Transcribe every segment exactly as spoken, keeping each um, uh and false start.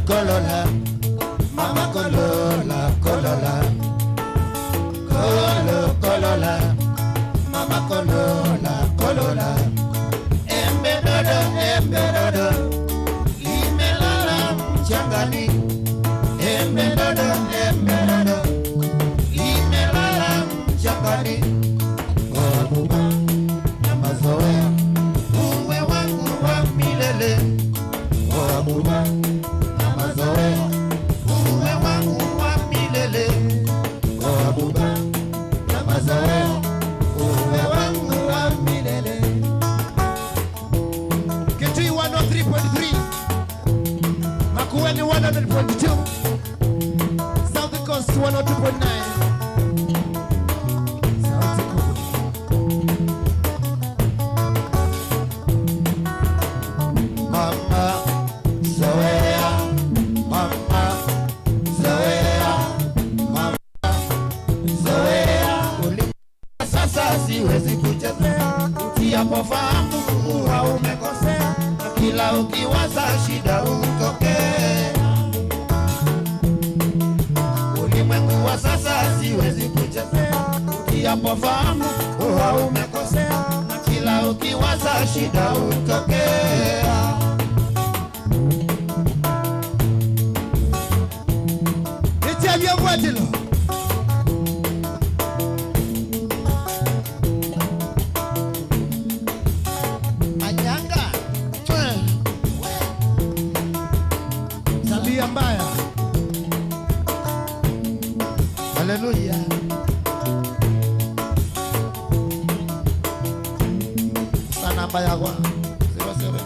Kolola, mama kolola, kolola. Kolo, kolola, mama kolola, kolola. Embe dodo, embe dodo, limelala mchangani. Embe dodo, embe dodo, limelala mchangani. Oa buba na mazoea, uwe wangu wa milele. Oa buba na mazoea, uwe wangu wa milele. Oa buba na mazoea, uwe wangu wa milele. Kitui one oh three point three, Makueni one hundred point two, South Coast one oh two point nine. Sauti kubwa. Mama zoea, mama zoea, mama zoea. Sasa siwezi kuchezea, usipofahamu huwa umekosea, na kila ukiwaza shida hutokea. Ulimwengu wa sasa siwezi kuchezea, usipofahamu huwa umekosea, na kila ukiwaza shida hutokea. Ĩtya vyovwatĩlo. Anyanga. Tabia mbaya. Haleluya. Sana mbaya kwa. Zero seven.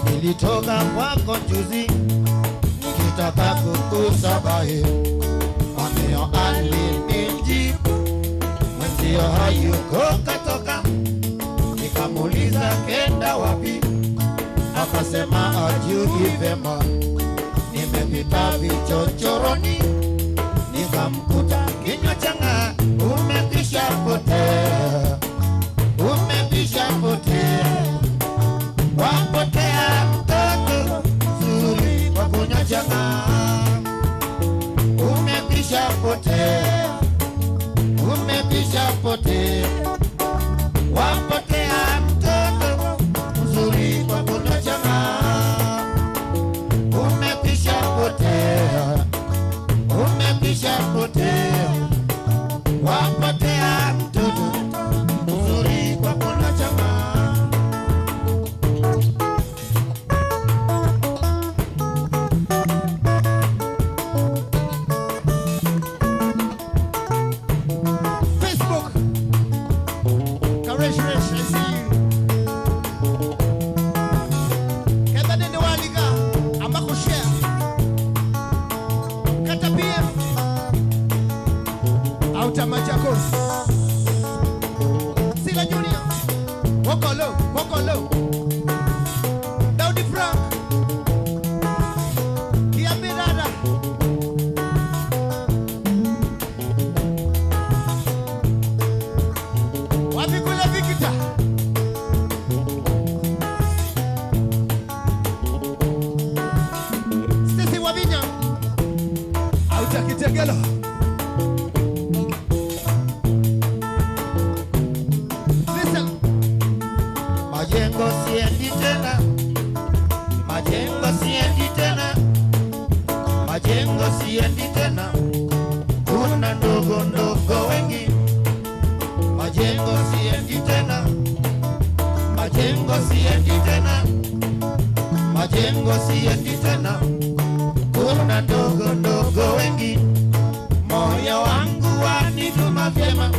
Nilitoka kwako juzi, nikitaka kukusabahi. Mameo alinijibu, mwenzio hayuko katoka. Nikamuuliza kenda wapi, akasema ajui vema. Nimepita vichochoroni, nikamkuta kinywa changa, umekwisha potea, umekwisha potea. Wapotea mtoto mzuri kwa kunywa changa, umekwisha potea, umekwisha potea. Wapotea mtoto mzuri kwa kunywa changa, umekwisha potea, umekwisha potea. Wapotea mtoto mzuri kwa kunywa changa. Facebook. Karesh Resh, I see you. Kethani nĩ walika, amba kũ share. Kata P M. Outer Machakos. Sila Junior. Wokolo, wokolo. Daudi Frank. Kiambi dada. Wapi kule Vikita? Stacy Wavinya. Outer Kitengela. Listen. Majengo siendi tena. Majengo siendi tena. Majengo siendi tena. Kuna ndogo ndogo wengi. Majengo siendi tena. Majengo siendi tena. Majengo siendi tena. Kuna ndogo ndogo wengi. Moyo wangu wanituma vyema,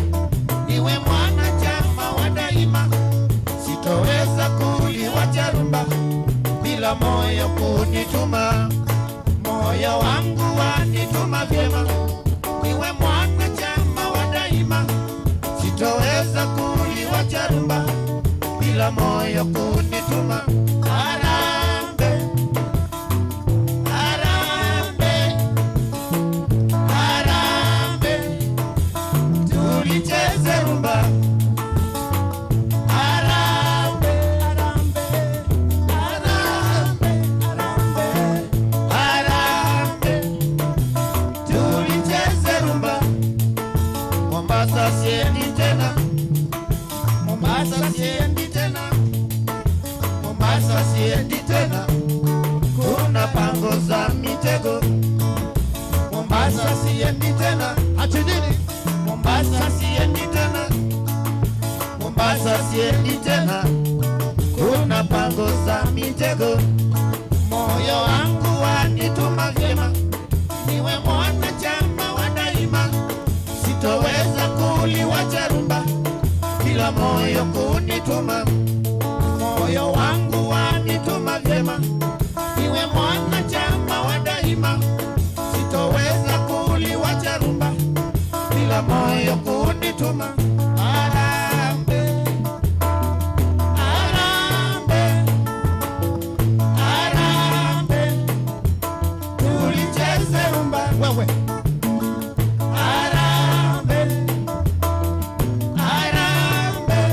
niwe mwanachama wa daima. Sitoweza kuliwacha rumba bila moyo kunituma. Moyo wangu wanituma vyema, niwe mwanachama wa daima. Sitoweza kuliwacha rumba bila moyo kunituma. Harambee. Harambee, harambee, tulicheze rumba. Sasa siendi tena. Mombasa siendi tena, kuna pango za mitego. Mombasa siendi tena. Ati nini? Mombasa siendi tena. Mombasa siendi tena, kuna pango za mitego. Moyo wangu wanituma vyema, niwe mwanachama wa daima. Sitoweza kuliwacha rumba bila moyo kunituma. Moyo wangu wanituma vyema, niwe mwanachama wa daima. Sitoweza kuliwacha rumba bila moyo kunituma. Harambee, harambee, harambee. Tulicheze rumba. Wewe. Harambee. Harambee.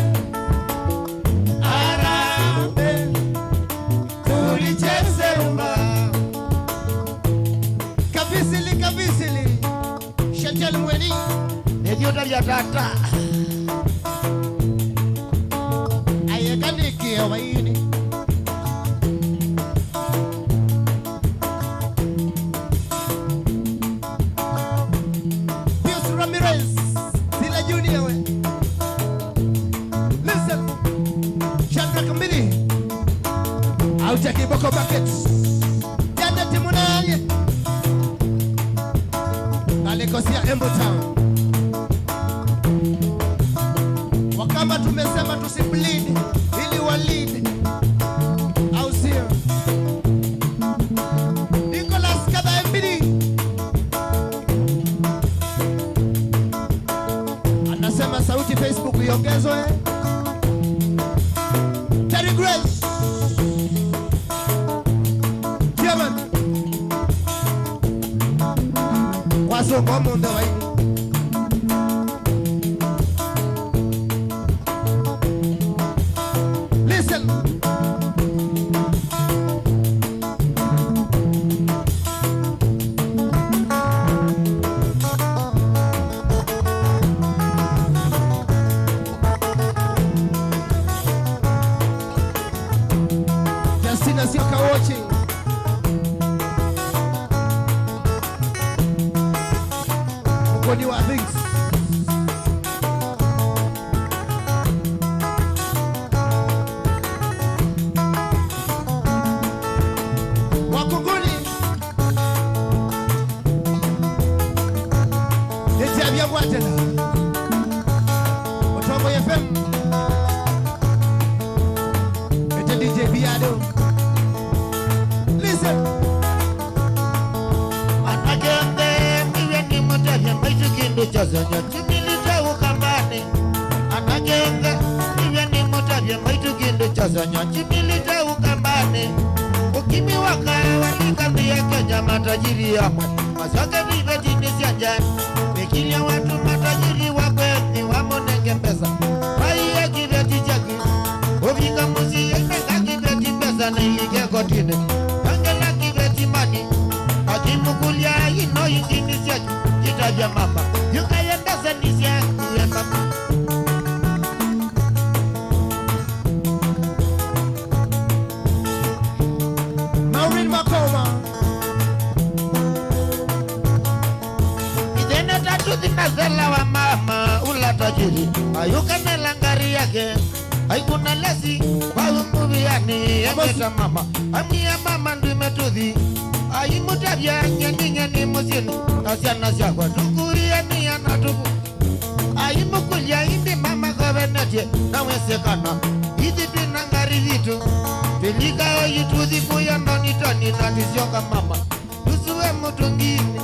Harambee. Tulicheze rumba. Kavisili, kavisili. Shetani mweni. Nĩthiũtaria tata. Ayeka nĩkĩo vaini. Pius Ramirez, Sila Junior we. Listen. Shadrack Mbili. Aucha Kiboko Bucket. Janet Munali. Alikosia Embu Town. Wakamba tumesema tusibleed ili wa lead. Au sio? Nicholas Kadhae Mbili. Anasema sauti Facebook iongezwe. Terry Grace. Chairman. Wasonga mũndũ vai. Listen. Justina Sioka watching. Mkoni wa things. Wakunguni. Nĩkyavya ngwatĩla. Mũtongoi F M. Ete D J Piano. Listen. Anake onthe, nĩw'e nĩmũtavye maitũ kĩndũ kyosonyo kimilite Ũkambanĩ. Anake onthe, nĩw'e nĩmũtavye maitũ kĩndũ kyosonyo kimilite Ũkambanĩ. Ũkimi wa kawanika nthĩ ya Kenya, matajiri amwe masyoke vivetinĩ sya nja. Wĩkilya watu matajiri wakwe nĩwamũnenge mbesa. Vaiye kĩveti kyaku. Ũvika mũsyĩ, ĩnenga kĩveti mbesa na ilike kotinĩ. Ongela kĩveti mani. Akĩmũkũlya, ino ingini syaku? Kĩtavya mama. Yukaye mbesa nĩ syaku we mama. Maureen Makoma. Ithene tatuthi na thela wa mama ũla tajiri. Ayũkanela ngari yake. Aikuna lesi, vau mũvĩanĩ, emeta mama. Amwĩa mama ndwĩme tũthi. Aimũtavya ng'eni ng'eni mũsyĩnĩ, na syana syakwa tũkuianĩa na tũku. Aimũkũlya ĩndĩ mama kavenetye, na wĩsĩ kana ithyĩ twĩ na ngari yitũ. Tũlika oyu tũthi kũya Ndonitoni na tũsyoka mama. Tũsue mũtũnginĩ.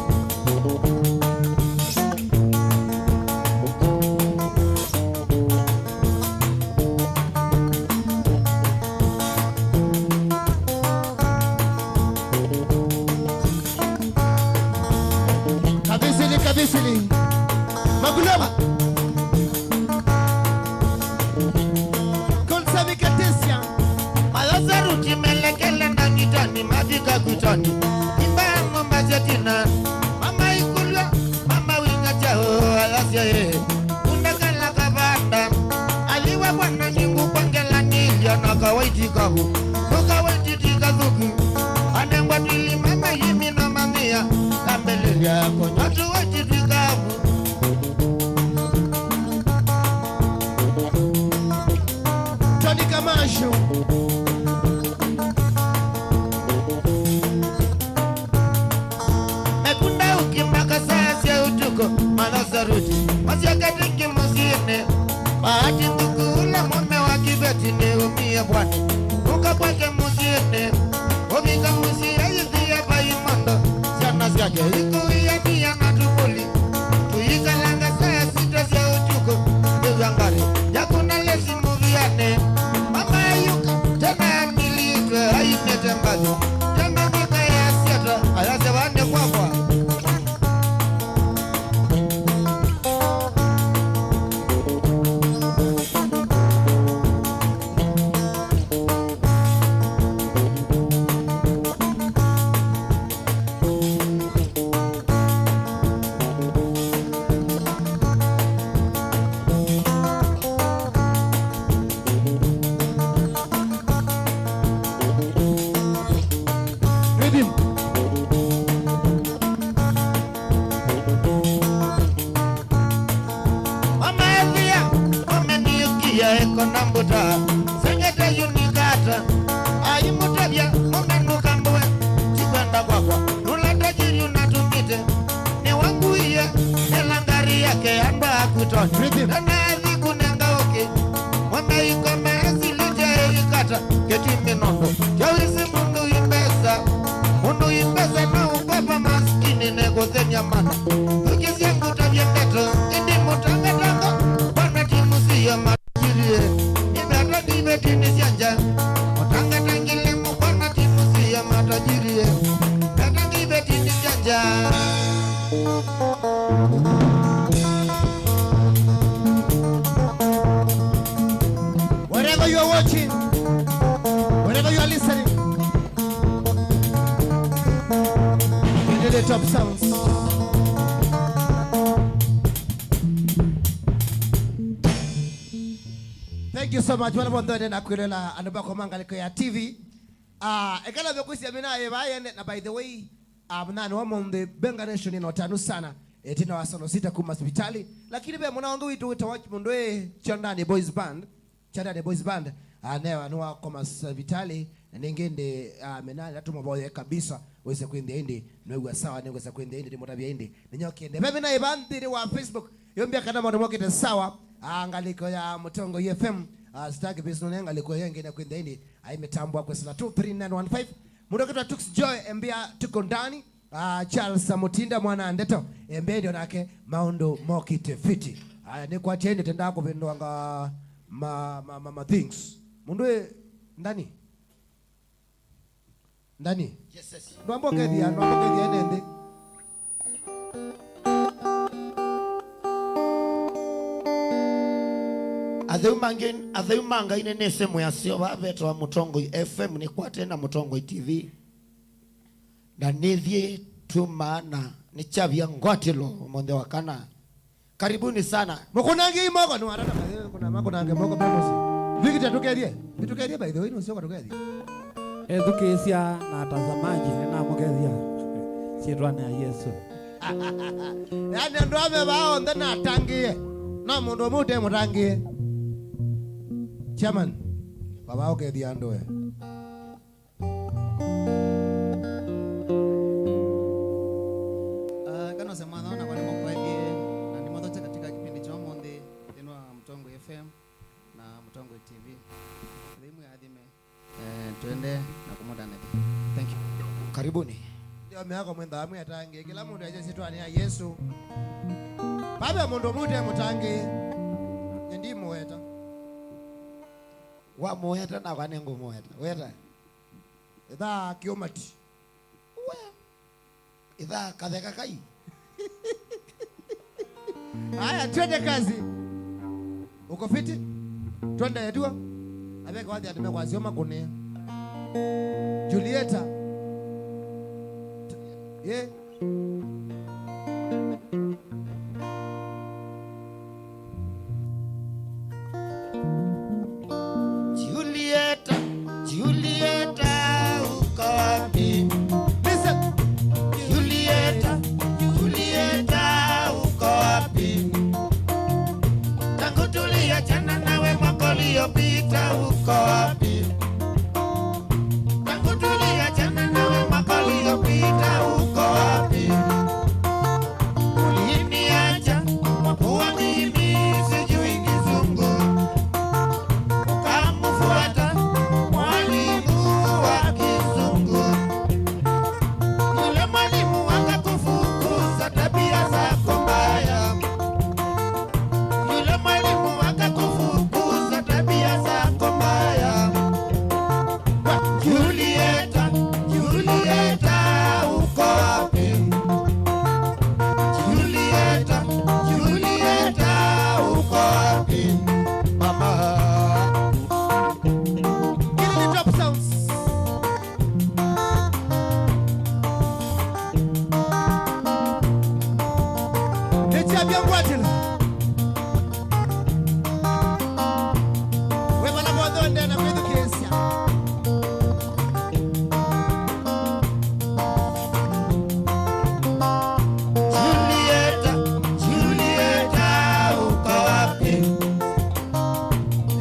Kavisili, kavisili. Magulova. Konsa mikatesia. Malasaruti melekele na ngitani mavika kwitoni. Imba ng'omba sya tina. Mama ikulwa, mama wing'atya o alasya e. Kundakala kavanda. Aliwa bwana ngimu. Kavu, nduka wetiti kathuku, anengwa twili mama yimi na mamia, kambelelya konywa tu wetiti kavu. Tony Kamashu. Mekunda ukimaka saa sya utuko, mana saruti, masiakati kimusyini. Bahati nduku ula mume wa kiveti ni umie bwana. Uka kwake musyini, uvika musyi aithia vai mondo. Syana syake ikuia nia na tuvuli. Tuikalanga saa sita sya utuko, nĩw'a ngarĩ yakuna lesi mũvianĩ. Mama ayuka, tena amilitwe, ainĩte mbathi. Tena mĩka ya syata, ayasya vane kwakwa. Rhythm. Mama ethia, mama niukia eko na mbuta, sengete yunikata, aimutavya, mama nukambue, tikwenda kwakwa, nula tajiri unatumite, niwanguie, nela ngari yake andwa akutoni. Rhythm. Nanathi kunenga uki, mama ikoma esilite ikata, keti minondo, jawisi mundu imbesa, mundu imbesa na ukopa maskini nekuthenya mana. Ukisya ngutavye ndeto, indi mutangatanga, bwana timu siyo matajiri. Iveta ndivetini sya nja, mutangatangile mukwana timu siyo matajiri. Veta ndivetini sya nja. Wherever you are watching, wherever you are listening, Kelele Top Sounds. Thank you so much. Vala vonthe ene na kwĩloela andũ makoma ngalĩko ya T V. Ah, ekala vya kwĩsya mina ĩva yene, na by the way, ah, mnani wa mũnthĩ Benga Nation ĩna ũtanu sana. Ĩtina wa saa sita kuma sivitali, lakini ve mwana ũngĩ witũ wĩtawa mũndũ ĩ Chandani Boys Band. Chandani Boys Band, ah, newa nĩwakoma sivitali, na nĩngĩ ĩndĩ, ah, menani natũmũvoye kabisa, wĩse kwĩnthĩa ĩndĩ, nĩwĩw'a sawa, nĩwĩsa kwĩnthĩa ĩndĩ, ndĩmũtavya ĩndĩ, nĩnyoke ĩndĩ. Ve mina ĩva nthĩnĩ wa Facebook, yombia kana maũndũ mokĩte sawa, ah, ngalĩko ya Mũtongoi F M, ah, Star Kibis nũne ngalĩko ĩyo ĩngĩ na kwĩnthĩa ĩndĩ, aimĩtambwa kwĩsĩla two three nine one five. Mũndũ akĩtwa Tux Joy, embia tuko ndani. Ah, Charles Samutinda mwana ndeto, embia ĩndĩ onake maũndũ mokĩte fiti. Aya, nĩkwatia ĩndĩ tendaa kũvĩndũanga ma, ma, ma, ma things. Mũndũ ĩ ndani? Ndani? Yes, yes. Ndwamba ũkethia, ndwamba ũkethia ene nthĩ. Atheu mangĩ, atheu ma Ngai nĩ nĩsĩ mwĩasyo vaa vetawa Mũtongoi F M, nĩkwate na Mũtongoi T V. Na nĩthiĩ tuma na nĩkyavya ngwatĩlo ũmũnthĩ wa kana. Karibuni sana. Mũkũnangiei moko, nĩwatata mathĩ, kuna makũnange moko me mũsyĩ. Victor, tũkethie. Nĩtũkethie, by the way, nũsyoka tũkethie. Ethukĩĩsya na atazamaji, nĩnamũkethia syĩtwanĩ ya Yesũ. Yaani andũ ame vaa onthe natangĩĩe. No mũndũ ũmwe ũte mũtangĩĩe. Chairman, vavaa ũkethia andũ e. Ah, kanose mwana ona kwa nĩmũkwaĩthye na nĩmũthokye katika kipindi kya ũmũnthĩ nthĩnĩ wa Mũtongoi F M na Mũtongoi T V. Ngai mwĩathime. Eh, tuende na kũmũtanĩthya. Thank you. Karibuni. Ndio miaka mwenda amwe atangi kila mũndũ aje syĩtwanĩ ya Yesũ. Baba mũndũ mũte mũtangi. Nyendimũweta. Wamũweta nakwa nĩngũmũweta. Weta. Ĩthaa kĩũmati. Ũe. Ĩthaa katheka kai. Haya, twende kazi. Uko fiti? Twende etua. Aveka wathi andũ mekwasio makũnĩa. Julieta. Ye. Julieta. Ambia ngwatĩla. Wĩ vala vonthe ũendee na kwĩthukĩĩsya. Julieta, Julieta, uko wapi?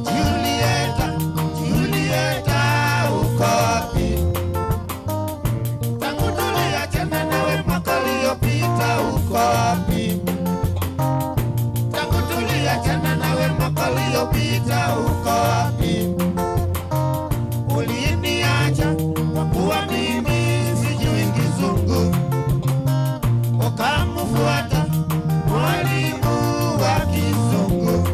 Julieta, Julieta, uko wapi? Tangu tuliachana nawe mwaka uliopita, uko wapi? Tangu tuliachana nawe mwaka uliopita, uko wapi? Uliniacha kwa kuwa mimi sijui Kizungu, ukamfuata mwalimu wa Kizungu.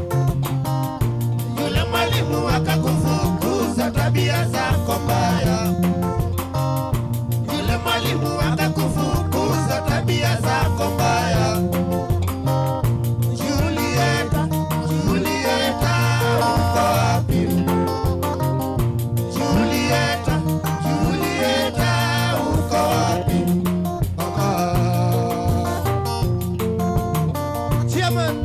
Yule mwalimu akakufukuza tabia zako mbaya. Yule mwalimu akakufukuza tabia zako mbaya. Julieta, Julieta, uko wapi? Julieta, Julieta, uko wapi? Chairman.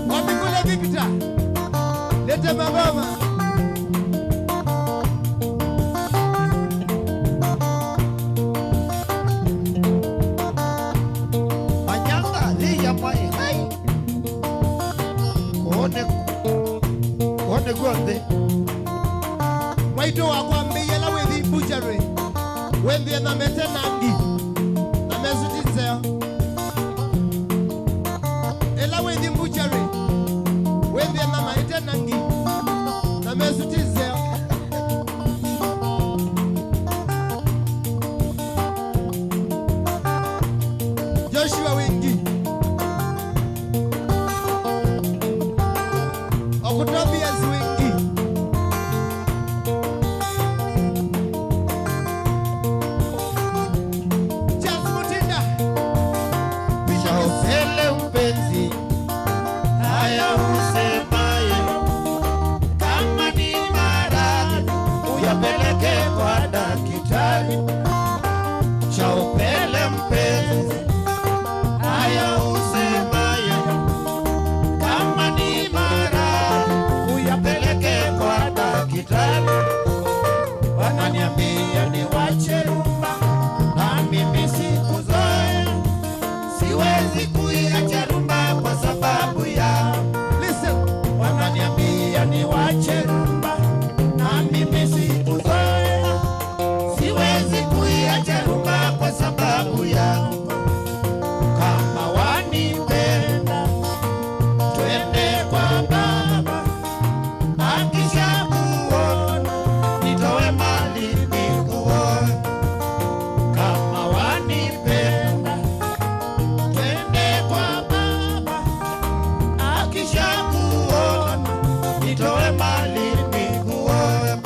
Wapi kule Victor? Lete magoma. Manyanga, thiya mwai, hai. Kuone, kuone kuonthe. Mwaitũ wakwa, mbĩie ĩla wĩthi butchery, wĩthĩe nyama ĩte nangi, nyama ĩsu ti nzeo. Ĩla wĩthi butchery, wĩthĩe nyama ĩte nangi, nyama ĩsu ti nzeo. Joshua Wingi. Octavius Wingi. Charles Mutinda. Cha upele mpenzi, haya usemaye, kama ni maradhi, uyapeleke kwa daktari. Cha upele mpenzi, haya usemaye, kama ni maradhi, uyapeleke kwa daktari. Wananiambia niwache rumba, na mimi sikuzoea. Siwezi kuiacha rumba kwa sababu ya. Listen. Wananiambia niwache rumba, na mimi sikuzoea. Siwezi kuiacha rumba kwa sababu ya. Kama wanipenda, twende kwa baba. Akisha kuona, nitoe mali nikuoe. Kama wanipenda, twende kwa baba. Akisha kuona, nitoe mali nikuoe.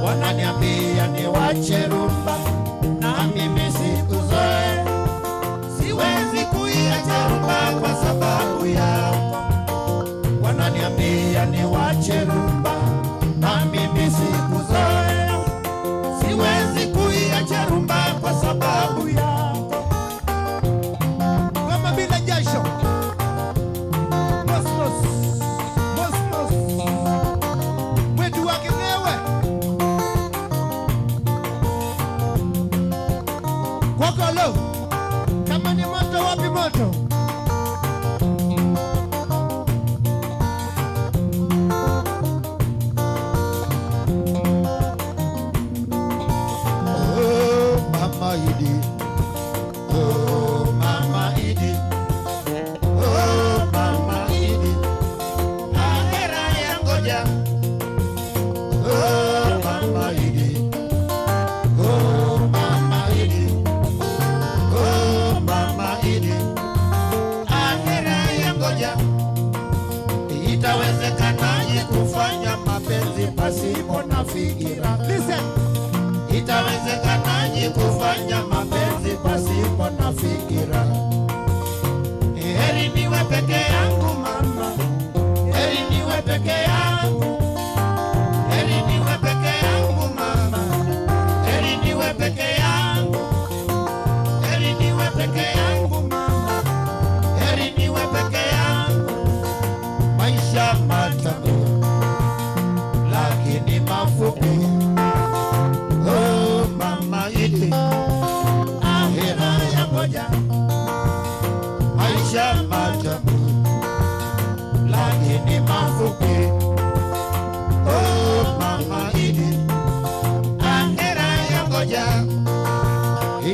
Wananiambia niwache rumba, na mimi sikuzoea. Siwezi kuiacha rumba kwa sababu yako. Wananiambia niwache rumba, na mimi sikuzoea. Siwezi kuiacha rumba kwa sababu yako. Kama bila jasho. Mos, mos. Mos, mos. Mwetu wa Kinewe. Kwakolo, kama ni moto, wapi moto? Oh, Mama Idi. Oh, Mama Idi. Oh, Mama Idi. Ahera ya ngoja. Oh, Mama Idi. Oh, Mama Idi. Oh, Mama Idi. Ahera ya ngoja. Itawezekanaje kufanya mapenzi pasipo na fikira? Listen. Itawezekanaje kufanya mapenzi pasipo na fikira? Heri niwe peke yangu mama. Heri niwe peke yangu. Heri niwe peke yangu mama. Heri niwe peke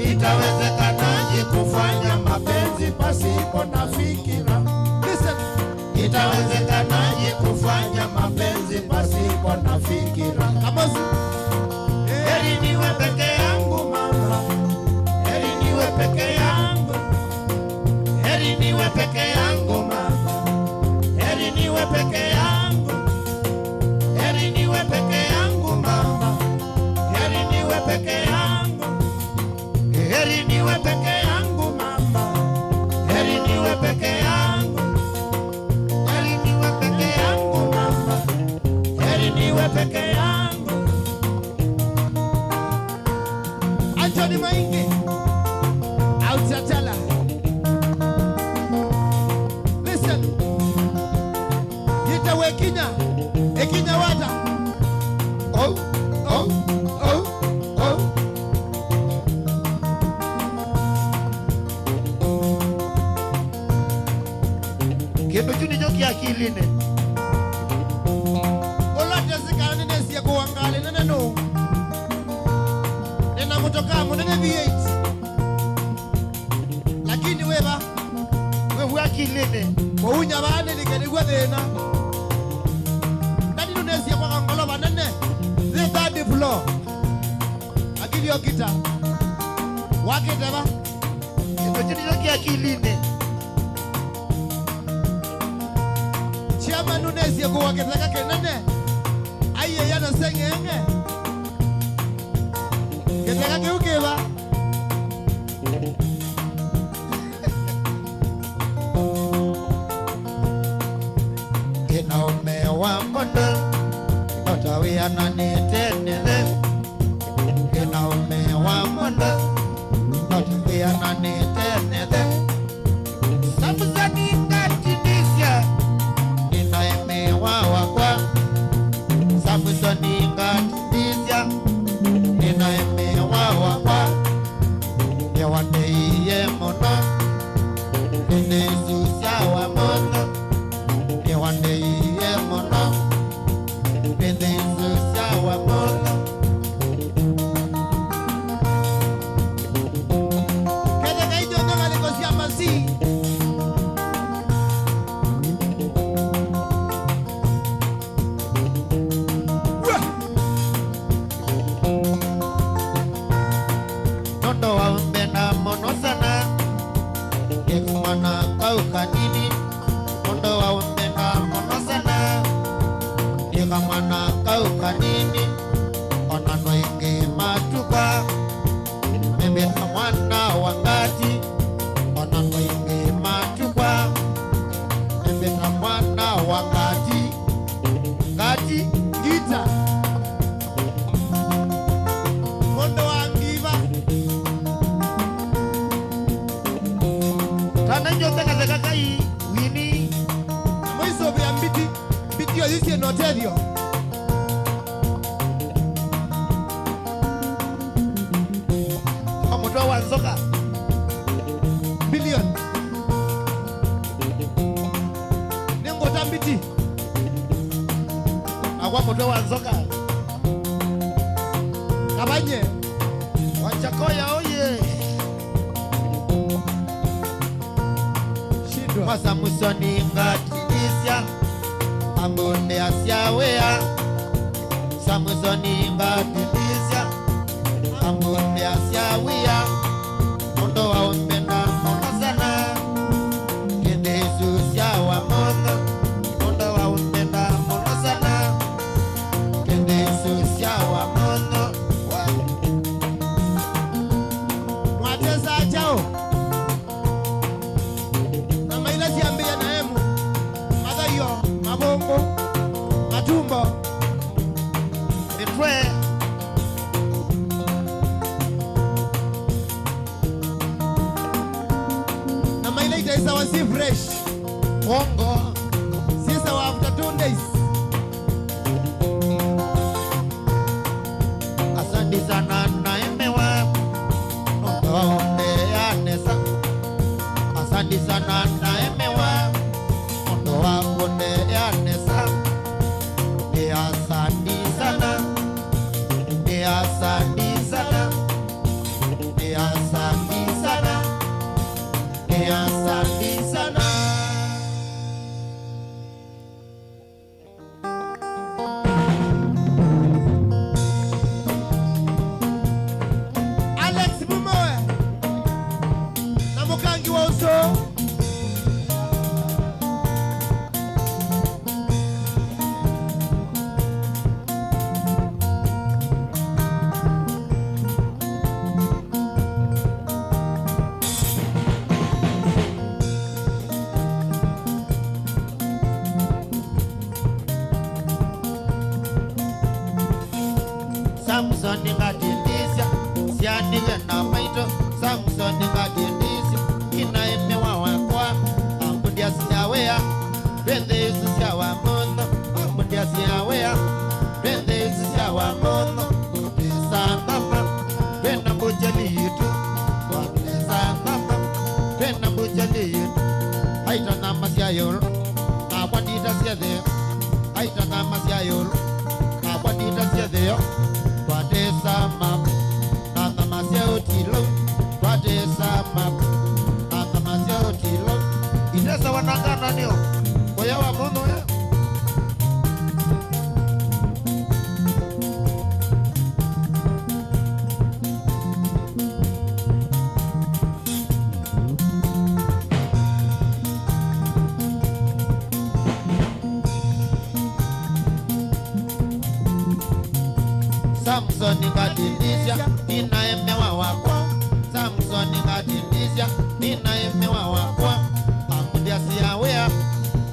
Itawezekanaje kufanya mapenzi pasipo na fikira? Listen. Itawezekanaje kufanya mapenzi pasipo na fikira? Kamosi. Heri niwe peke yangu mama. Heri niwe peke yangu. Heri niwe peke yangu mama. Heri niwe peke yangu. Heri niwe peke yangu mama. Heri niwe peke yangu. Heri niwe peke yangu mama. Heri niwe peke yangu. Heri niwe peke yangu mama. Heri niwe peke yangu. Anthony Maingi. Au Chatala. Listen. Yĩtawa Ĩkinya, Ĩkinya Wata. Oh, oh, oh, oh. Kĩndũ kyu nĩkyo kĩ akilinĩ. Ũla ũtesĩ kana nĩnĩsie kũwa ngalĩ nene nũũ? Nĩna mũtokaa mũnene V eight. Lakini wĩva? Wĩw'a akilinĩ. Kũunya vaa nĩlike nĩw'o thĩna. Ndani nũnesie kwaka ngolova nene. The third floor. Akili okita. Wakĩte va? Kĩndũ kĩu nĩkyo kĩ akilinĩ. Chairman nũnesie kũwa kĩtheka kĩnene. Aiĩya na seng'eng'e. Kĩtheka kĩu kĩva? Ĩna ũme wa mũndũ, no ta wĩananĩte nĩthe. Ĩna ũme wa mũndũ, no ta wĩananĩte nĩthe. Samsoni ngatindĩsya, nĩna ĩmĩwa wakwa. Samsoni ngatindĩsya, nĩna ĩmĩwa wakwa. Nĩwandeie mũno, nĩnĩsusya wa mũno. Nĩwandeie mũno, nĩnĩsusya wa mũno. Ketheka ijo ngalĩko sya masi. Wah! Nũndũ wa ũmbenda mũno sana, nĩ kamwana kau kanini. Nũndũ wa ũmbenda mũno sana, nĩ kamwana kau kanini. Ona andũ aingĩ matukwa, nĩmbĩta mwana wa ngati. Ona andũ aingĩ matukwa, nĩmbĩta mwana wa ngati. Ngati, ngita. Mũndũ wa ngiva. Kana inyo thekatheka kai wini. Mũisũvĩa mbiti, mbiti oyu syĩ na ũtethyo. Kwa mũtwe wa nzoka. Billion. Nĩ ngũta mbiti. Akwa mũtwe wa nzoka. Kavanye. Wachakoya oye. Shindwa. Kwa Samsoni ngatindĩsya, ambũndĩa sya wĩa. Samsoni ngatindĩsya, ambũndĩa sya wĩa. Nũndũ wa ũmbenda mũno sana, kĩndĩsusya wa mũno. Nũndũ wa ũmbenda mũno sana, kĩndĩsusya wa mũno. Mwatesa kyaũ? Na maila syambĩĩa na emu, mathaio, mavũngũ, matumbo, mĩtwe. Na maila itaisawa si fresh. Wongo. Syĩsawa after two days. Asante sana naemewa. Nũndũ wa ũndeea nesa. Asante sana naemewa. Nũndũ wa kũndeea nesa. Nĩ asante sana. Nĩ asante sana. Nĩwe na maitũ, Samson ngatindĩsya, nĩnaemewa wakwa, ambundiasya wĩa, twĩ nthĩ isu sya Wamontho, ambundiasya wĩa, twĩ nthĩ isu sya Wamontho, twatesa mama, twĩ na mbũcheli yitũ, twatesa mama, twĩ na mbũcheli yitũ, aita nyama sya ĩũlũ, nakwa nditasya thĩ, aita nyama sya ĩũlũ, nakwa nditasya thĩ, twatesa mama. Na thama sya ũtilo, twatesa mama. Na thama sya ũtilo, itesawa na ngananĩo, kũya wa mũndũ ũyũ. Samson ngatindĩsya, nĩnaemewa wakwa. Samson ngatindĩsya, nĩnaemewa wakwa. Ambundiasya wĩa,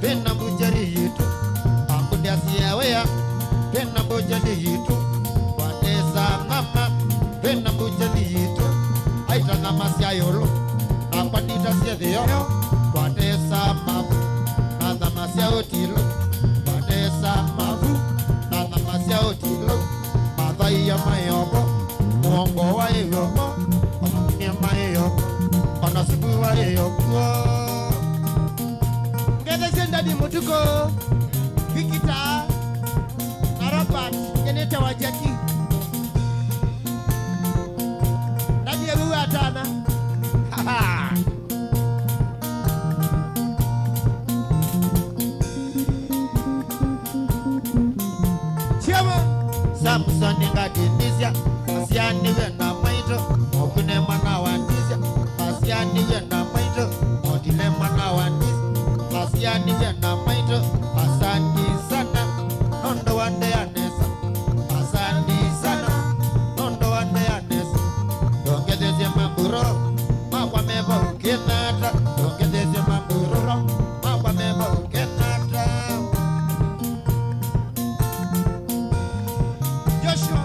twĩ na mbũcheli yitũ. Ambundiasya wĩa, twĩ na mbũcheli yitũ. Twatesa mama, twĩ na mbũcheli yitũ. Aita nyama sya ĩũlũ, nakwa nditasya thĩ, twatesa mavu, na nyama sya ũtilo, twatesa mavu, na nyama sya ũtilo, mathaiya maĩ oko, mũongo waĩ oko, ona nĩ maĩ oko, ona supu waĩ oko. Ngethesie Ndani Mũtuku, Vikita, na Robert, nyenete wa Jackie. Ndani ya wĩw'a atana. Chiama. Samson ngatindĩsya, asyaanĩw'e na maitũ, Mokune mwana wa Ndisya, asyaanĩw'e na maitũ, Motile mwana wa Ndisya, asyaanĩw'e na maitũ, asanti sana, nũndũ wa ndea nesa. Asanti sana, nũndũ wa ndea nesa. Ndongetheesye mamburo makwa me vau Kenyatta, ndongetheesye mamburo makwa me vau Kenyatta. Joshua.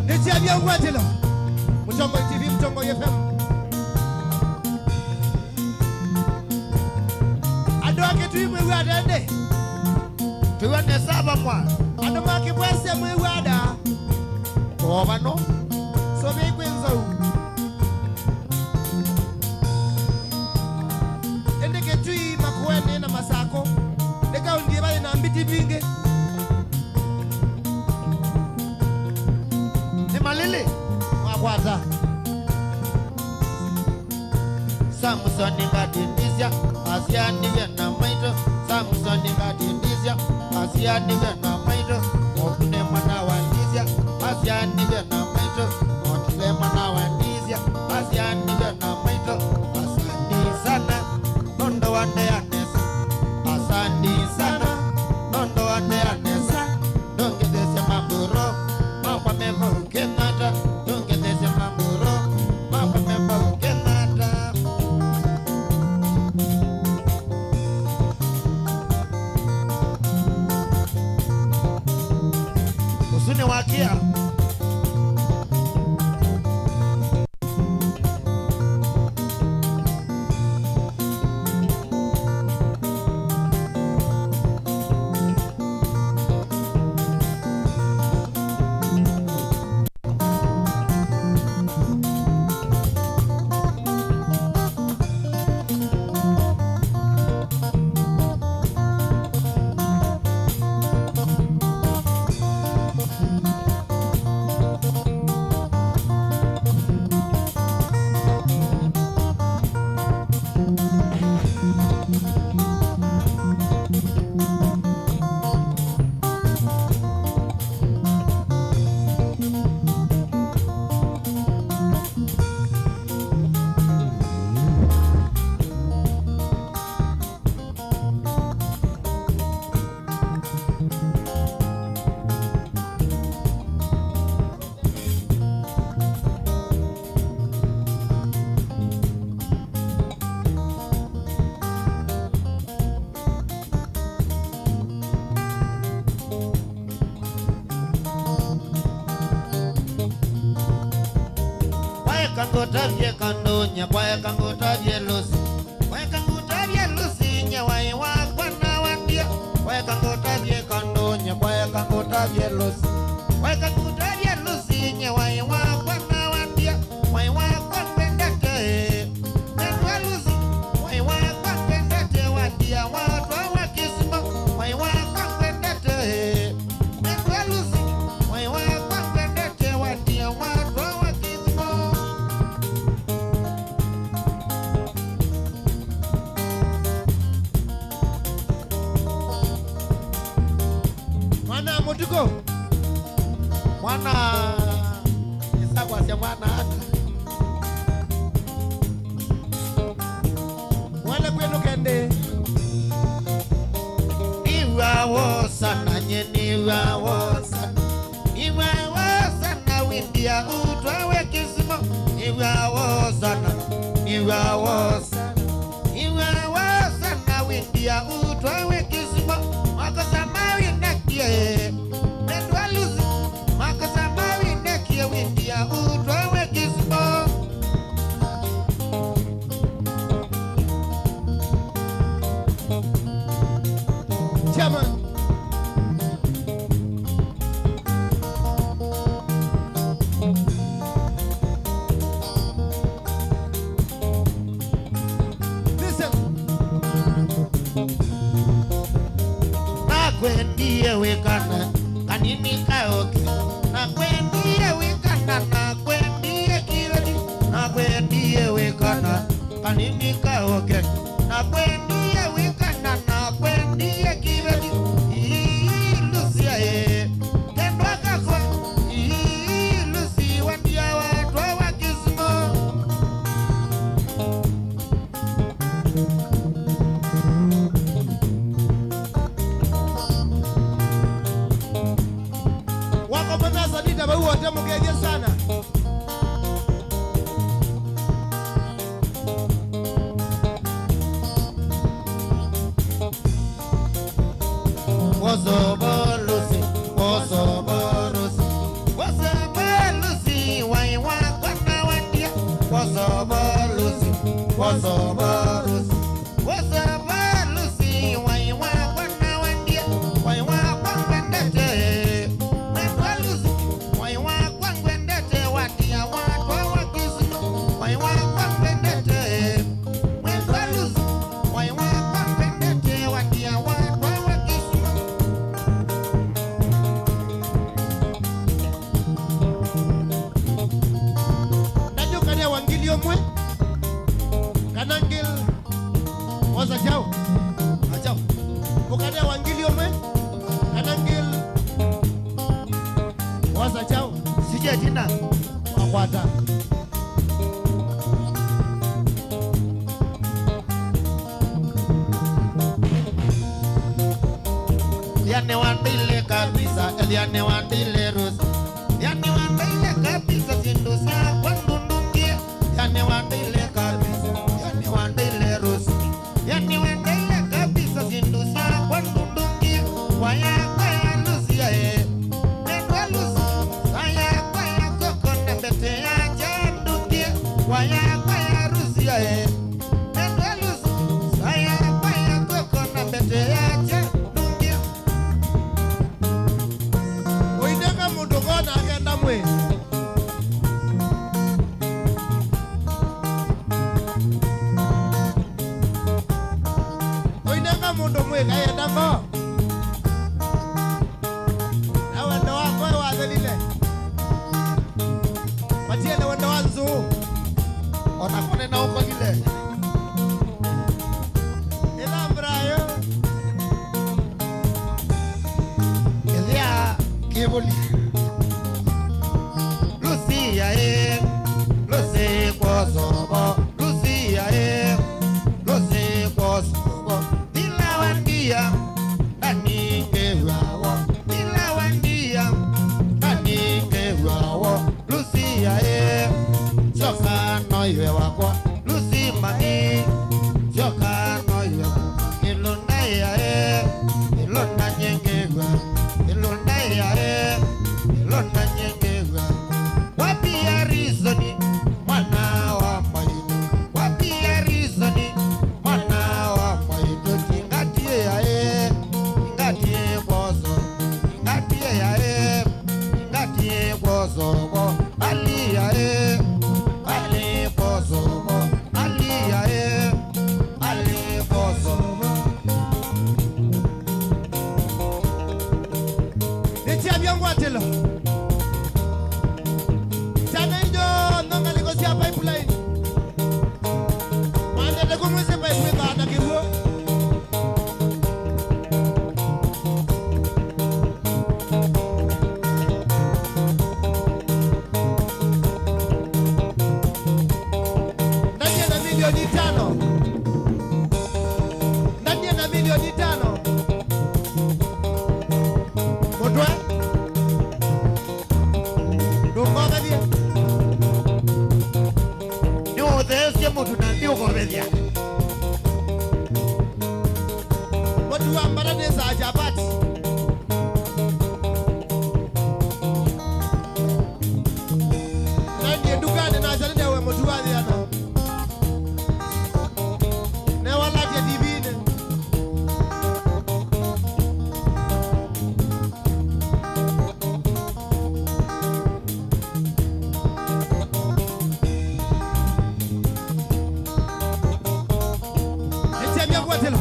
Nĩkyavya ngwatĩlo. Mũtongoi T V, Mũtongoi F M. Andũ a Kĩtui mwĩw'a ata ĩndĩ? Twĩw'a nesa vamwe. Andũ ma Kĩvwese mwĩw'a ata? O vano. Sũvĩi kwĩ nzou. Ĩndĩ Kĩtui, Makueni na Masakũ nĩ kaũntĩ ĩva yĩ na mbiti mbingĩ. Nĩ malili makwata. Samson ngatindĩsya, asyaanĩw'e na maitũ. Samson ngatindĩsya, asyaanĩw'e na maitũ. Mokune mwana wa Ndisya, asyaanĩw'e na maitũ. Motile mwana wa Ndisya, asyaanĩw'e na maitũ. Asanti sana, nũndũ wa ndea nesa. Asanti sana, nũndũ wa ndea nesa. Ndongetheesye mamburo makwa me vau Kenyatta, ndongetheesye mamburo makwa me vau Kenyatta. Ũsu nĩ wakia. Ngũtavye kandũ nye, kwaeka ngũtavye Lucy. Kwaeka ngũtavye Lucy nye, waĩ wakwa na wandia. Kwaeka ngũtavye kandũ nye, kwaeka ngũtavye Lucy. Kwaeka ngũtavye Lucy nye, waĩ wakwa na wandia. Waĩ wakwa ngwendete, ĩ. Mwendwa Lucy, waĩ wakwa ngwendete, wandia watwa wa kĩsimo. Waĩ wakwa ngwendete, ĩ. Mwendwa Lucy, waĩ wakwa ngwendete, wandia watwa wa kĩsimo. Mwana wa mũtukũ, mwana ĩsakwasya mwana ata. Wale kwĩnũke ndĩ. Nĩw'a wosa na nye nĩw'a wosa. Nĩw'a wosa na windia utwa we kĩsimo. Nĩw'a wosa na, nĩw'a wosa. Nĩw'a wosa na windia utwa we kĩsimo. Makosa mawĩnekie. Mwendwa Lucy, makosa mawĩnekie windia utwa we kĩsimo. Chairman. Listen. Nakwendie wĩkana kanini kaoke. Nakwendie wĩkana, nakwendie kĩveti. Nakwendie wĩkana kanini kaoke. Nakwendie wĩkana, nakwendie kĩveti. Ii, Lucy aĩ. Kendwa kakwa. Ii, Lucy wandia watwa wa kĩsimo. Wakomana Sanita vau wote mũkethye sana. Wosovo Lucy, wosovo Lucy, wosovo Lucy, waĩ wakwa na wandia. Wosovo Lucy, wosovo Lucy, wosovo Lucy, waĩ wakwa na wandia, waĩ wakwa ngwendete. Mwendwa Lucy, waĩ wakwa ngwendete, wandia watwa wa kĩsimo, waĩ wakwa ngwendete. Mwendwa Lucy, waĩ wakwa ngwendete, wandia watwa wa kĩsimo. Nanyũkania wa ngili ũmwe, kana ngili, wosa kyaũ? Acha. Ũkania wa ngili ũmwe, kana ngili, wosa kyaũ? Sije tina. Wakwata. Ethĩa nĩwandeile kabisa, ethĩa nĩwandeile Rose. Ethĩa nĩwandeile kabisa, syĩndũ syakwa ndundungie. Ethĩa nĩwandeile kabisa, ethĩa nĩwandeile Rose. Ethĩa nĩwandeile kabisa, syĩndũ syakwa ndundungie. Kwaya, kwaya Lucy aĩ. Mwendwa Lucy, kwaya, kwaya koko na mbete ya jandungie. Kwaya, kwaya Lucy aĩ. Mwendwa Lucy, kwaya, kwaya koko na mbete ya jandungie. Ũinenga mũndũ kona akenda mwĩ. Ũinenga mũndũ mwĩ kayenda ngo. Na wendo wakwa wathelile. Matiele wendo wa nzũ. Ona kone na ũkolile. Ĩthambĩra yo. Ĩthĩa kĩvũli. Lucy aĩ, Lucy kwosovo, Lucy aĩ, Lucy kwosovo. Ĩla wandia, ndaningĩw'awa. Ĩla wandia, ndaningĩw'awa. Lucy aĩ, syoka noiwe wakwa. Lucy mami, syoka noiwe. Ĩlũnda yaĩ, ĩlũnda nyengew'a. Ĩlũnda yaĩ, ĩlũnda nyengew'a. Wapi Harrison, mwana Milioni tano. Ndanie na milioni tano. Mũtwe. Ndũkovethye. Nĩũtheesye mũtu na ndiũkovethya. Mũtu wa mbata nĩ saa chapati. Nendie ndukanĩ nasya nĩnewe mũtu wa thĩana. Newalatya tivinĩ. Nĩkyambia kuatĩla.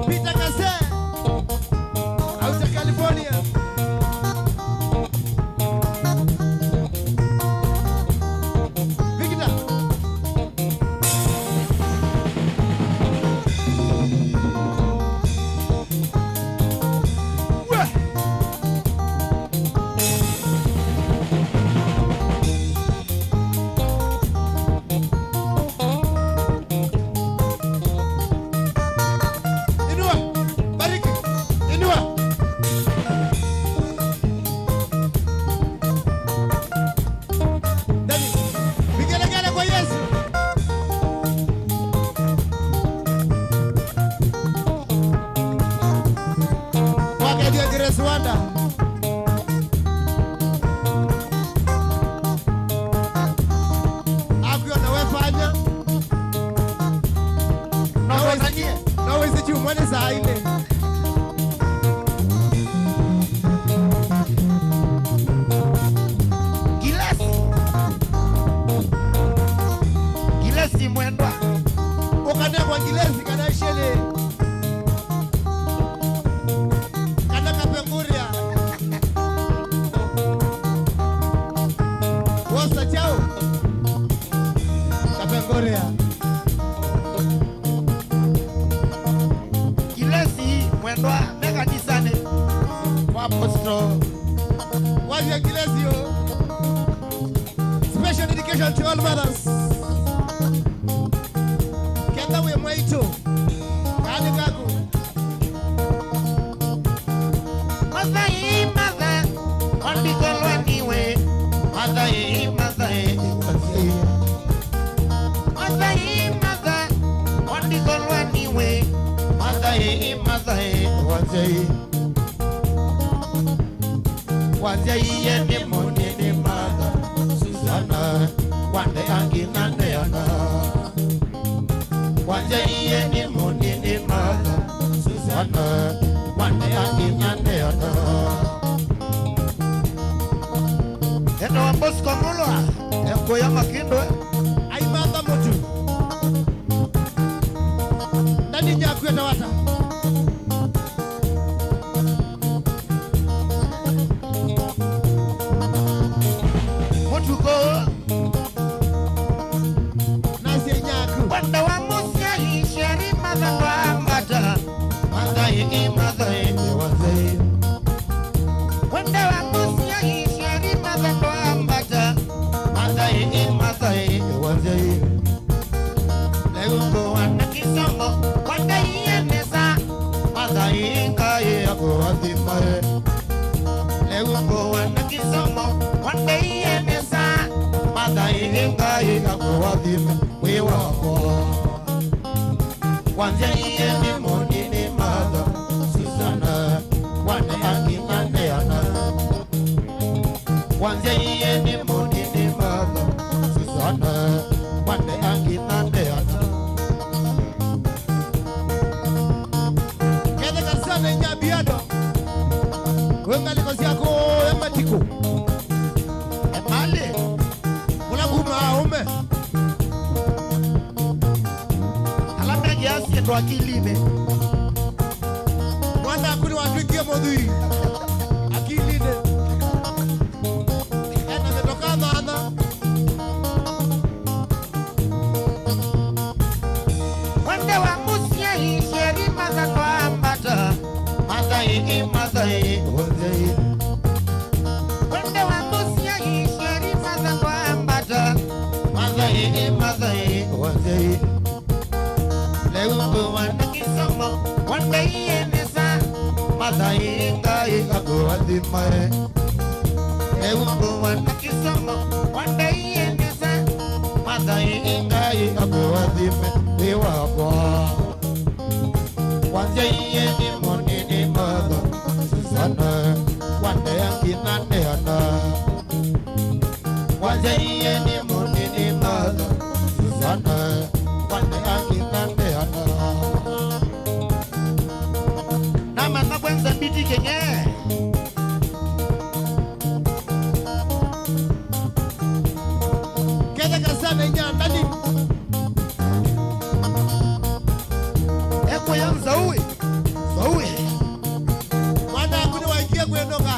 Peter Kase, out of California. Victor. Inua, bariki, inua. Ndani. Vigelegele kwa Yesu. Kwake ndio Grace Wanda. Akwĩona wefanya. No wĩsĩ, no wĩsĩ kyumwa nĩ saa ilĩ. Ngilesi. Ngilesi mwendwa. Ũkanengwa ngilesi kana shĩlĩ. Kana kapenguria. Wosa chao. Kapenguria. Ngilesi mwendwa me kanisanĩ kwa Apostle. Wasya ngilesi yo. Special dedication to all mothers. Ketha wĩ mwaitũ. Kaanĩ kaku. Mathaĩ, matha, ondikolwa niwe. Mathaĩ, mathaĩ, mathaĩ. Mathaĩ, matha, ondikolwa niwe. Mathaĩ, mathaĩ, mathaĩ. Wanzyaie nĩ mũnini Martha, Susana, wandeangi na ndeana. Wanzyaie nĩ mũnini Martha, Susana, wandeangi na ndeana. Etawa Bosco Mulwa, ekũya makindwe. Ai Martha mũtu. Ndani nyaku etawata. Mũtuko. Nasye nyaku. Wenda wa mũsyai Sheri Martha ndwambata. Mathaĩ, mathaĩ, mathaĩ. Wenda wa mũsyai Sheri Martha ndwambata. Mathaĩ, mathaĩ, mathaĩ. Leo ngũwa na kĩsomo, wandeie nesa, Mathaĩ Ngai akũathimae. Leo ngũwa na kĩsomo, wandeie nesa, Mathaĩ Ngai akũathime wĩ wakwa. Wanzyaie nĩ mũnini Martha, Susana, wandeangi na ndeana. Wanzyaie nĩ mũnini Martha, Susana, wandeangi na ndeana. Ketheka sana inya biado. Wĩ ngalĩko sya kũya matikũ. Emalĩ. Kũla kuma aũme. Ala mekĩaa syĩndũ akilinĩ. Mwana aku nĩwatw'ĩkie mũthwii akilinĩ. Ena mĩtoka thantha. Wende wa mũsyai Sheri Martha ndwambata. Mathaĩ, mathaĩ, mathaĩ. Wende wa mũsyai Sheri Wandei nesa, Mathai Ngai akũathime. Eumbuwa na kĩsomo, wandei nesa, Mathai Ngai akũathime, wĩ wakwa. Wanzyaie nĩ mũnini Martha, Susana, wandea nginya ndeana. Wanzyaie nĩ mũnini Martha, Susana, wandea nginya ndeana. Namanya kwanza mbiti kenye. Ketheka sana inya ndani. Ekũya nzaũĩ, nzaũĩ. Mwana waku nĩwaikie kwĩnũka.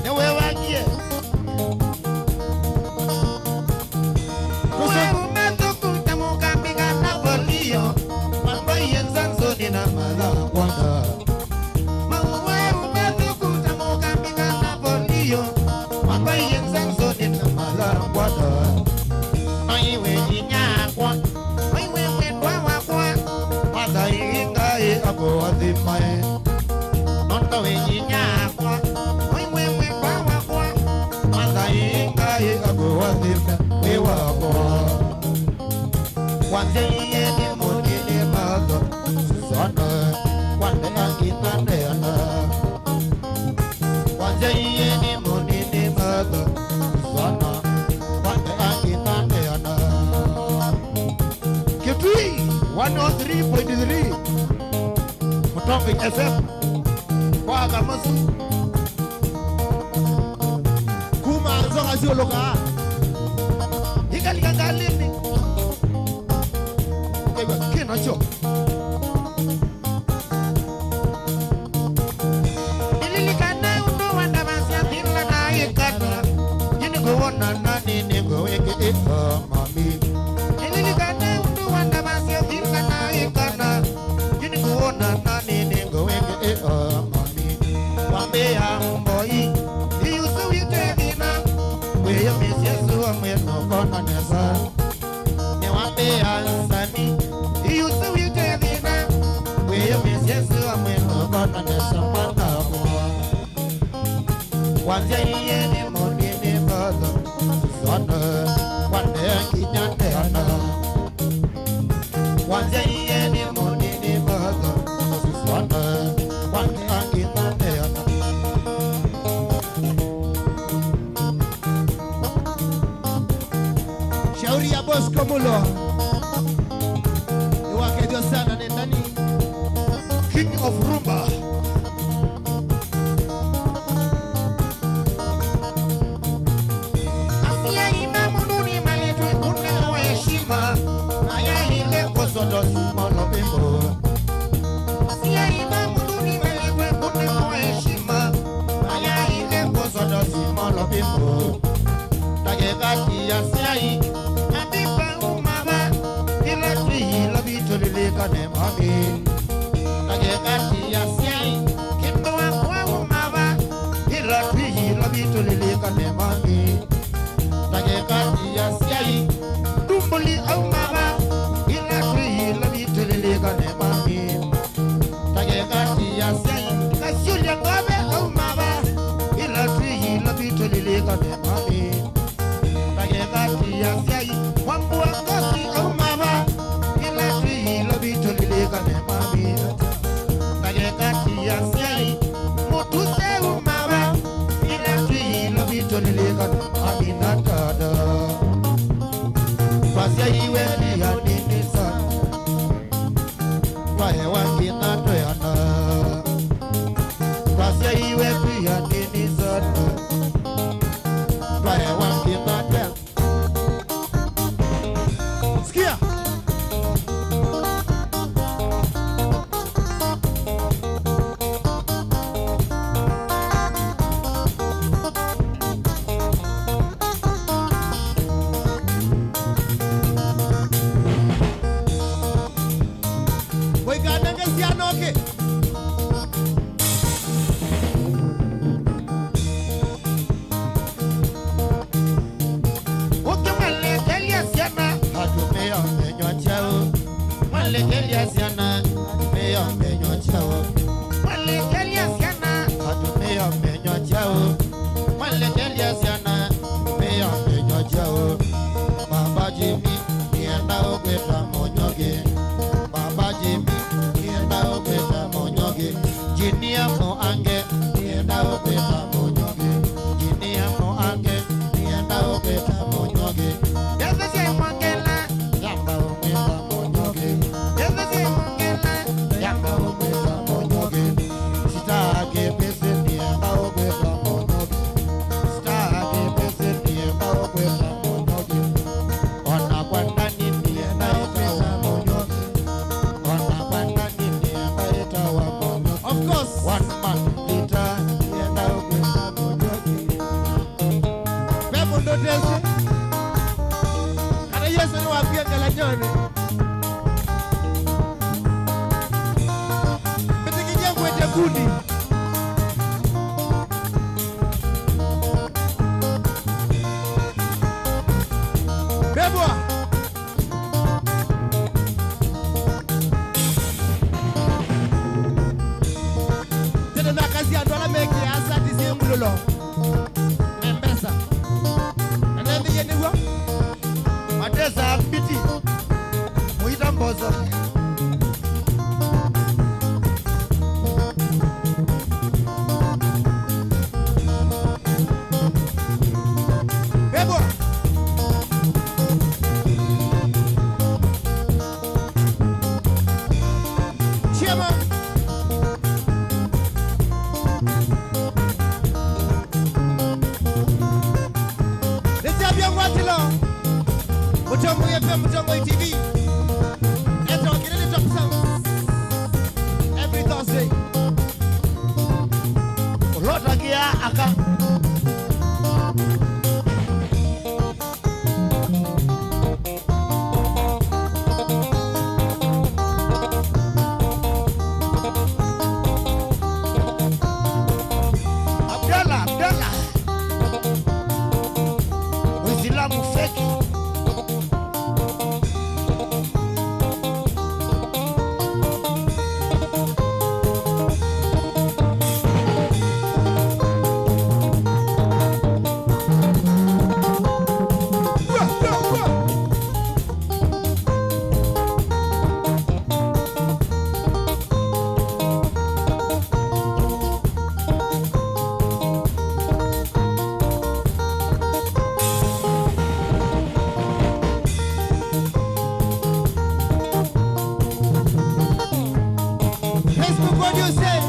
Nĩwewangie. Wewe umethũkũta mũkambika na polio, mambaie nzanzoni na malangwanda. Wewe umethũkũta mũkambika na polio, mambaie nzanzoni na malangwanda. Naiwe nyinyakwa, naiwe mwendwa wakwa, Mathai Ngai akũathime. Nũndũ wĩ nyinyakwa, naiwe mwendwa wakwa, Mathai Ngai akũathime, wĩ wakwa. Wanzyaie nĩ mũnini Martha, Susana, wandea nginya ndeana. Wanzyaie nĩ mũnini Martha, Susana, wandea nginya ndeana. Kitui one oh three point three, Mũtongoi F M, kwa Kamusi. Kuma Nzoka siũlũka. Ikalika ngalĩnĩ. Ĩw'a kĩno kyo. Nĩlilikane ũndũ wa ndavasya thĩna na ĩkata. Nĩnĩkũwona na nĩnĩkũwĩkĩĩa mami. Nĩlilikane ũndũ wa ndavasya thĩna na ĩkata. Nĩnĩkũwona na nĩnĩkũwĩkĩĩa mami. Wambĩa mboi, ĩũsĩ wĩte thĩna, wĩyũmĩsye sua mwĩnũkona nesa. Nĩwambĩa nsani, ĩũsĩ wĩte thĩna, wĩyũmĩsye sua mwĩnũkona nesa mwana mwa. Wanzyaie nĩ mũnini Martha, Susana, wandea nginya ndeana. Wanzyaie nĩ mũnini Martha, Susana, wandea nginya ndeana. Shauri ya Bosco Mulo. Nĩwakethyo sana nĩ nani? King of Rumba. Asyai ma mũndũ nĩmaletwe kũnengwa heshima, mayaĩle kũsolo simolo vĩmbo. Asyai ma mũndũ nĩmaletwe kũnengwa heshima, mayaĩle kũsolo simolo vĩmbo. Ndakekati asyai, apipa umava, ila twĩyĩla vitũlilikane mami. Ndakekati asyai, kĩndũ wakwa umava, ila twĩyĩla vitũlilikane mami. Ndakekati asyai, ndumbũli aumava, ila twĩyĩla vitũlilikane mami. Ndakekati asyai, kasyũlya ngove aumava, ila twĩyĩla vitũlilikane mami. Ndakekati asyai, wambua ngosi aumava, ila twĩyĩla vitũlilikane mami. Ndakekati asyai, mũtuse umava, ila twĩyĩla vitũlilikane mami na dada. Twasyaiwe twĩ anini sana. Twaewa nginya tweana. Twasyaiwe twĩ anini sana. Twaewa nginya tweana. Sikia. Tũtesĩ kana Yesũ nĩwakwie ngelany'onĩ. Ĩtĩkĩlya ngwĩte kundi. Vevwa. Tene nakasya andũ ala mekĩaa sati syĩ ngulũlo me mbesa. Na nethĩie nĩw'o. Matesa mbiti. Mũita mboso. Vevwa. Chiema. Nĩkyambia ngwatĩlo. Mũtongoi F M, Mũtongoi T V. Etawa Kilele Top Sounds. Every Thursday. Ũlotakĩa aka. Abdallah, Abdallah. Muislamu feki. Facebook, what do you say?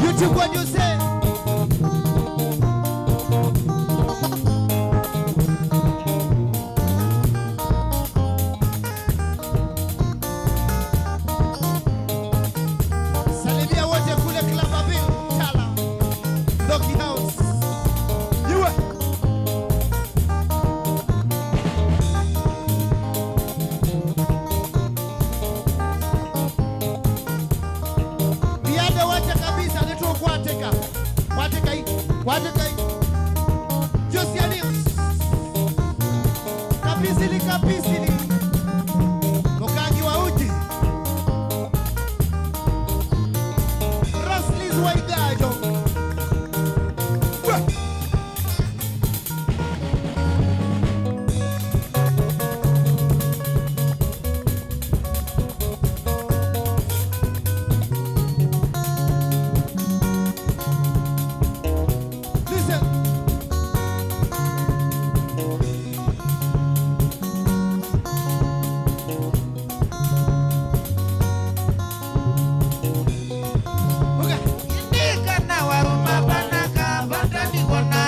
YouTube, what do you say? Salimia wote kule Club Abil, Tala, Doki House. Yue. Viande wote kabisa, nĩtũkwatĩka. Kwatĩkai, kwatĩkai. Josiani. Kapisili, kapisili. Mũkangi wa uji. Roslis Waigajo. Wah! Listen. Uga. Indikana wauma pana kavata ndikona.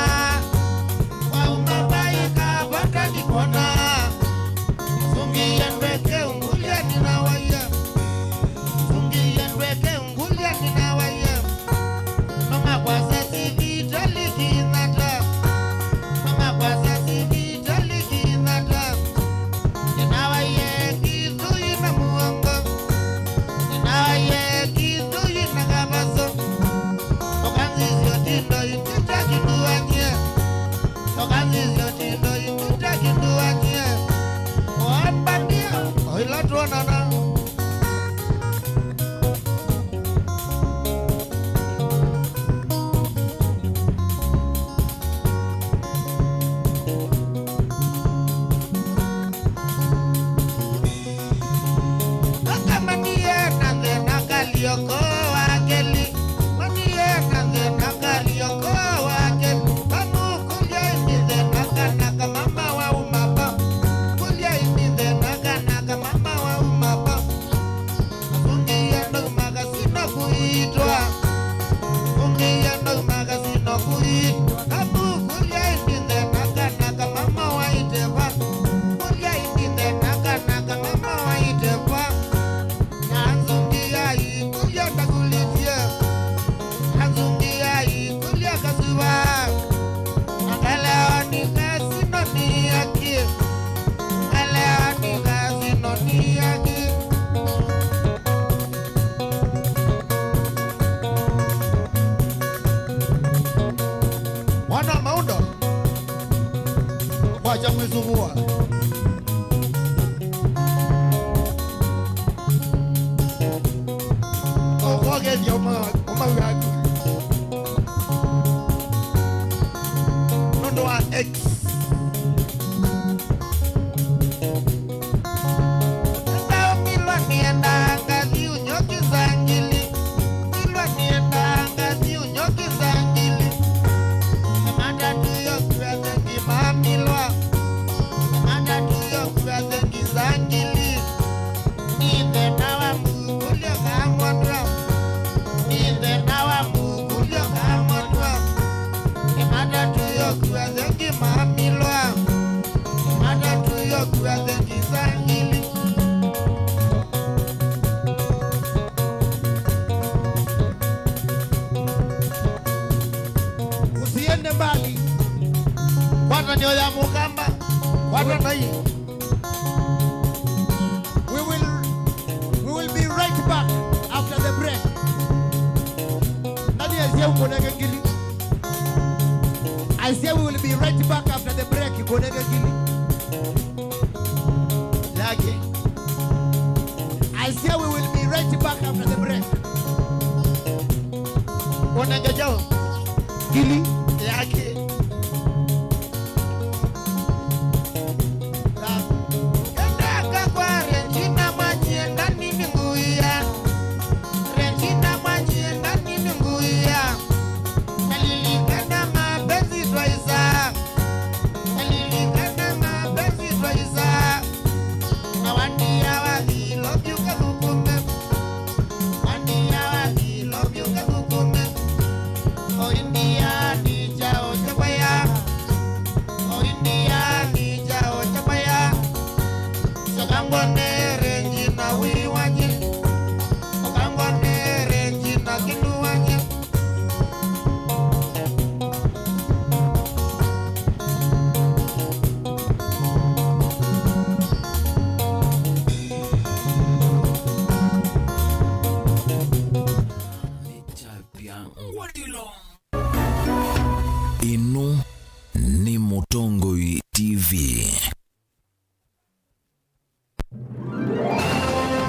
Wauma pai kavata ndikona. Sungiya ndweke ungulia ninawaia. Sungiya ndweke ungulia ninawaia. Mama kwasa sivitali kinata. Mama kwasa sivitali kinata. Nĩnawaie kĩthũi na mũongo. Nĩnawaie kĩthũi na kavaso. Ũkanzisyo tindo itita kĩndũany'e. Ũkanzisyo tindo itita kĩndũany'e. Oambania, o ĩla twonana. Akamanie na thĩna kalioko wa kelĩ. Manie na thĩna kalioko wa kelĩ. Vamũkũlya ĩmĩthĩna kana kamama wauma va. Kũlya ĩmĩthĩna kana kamama wauma Wacha mwĩsũvũa. Ũkokethya ũma-, ũmau waku. Nũndũ wa X. Ndaumilwa nĩendaa ngathi ũnyokisa ngili. Milwa nĩendaa ngathi ũnyokisa ngili. Matatũ yokiwa thengi mamilwa. Matatũ yokiwa thengi za ngili. Nĩ thĩna wa mũkũlyo kamwatwa. Nĩ thĩna wa mũkũlyo kamwatwa. Nĩ matatũ yokiwa thengi mamilwa. Nĩ matatũ yokiwa thengi za ngili. Usiende mbali. Ngwatanĩo ya Mũkamba, ngwatanai. We will, we will be right back after the break. Nani aisye ũkũnenge ngili? I say we will be right back after the break, ũkũnenge ngili. Yake. I say we will be right back after the break. Ũnenge kyaũ? Ngili. Yake. Endaka kwa Regina Mwanyie, ndani ni nguia. Regina Mwanyie, ndani ni nguia. Nalilikana mapenzi twaisa. Nalilikana mapenzi twaisa. Na wandia wathi, love you, kathukume. Wandia wathi, love you, kathukume. O India ni chao cha kwaya. O India ni chao cha kwaya. Sokangwa nere njina wiwanye. Sokangwa nere njina kinuwanye. Ĩno nĩ Mũtongoi T V.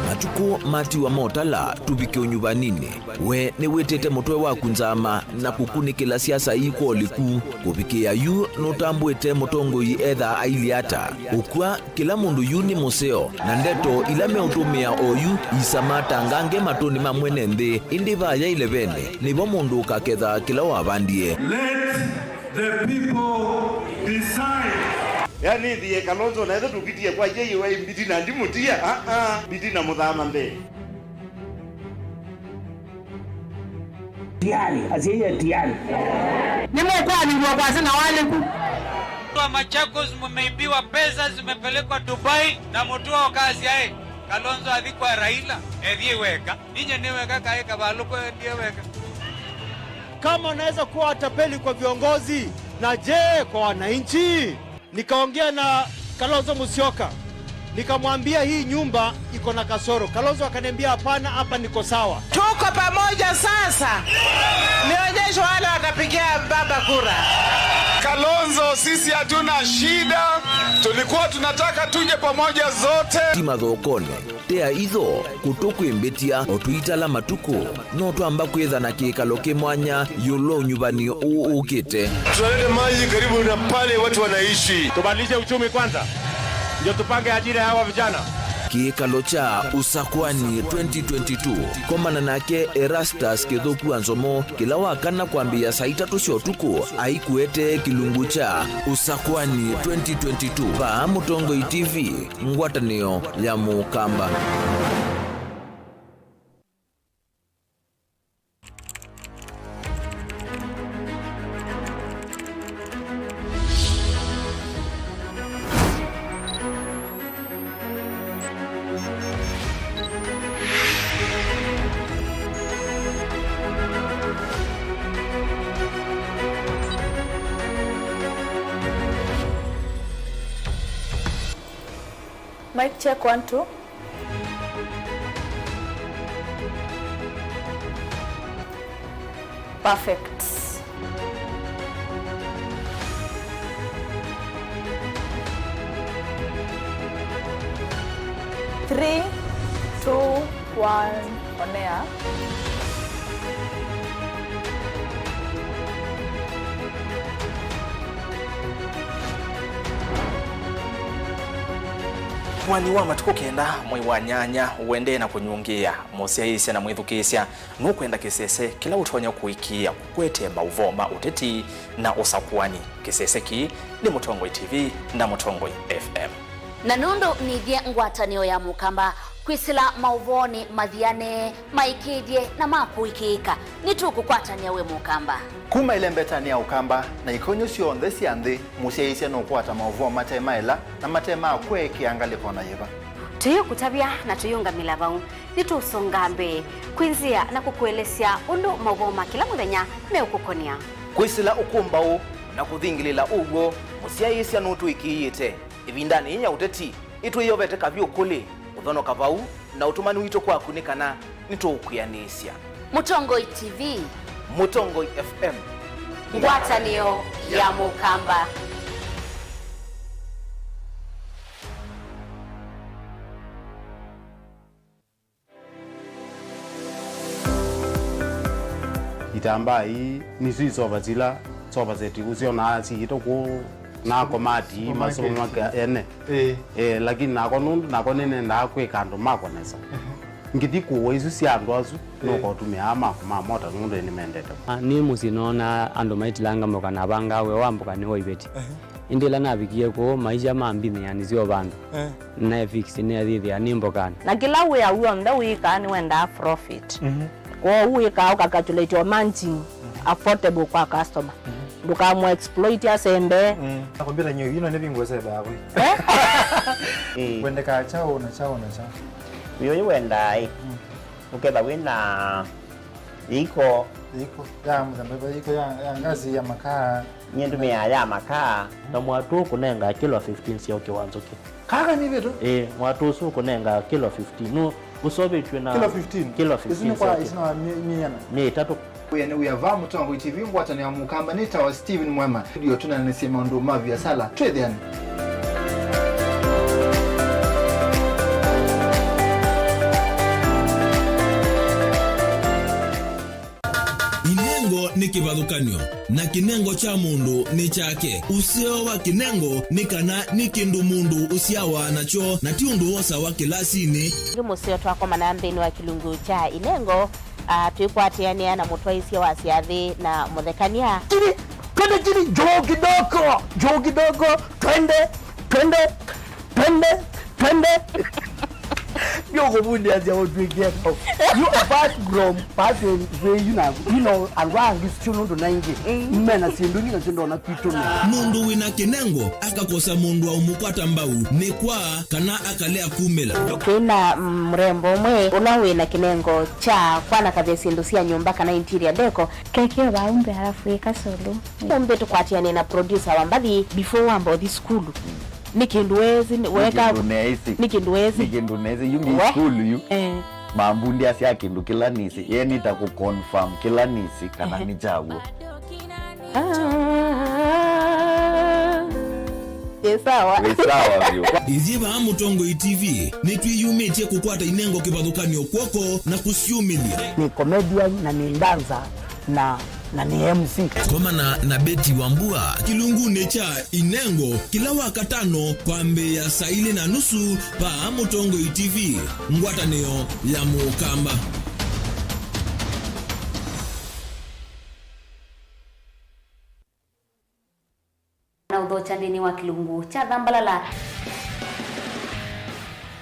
Matukũ matiwa motala tũvike ũnyuvaninĩ. We nĩwĩtĩte mũtwe waku nzama na kũkunĩkĩla siasa ii kwa ũliku? Kũvikĩĩa yu nũtambũĩte mũtongoi ethaa ailyĩ ata? Ũkw'a, kĩla mũndũ yu nĩ mũseo, na ndeto ila meũtũmĩa oyu iisamatanga nge matũnĩ ma mwene nthĩ, ĩndĩ vaya ĩlevene nĩvo mũndũ ũkaketha kĩla wavandie. Let the people decide. Yaani, thiĩ Kalonzo na ĩthe tũkitie kwa yeye wa mbiti na ndimũtia, ah, ah, mbiti na mũthama nthĩ. Tiari, asiye tiari. Nĩmũkwanĩlw'a kwasya na waliku. Wa Machakos, mumeibiwa pesa, zimepelekwa Dubai, na mũtũa ũkasya, eh, Kalonzo athi kwa Raila, ethie weka. Ninye nĩ weka kaĩ kavalũko endie weka. Kama unaweza kuwa watapeli kwa viongozi, na je, kwa wananchi? Nikaongea na Kalonzo Musyoka, nikamwambia hii nyumba iko na kasoro. Kalonzo akaniambia, "Hapana, hapa niko sawa." Tuko pamoja sasa. Nionyeshe wale watapigia baba kura. Kalonzo, sisi hatuna shida. Tulikuwa tunataka tuje pamoja zote. Ti mathokone. Tea itho, kũtũ kwĩ mbĩtya, o tũitala matukũ, no twamba kwĩtha na kĩkalo kĩ mwanya ĩũlũ wa ũnyuvanĩo ũũ ũkĩte. Tunaleta maji karibu na pale watu wanaishi. Tubadilishe uchumi kwanza, ndio tupange ajira ya hawa vijana. Kĩkalo kya Usakwani twenty twenty-two, komana nake Erastus Kĩthũku wa Nzomo, kĩla wa kana kwambĩĩa saa itatũ sya ũtukũ, aikuete kĩlungu kya Usakwani twenty twenty-two. Vaa Mũtongoi T V. Ngwatanĩo ya Mũkamba. Mic check, one, two. Perfect. Three, two, one, on air. Mwani wa matukũ kenda mwei wa nyanya ũendee na kũnyungĩĩa. Mũsyaĩĩsya na mwĩthukĩĩsya nũkwenda kĩsese kĩla ũtonya kũĩkĩĩa kũkwete maũvoo ma ũteti na ũsakũani. Kĩsese kĩĩ nĩ Mũtongoi T V na Mũtongoi F M. Na nũndũ nithye ngwatanĩo ya Mũkamba, kwĩsĩla maũvoonĩ mathiane, maĩkĩĩthye na ma kũĩkĩĩka, nĩtũkũkwatanĩa wĩ Mũkamba. Kuma ĩlembetanĩ ya Ũkamba na ikonyo syonthe sya nthĩ, mũsyaĩĩsya nũkwata maũvoo mate maela na mate ma kweekea ngalĩko o na yĩva. Tũyĩũkũtavya na tũyĩũngamĩla vau. Nĩtũũsonga mbee kwĩnzĩa na kũkũelesya ũndũ maũvoo ma kĩla mũthenya meũkũkonĩa. Kwĩsĩla ũkũmbaũ na kũthingĩlĩla ũw'o, mũsyaĩĩsya nũtũĩkĩĩte. Ĩvindanĩ yĩĩ ya ũteti, ĩtwĩyovete kavyũ kũlĩ ũthonoka vau, na ũtũmani witũ kwaku nĩ kana nĩtũũkwĩanĩsya. Mũtongoi T V. Mũtongoi F M. Ngwatanĩo ya Mũkamba. Itambaa ii nĩsyo isova sila sofa set ũsyonaa siitũ kũu na komati ii, supermarket, masofa make ene. Ĩĩ. Eh, lakini nakwa nũndũ nakwa nĩnendaa kwĩka andũ makwa nesa. Ehe. Ngĩthi kũũa isu sya andũ asu, ĩĩ, nũkotũmĩaa makwa ma mota nũndũ nĩmendete. Ah, nĩ mũsyĩ noonaa andũ maitilanga mboka na avangaa wĩa wa mboka nĩ wa iveti. Ehe. Ĩndĩ ĩla navikie kũu, maisha mambinĩanĩsya o vandũ. Eh. Naefix nĩathĩthĩa nĩ mbokanĩ. Na kĩla wĩa w'onthe wĩkaa nĩwendaa profit. Mhm. Kwoou wĩkaa ũkacalculate o margin, mhm, affordable kwa customer. Mhm. Ndũkamũ exploit asembe. Mm. Nakwambia nyie ino nĩ bingo sebe hapo. Eh? Eh. Wendekaa chao na chao na chao. Wĩo wendaa ĩ. Mm. Ũketha wĩna Iko. Iko ya mũthemba ĩva? Iko ya, ya ngasi, ya makaa? Nyie ndũmĩaa ya makaa. Na mwatũ ũkũnengaa kilo fifteen sya ũkĩ wa nzũkĩ. Kaka nĩ vĩtũ? Ĩĩ, mwatũ ũsu ũkũnengaa kilo fifteen. Nũ ũsovĩtw'e na kilo fifteen? Kilo fifteen. Isu nĩ kwa sya ũkĩ. Isu na mĩ-, mĩana? Mĩ ĩtatũ. Wĩa nĩ wĩa va Mũtongoi T V, ngwatanĩo ya Mũkamba, nĩ tawa Steven Mwema. Studio tũnanĩsye maũndũ ma viasala. Twĩthĩane. Inengo nĩ kĩvathũkany'o, na kĩnengo kya mũndũ nĩ kyake. Ũseo wa kĩnengo nĩ kana nĩ kĩndũ mũndũ ũsyawa nakyo, na ti ũndũ wosawa kĩlasinĩ. Ĩngĩ mũseo twakomana nthĩnĩ wa kĩlungu kya inengo, ah, twĩkwatĩanĩa na mũtwaĩsya wa syathĩ na mũthekany'a. Chini, twende chini, juu kidogo, juu kidogo, twende, twende. Twende, twende. Nĩũkũvundiasya ũtwĩkie kau. You apart from pattern kwĩ yu na, you know, andũ angĩ sio nũndũ na ingĩ. Mm. Mena syĩndũ ingĩ nasyo ndona kwitũ nĩ. Mũndũ wĩna kĩnengo akakosa mũndũ wa ũmũkwata mbau nĩ kwa kana akalea kumĩla. Kwĩna, mm, mrembo ũmwe ũla wĩna kĩnengo kya kwanakavya syĩndũ sya nyũmba kana interior decor. Keke vau mbee alafu ĩka solo. Ũmbĩ tũkwatĩane na producer wa mbathi before wamba ũthi sukulu. Nĩ kĩndũ weesĩ, nĩ, nĩ weka, kĩndũ neesĩ. Nĩ kĩndũ weesĩ. Nĩ kĩndũ neesĩ. Yu ngĩ sukulu yu. Eh. Mambundiasya kĩndũ kĩla nĩsĩ. Ye nĩta kũ confirm kĩla nĩsĩ kana, ehe, nĩ kyaw'o. Ah, ĩ sawa. Ĩ sawa vyũ. Ithyĩ vaa Mũtongoi T V nĩtwĩyumĩtye kũkwata inengo kĩvathũkany'o kw'oko na kũsyumĩlya. Nĩ comedian na nĩ dancer. Na, na nĩ M C. Komana na Betty Wambua kĩlungunĩ kya Inengo kĩla Wakatano kwambĩĩa saa ilĩ na nusu vaa Mũtongoi T V, ngwatanĩo ya Mũkamba. Na ũthokya nthĩnĩ wa kĩlungu kya Thambalala.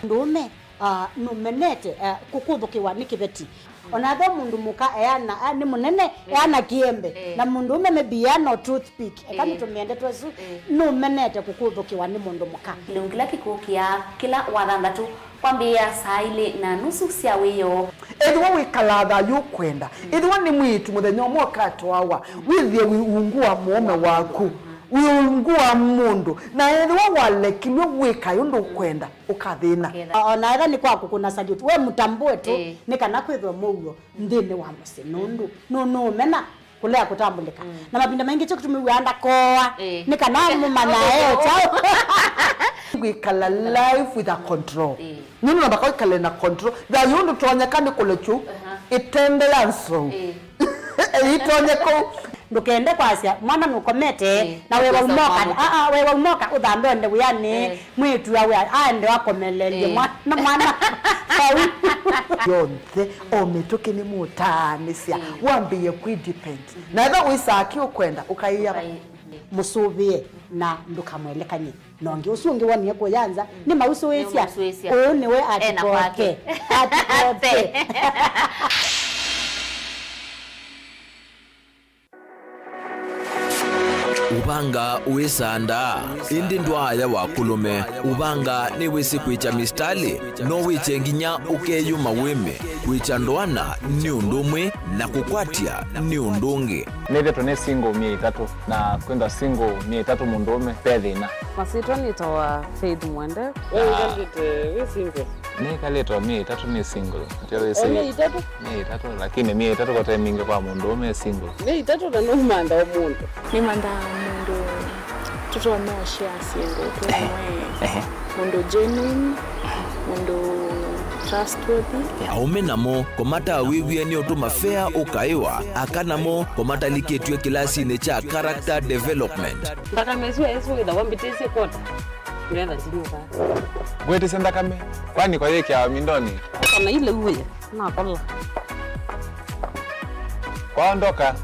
Mũndũũme, ah, nũmenete, ah, kũkũthũkĩwa nĩ kĩveti. O na ethĩwa mũndũ mũka eana, ah, nĩ mũnene, eh, eana kĩembe. Eh. Na mũndũũme maybe eana o toothpick. Eka, eh, nĩtũmĩe ndeto ĩsu, eh, nũmenete kũkũthũkĩwa nĩ mũndũ mũka. Kĩlungu kĩla kĩkũkĩa kĩla Wathanthatũ kwambĩĩa saa ilĩ na nusu sya wĩoo. Ethĩwa wĩkalaa thayũ ũkwenda, ethĩwa nĩ mwĩĩtu mũthenya ũmwe ũkatwawa, wĩthĩe wĩ ungu wa mũũme waku, wĩ ungu wa mũndũ, na ethĩwa walekilw'e wĩkae ũndũ ũkwenda, ũkathĩna. Ũkethĩa. O na ethĩwa nĩ kwa kũkũna salute, we mũtambũe tu, ĩĩ, nĩ kana kwĩthwe mũuo nthĩnĩ wa mũsyĩ, nũndũ nũ-, nũũmena kũlea kũtambũlĩka. Mm. Na mavinda maingĩ kyo kĩtumi wĩaa ndakoa, ĩĩ, nĩ kana mũmanya e kyaũ. Ikala life with a control. Ĩĩ. Nũndũ namba kwa ikale na control. Thayũ ndũtonyeka nĩ kũlekyu. Aha. Ĩtende ya nsou. Ĩĩ. Ĩtonye kũu. Ndũkende kwasya mwana nũkomete. Ĩĩ. Na wewa umoka. Aa, wewa umoka ũthambe ũende wĩanĩ. Ĩĩ. Mwĩĩtu awe aende wakomeleelye. Ĩĩ. Mwana, mwana. Vau. Yonthe o mĩtũkĩ nĩ mũtaanĩsya. Ĩĩ. Wambĩĩe kwĩ depend. Na ethwa wĩsaa kĩ ũkwenda ũkaĩa. Ũkaĩ-, ĩĩ. Mũsũvĩe na ndũkamwelekany'e. Na ũngĩ ũsu ũngĩ wonie kũya nza, nĩmausũĩsya. Nĩmausũĩsya. Ũũ nĩwe. Ena kwake. Atikoke. Atikoke. Ũvanga wĩsandaa, ĩndĩ ndwaaya wa kũlũme. Ũvanga nĩwĩsĩ kwĩkya mistalĩ, no wĩkye nginya ũkeyũma wĩme, kwĩkya ndoana nĩ ũndũ ũmwe, na kũkwatya nĩ ũndũ ũngĩ. Nĩthĩtwe nĩ single myei ĩtatũ, na kwĩthwa single myei ĩtatũ mũndũũme ve thĩna. Masyĩtwa nĩtawa Faith Mwende. We wĩkalĩte wĩ single? Nĩkalĩte o myei ĩtatũ nĩ single. Atĩ wĩsĩ. O myei ĩtatũ? Myei ĩtatũ, lakini myei ĩtatũ kote mingĩ kwa mũndũũme e single. Myei ĩtatũ na nũmantha o mũndũ. Nĩmanthaa mũndũ tũtonya ũshare syĩndũ twĩ. Ehe. Mũndũ genuine, mũndũ trustworthy. Aũme namo, kũmatawĩw'e nĩ ũtũma fea ũkaĩwa, aka namo, kũmatalikĩtw'e kĩlasinĩ kya character development. Nthakame ĩsu ĩsu wĩthawa mbĩtĩsye kwota, ngetha ndinyuka. Ngwĩtĩsye nthakame, kwani kwayĩkĩawa mindonĩ? Kana ile uye, nakola. Kwaondoka.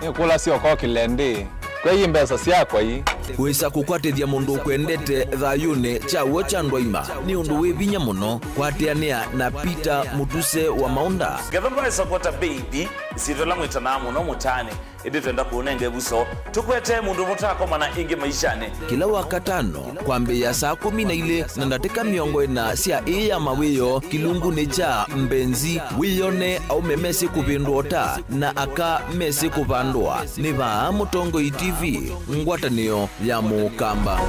Nĩkũlasya ũkokĩle ndĩ, kwei mbesa syakwa ii. Wĩsa kũkwatĩthya mũndũ ũkwendete thayũnĩ kya w'o kya ndwaima nĩ ũndũ wĩ vinya mũno. Kwatĩanĩa na Peter Mũtuse wa Maũnda. Ngetha ndwaĩsa kwata baby, ĩsyĩtwa ĩla mwĩtanaa mũno mũtaanĩ, ĩndĩ twenda kũũnenga ĩvuso, tũkwetee mũndũ mũtaakomana ĩngĩ maishanĩ. Kĩla Wakatano, kwambĩĩa saa kũmi na ilĩ na ndatĩka mĩongo ĩna sya ĩĩ ya mawĩoo, kĩlungunĩ kya Mbenzi, wĩyone aũme mesĩ kũvĩndũa ũta na aka mesĩ kũvandũa. Nĩ vaa Mũtongoi T V, ngwatanĩo ya Mũkamba.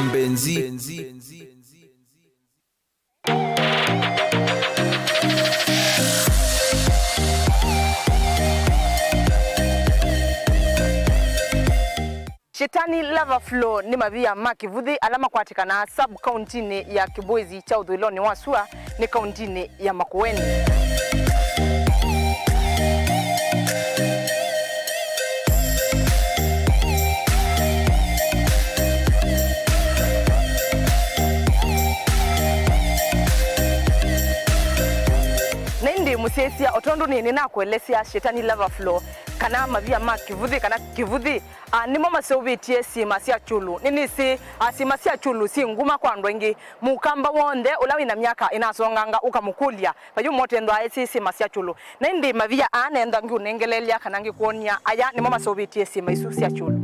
Mbenzi. Shetani Lava Flow nĩ mavia ma kĩvuthĩ ala makwatĩkanaa sub-kauntinĩ ya Kibwezi kya ũthũĩlonĩ wa sua nĩ kauntinĩ ya Makueni. Na ĩndĩ mũsyaĩĩsya, o tondũ nĩ, nĩnakũelesya Shetani Lava Flow, kana mavia ma kĩvuthĩ, kana kĩvuthĩ, a, nĩmo maseũvĩtye syĩma sya kyũlũ. Nĩnĩsĩ, a, syĩma sya kyũlũ syĩ nguma kwa andũ aingĩ. Mũkamba w'onthe ũla wĩ na myaka ĩnasonganga ũkamũkũlya, vayũ motethwaa esĩ syĩma sya kyũlũ. Na ĩndĩ mavia aa nenda ngĩũnengeleelya kana ngĩkwony'a, aya nĩmo maseũvĩtye syĩma isu sya kyũlũ.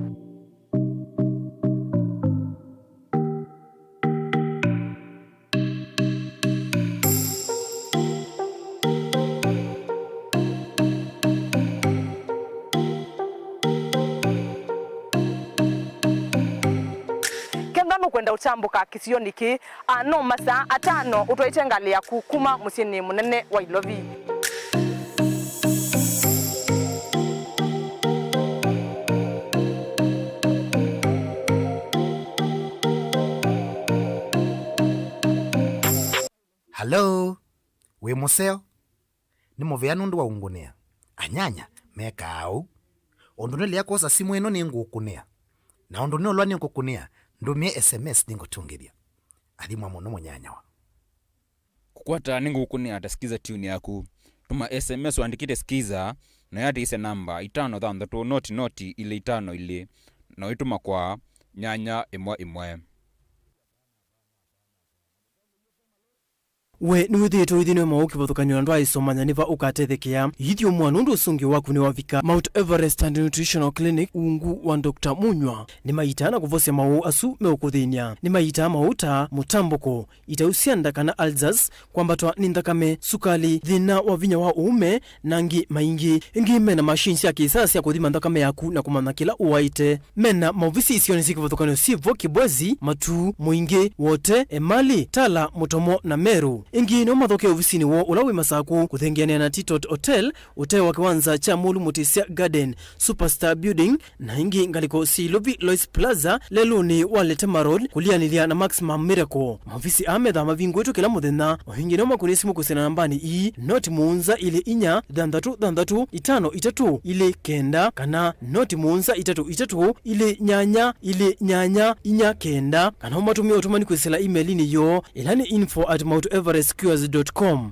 Kenda nũkwenda ũtambũka kĩsionĩ kĩĩ, a, no masaa atano ũtwaĩte ngalĩ yaku kuma mũsyĩnĩ mũnene wa Ilovi. Hello, wĩ mũseo? Nĩ mũvea nũndũ wa ũngũnĩa. Anyanya mekaa ũu. Ũndũ nĩlea kwosa simũ ĩno nĩngũkũnĩa. Na ũndũ nĩũlwa nĩngũkũnĩa, ndũmĩe S M S nĩngũtũngĩthya. Athimwa mũno mũnyanyawa. Kũkwata nĩngũkũnĩa ta Skiza tune yaku. Tũma S M S ũandĩkĩte Skiza, na yatĩĩsya namba itano thanthatũ noti noti ilĩ itano ilĩ, na ũitũma kwa nyanya ĩmwe ĩmwe. We nĩwĩthĩĩtwe ũithinĩwe maũũ kĩvathũkany'o na ndwaaĩsomanya nĩ va ũkatethekea? Ithyũmũa nũndũ ũsũngĩo waku nĩwavika. Mount Everest and Nutritional Clinic, ungu wa Doctor Munywa, nĩmaitaa na kũvosya maũũ asu meũkũthĩny'a. Nĩmaitaa maũũ ta mũtambũko, itau sya nda kana ulcers, kwambatwa nĩ nthakame, sukali, thĩna wa vinya wa ũũme, na angĩ maingĩ. Ĩngĩ me na machine sya kĩsaa sya kũthima nthakame yaku na kũmanya kĩla ũwaĩte. Me na maovisi isionĩ syĩ kĩvathũkany'o syĩ vo Kibwezi, Matuu, Mũingĩ, Wote, Emali, Tala, Mũtomo na Meru. Ĩngĩ no mathoke ovisinĩ woo ũla wĩ Masaku kũthengeanĩa na Titot Hotel, ũtee wa kĩwanza kya Mũlũ Mũtĩsya Garden, Superstar Building, na ĩngĩ ngalĩko syĩ Ilovi Lois Plaza, lelũnĩ wa Letema Road, kũlianĩlya na Maximum Miracle. Maovisi aa methaa mavingũĩtwe kĩla mũthenya. O ĩngĩ no makũnĩe simũ kwĩsĩla nambanĩ ii, noti mũonza ilĩ inya, thanthatũ thanthatũ, itano itatũ, ilĩ kenda, kana noti mũonza itatũ itatũ, ilĩ nyanya, ilĩ nyanya, inya kenda, kana ũmatũmĩe ũtũmani kwĩsĩla email-inĩ yoo, ĩla nĩ info at mount everest cures dot com.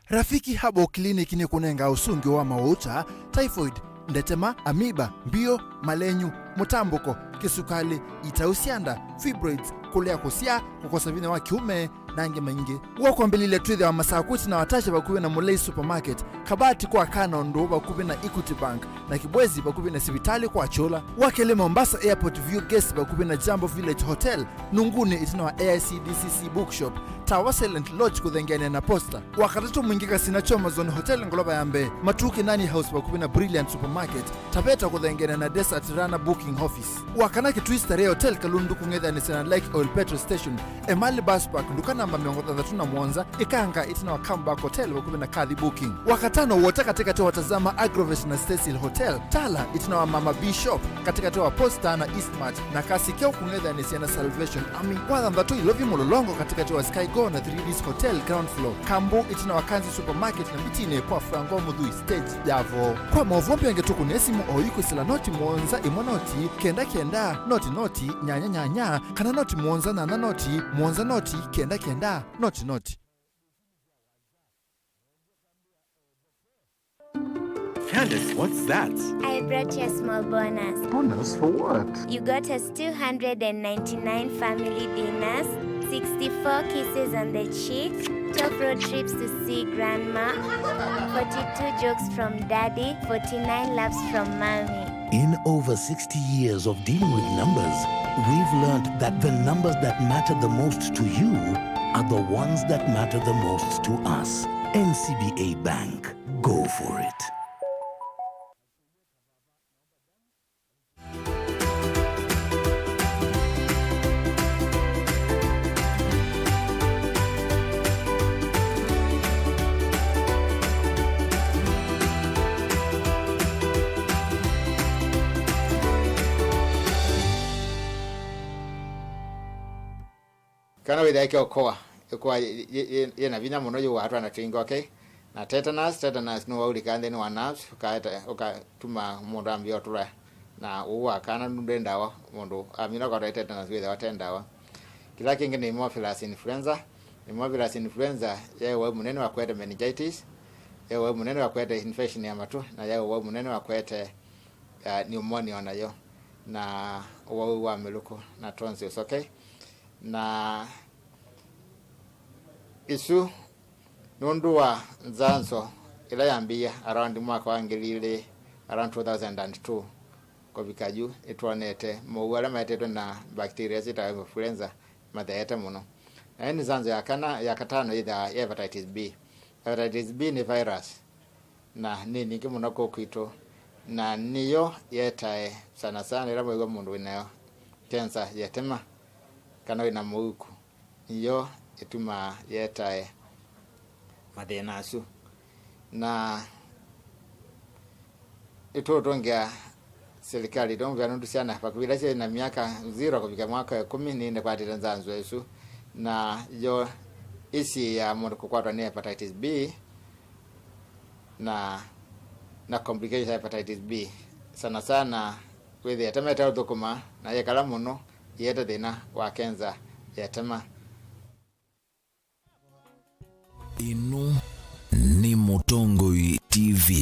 Rafiki Herbal Clinic nĩkũnengaa ũsũngĩo wa maũũ ta typhoid, ndetema, amoeba, mbio, malenyu, mũtambũko, kĩsukalĩ, itau sya nda, fibroids, kũlea kũsyaa, kũkosa vinya wa kĩũme, na angĩ maingĩ. Wa kwambĩlĩlya twĩthĩawa Masaku ĩtina wa Tasha vakuvĩ na Mulei Supermarket, Kabati kwa Kana ũndũ vakuvĩ na Equity Bank, na Kibwezi vakuvĩ na sivitalĩ kwa Kyũla. Wa kelĩ Mombasa Airport View Guest vakuvĩ na Jambo Village Hotel, Nunguni ĩtina wa A I C D C C Bookshop, Tawa Silent Lodge kũthengeanĩa na Posta. Wa katatũ Mwingi Kasina Choma Zone Hotel ngolova ya mbee, Matuu Kinani House vakuvĩ na Brilliant Supermarket, Taveta kũthengeanĩa na Desert Runner Booking Office. Wa kana Kitui Starehe Hotel Kalundu kũng'ethanĩsya na Lake Oil Petrol Station, Emali Bus Park, nduka namba mĩongo thanthatũ na mũonza, Ikanga ĩtina wa Comeback Hotel vakuvĩ na Kathi Booking. Wa katano Wota katĩkatĩ wa Tazama Agrovet na Cecil Hotel, Tala ĩtina wa Mama B Shop, katĩkatĩ wa Posta na Eastmart, na Kasikeo kũng'ethanĩsya na Salvation Army. Wa thanthatũ Ilovi Mũlolongo katĩkatĩ wa Sky Go na Three Ds Hotel ground floor, Kambu ĩtina wa Kanzi Supermarket na Mbitinĩ kwa Franco Mũthui stage ya vo. Kwa maũvoo mbingĩ tũkũnĩe simũ oyu kwĩsĩla noti mũonza ĩmwe noti kenda kenda noti noti nyanya nyanya kana noti mũonza nyanya noti mũonza noti kenda kenda noti noti. Candace, what's that? I brought you a small bonus. Bonus for what? You got us two hundred and ninety-nine family dinners, sixty-four kisses on the cheek, twelve road trips to see grandma, forty-two jokes from daddy, forty-nine laughs from mommy. In over sixty years of dealing with numbers, we've learned that the numbers that matter the most to you are the ones that matter the most to us. N C B A Bank. Go for it. Kana wĩthĩa ĩkĩokoa, ĩkoa yĩ, yĩ, yĩ, yĩ na vinya mũno, yũaa twana twingĩ, okay? Na tetanus, tetanus nĩwaulĩkaa nthĩnĩ wa nerves, ũkaeta, ũkatuma mũndũ ambĩa ũtũla, na ũu wa kana ndwĩ ndawa, mũndũ amina kwatwa tetanus wĩthĩwa te ndawa. Kĩla kĩngĩ nĩ Haemophilus influenza. Haemophilus influenza yaĩ ũwau mũnene wa kũete meningitis, yaĩ ũwau mũnene wa kũete infection ya matũ, na yaĩ ũwau mũnene wa kũete, uh, pneumonia o nayo, na ũwau wa mĩlũkũ na tonsils, okay? Na ĩsu nũndũ wa nzanzo ĩla yambĩĩe around mwaka wa ngili ilĩ, around two thousand and two, kũvika yu, nĩtwonete mowau ala maetetwe na bacteria syĩtawa influenza matheete mũno. Na ĩndĩ nzanzo ya kana, ya katano yĩthaa ya hepatitis B. Hepatitis B nĩ virus, na nĩ ningĩ mũno kũũ kwitũ, na nĩyo yetae sana sana ĩla mwĩw'a mũndũ wĩnayo kensa ya ĩtema kana wĩna mũuku, nĩyo ĩtumaa yetae mathĩna asu. Na nĩtũũtũngĩa silikalĩ tũmũvea nũndũ syana vakuvĩ ila syĩ na myaka zero kũvika mwaka wa ĩkũmi nĩnĩkwatĩte nzanzo ĩsu, na yo ĩsiĩĩaa mũndũ kũkwatwa nĩ hepatitis B na, na complications ya hepatitis B. Sana sana wĩthĩa ĩtema ĩteũthũkũma na yekala mũno, ĩete thĩna wa kenza ya ĩtema. Ĩno nĩ Mũtongoi T V.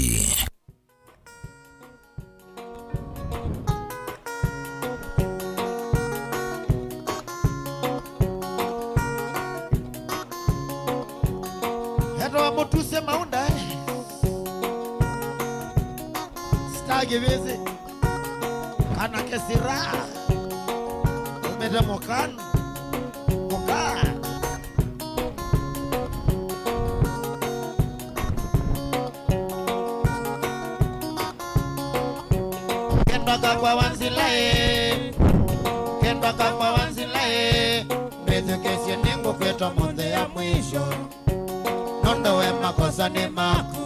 Etawa Mũtuse Maunda, eh? Star Kĩvĩsĩ. Kana kesira. Umete mokan. Moka. Kendwa kakwa wanzilae. Kendwa kakwa wanzilae. Nzĩkĩsye nĩngũkwĩta mũnthĩa mwisho, nũndũ we makosa nĩ maku.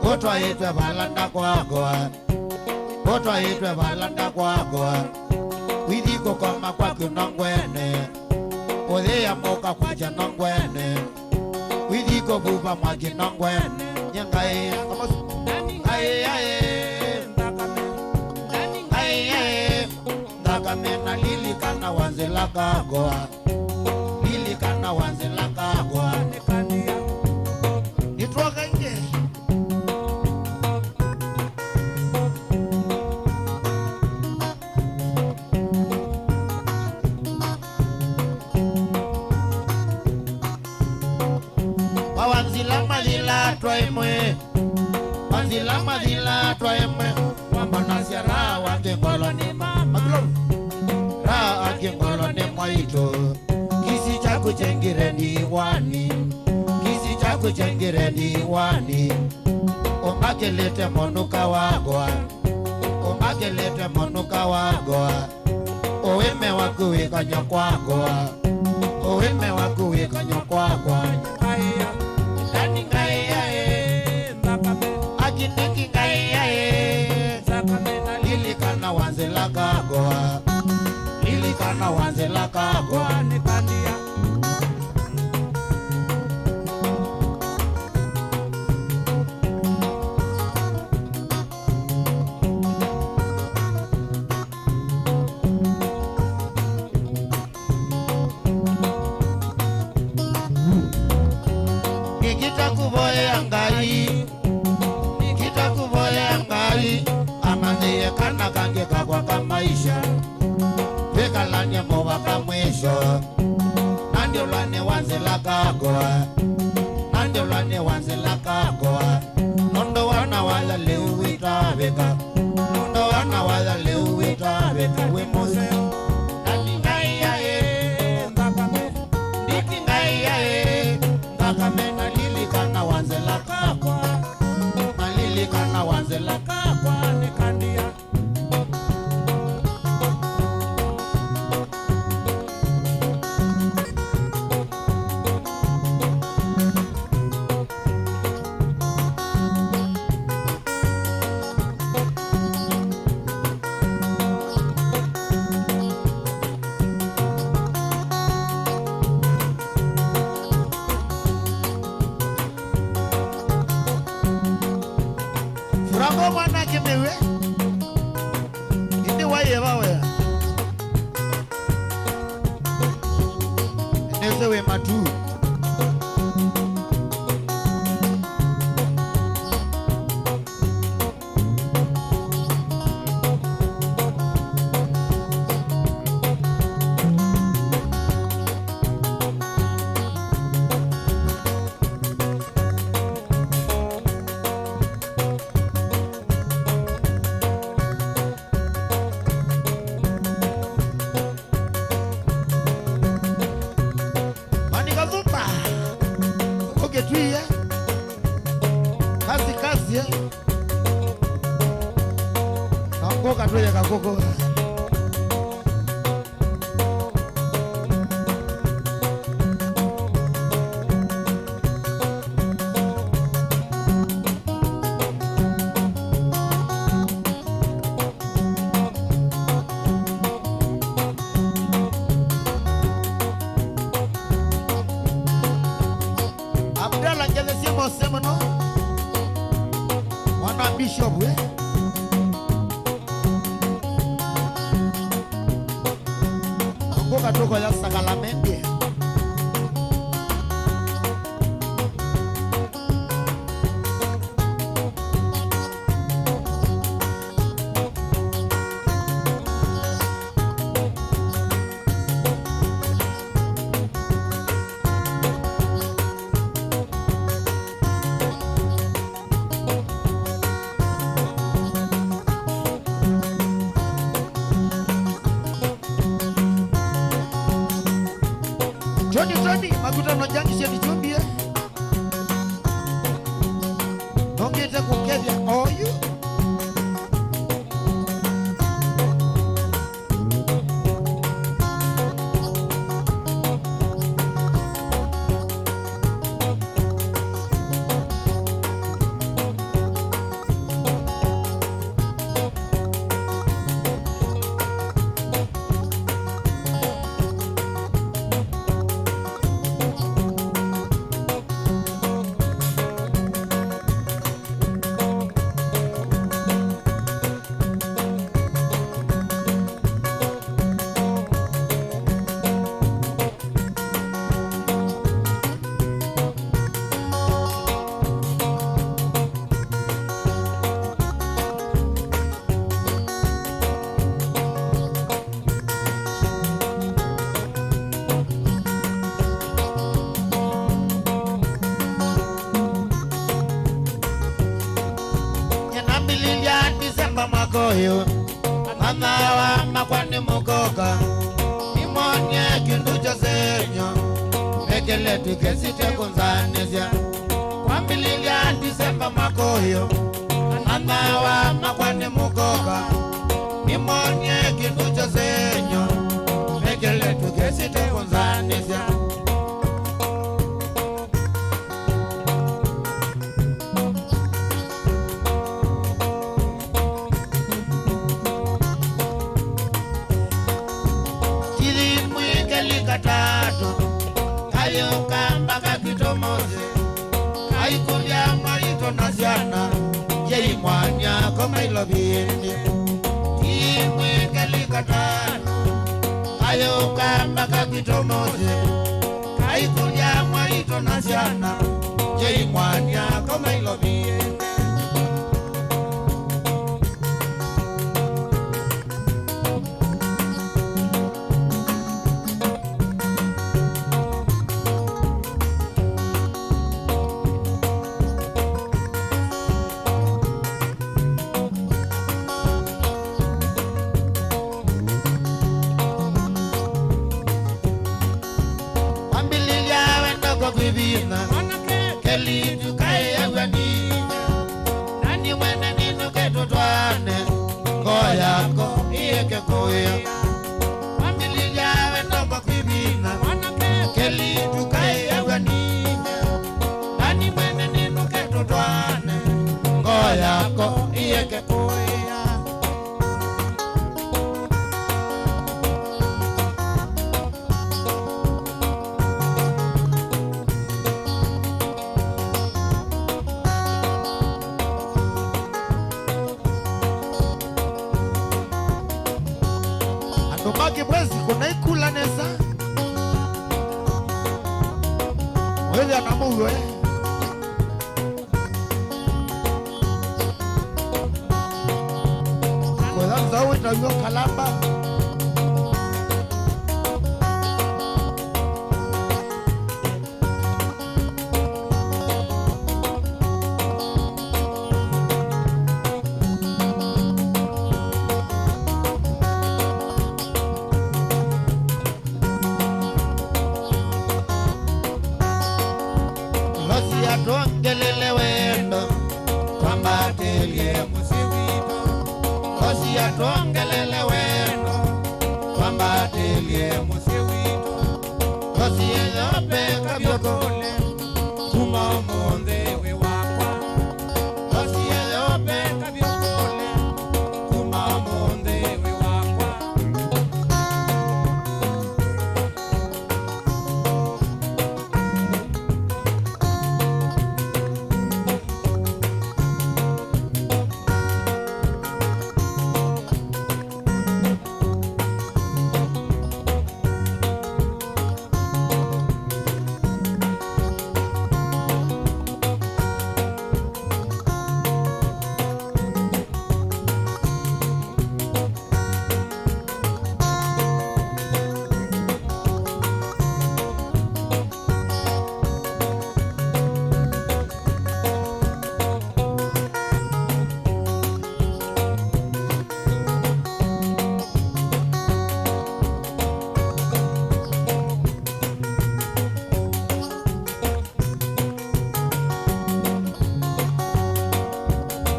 Ũtwaĩtwe vala ndakwakoa, ũtwaĩtwe vala ndakwakoa. Withi kũkoma kwaku nongwene, ũyĩamũka kwakya nongwene. Withi kũvuva mwaki nongwene. Nye Ngai, Ngai aĩ, Ngai aĩ, nthakame na lilikana wa nzĩla kakoa. Lilikana wa nzĩla kakoa. Nĩtwoka ĩngĩ. Wa Wanzila mathila twa ĩmwe. Wanzila mathila twa ĩmwe. Wambanasya raha wa kĩngolo nĩ mama. Raha wa kĩngolo nĩ mwaitũ. Kĩsĩ kyaku kyengire ndiwani. Kĩsĩ kyaku kyengire ndiwani. Ũmbakĩlĩte mũnuka wakwa. Ũmbakĩlĩte mũnuka wakwa. Ũĩme waku wĩ kanyw'a kwakwa. Ũĩme waku wĩ kanyw'a kwakwa. Ngai, ndani Ngai aĩ, nthakame. Akindiki Ngai aĩ, nthakame na lilikana wa nzĩla kakoa. Lilikana wa nzĩla kakoa. Nĩkandia. Nĩkĩta kũvoya Ngai, nĩkĩta kũvoya Ngai, amanyĩe kana kangĩ kakwa ka maisha, twĩkalany'e mũvaka mwisho. Nandĩũlwanĩ wa nzĩla kakoa, nandĩũlwanĩ wa nzĩla kakoa. Nũndũ wana waya lĩu wĩtavĩka, nũndũ wana waya lĩu wĩtavĩka wĩ mũseo. Ndani Ngai aĩ, nthakame, ndiki Ngai aĩ, nthakame na lilikana wa nzĩla kakoa, na lilikana wa nzĩla kakoa nĩkandia. Franco mwanake mĩw'e, ĩndĩ waĩeva wĩa. Nĩsĩ wĩ matu. Mani Kathumba, ũkĩtwie, kasi, kasi, eh. Na ngũka tũye kakũkũ. Abdala ngelesye mose mũno. Mwana Bishop, eh? Ngũka tũkoya sakalamenti. Toni, Toni, makutano jangi sya nichumbie. Nongete kukethya oyu. Anyanyawa makwa nĩ mũkoka, nĩmwonie kĩndũ kyose nyo, mekele twĩkesite kũnzanĩsya. Kwambĩlĩlya Disemba mwaka ũyũ, anyanyawa makwa nĩ mũkoka, nĩmwonie kĩndũ kyose nyo, mekele twĩkesite kũnzanĩsya. Kĩthimũ kĩlĩ katatũ, kayũka mbaka kwitũ mũsyĩ. Kaikũlya mwaitũ na syana, yei mwanya ko Nailovi ĩndĩ. Kĩthimũ kĩlĩ katatũ, kayũka mbaka kwitũ mũsyĩ. Kaikũlya mwaitũ na syana, yei mwanya ko Nailovi ĩndĩ. Kwambĩlĩlya wendo kwa kwĩvitha, kelĩtu kaĩ aw'a nĩ inyia. Nani mwene nĩnũke tũtwaane, ngoo yako ĩeke kũĩa. Kwambĩlĩlya wendo kwa kwĩvitha, kelĩtu kaĩ aw'a nĩ inyia. Nani mwene nĩnũke tũtwaane, ngoo yako ĩeke kũĩa. Andũ ma Kĩbwezi kũnaikula nesa. Wĩthĩa na mũuo, eh? Kũya nzaũ ĩtaw'o Kalamba. Ngoo sya twongelele wendo, twambatĩlye mũsyĩ witũ. Ngoo sya twongelele wendo, twambatĩlye mũsyĩ witũ. Ngoo sya yope kavyũkũle, kuma ũmũnthĩ wĩ wakwa. Ngoo sya yope kavyũkũle, kuma ũmũnthĩ wĩ wakwa.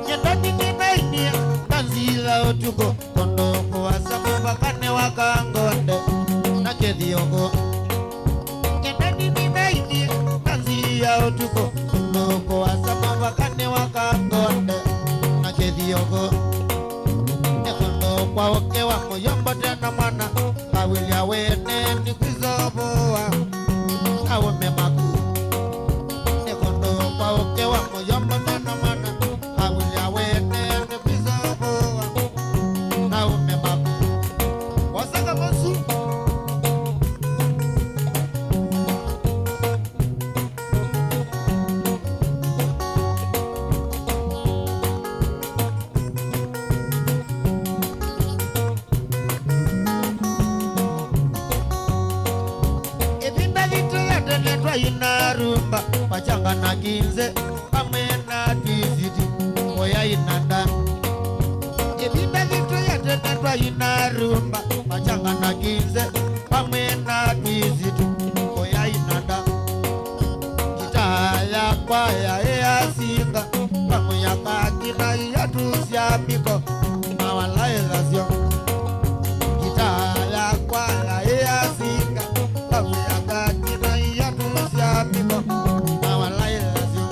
Nyendani nĩnainie, ndanzila ũtukũ, kũndũ kũasa mũvakanĩ wa Kangonde na Kĩthiũkũ. Nyendani nĩnainie, ndanzia ũtukũ, kũndũ kũasa mũvakanĩ wa Kangonde na Kĩthiũkũ. Nĩ kũndũ kwa ũkĩ wa mũyombo tena mwana, kawĩlya wene nĩ kwĩsovũa na ũme maku. Nĩ kũndũ kwa ũkĩ wa mũyombo tena mwana, kawĩlya wene nĩ kwĩsovũa na ũme maku. Wasaka masu. Ĩvinda yitũ ya tene twaina rumba, wachanga na kinze, vamwe na twisiti, oya inanda. Ĩvinda Aina rumba, machanga na kinze, pamwe na twisitu, koya inanda. Ngitaa yakwa yaĩ ya singa, pamwe ya kakina iatu sya miko, mawalaĩthasyo. Ngitaa yakwa yaĩ ya singa, pamwe ya kakina iatu sya miko, mawalaĩthasyo.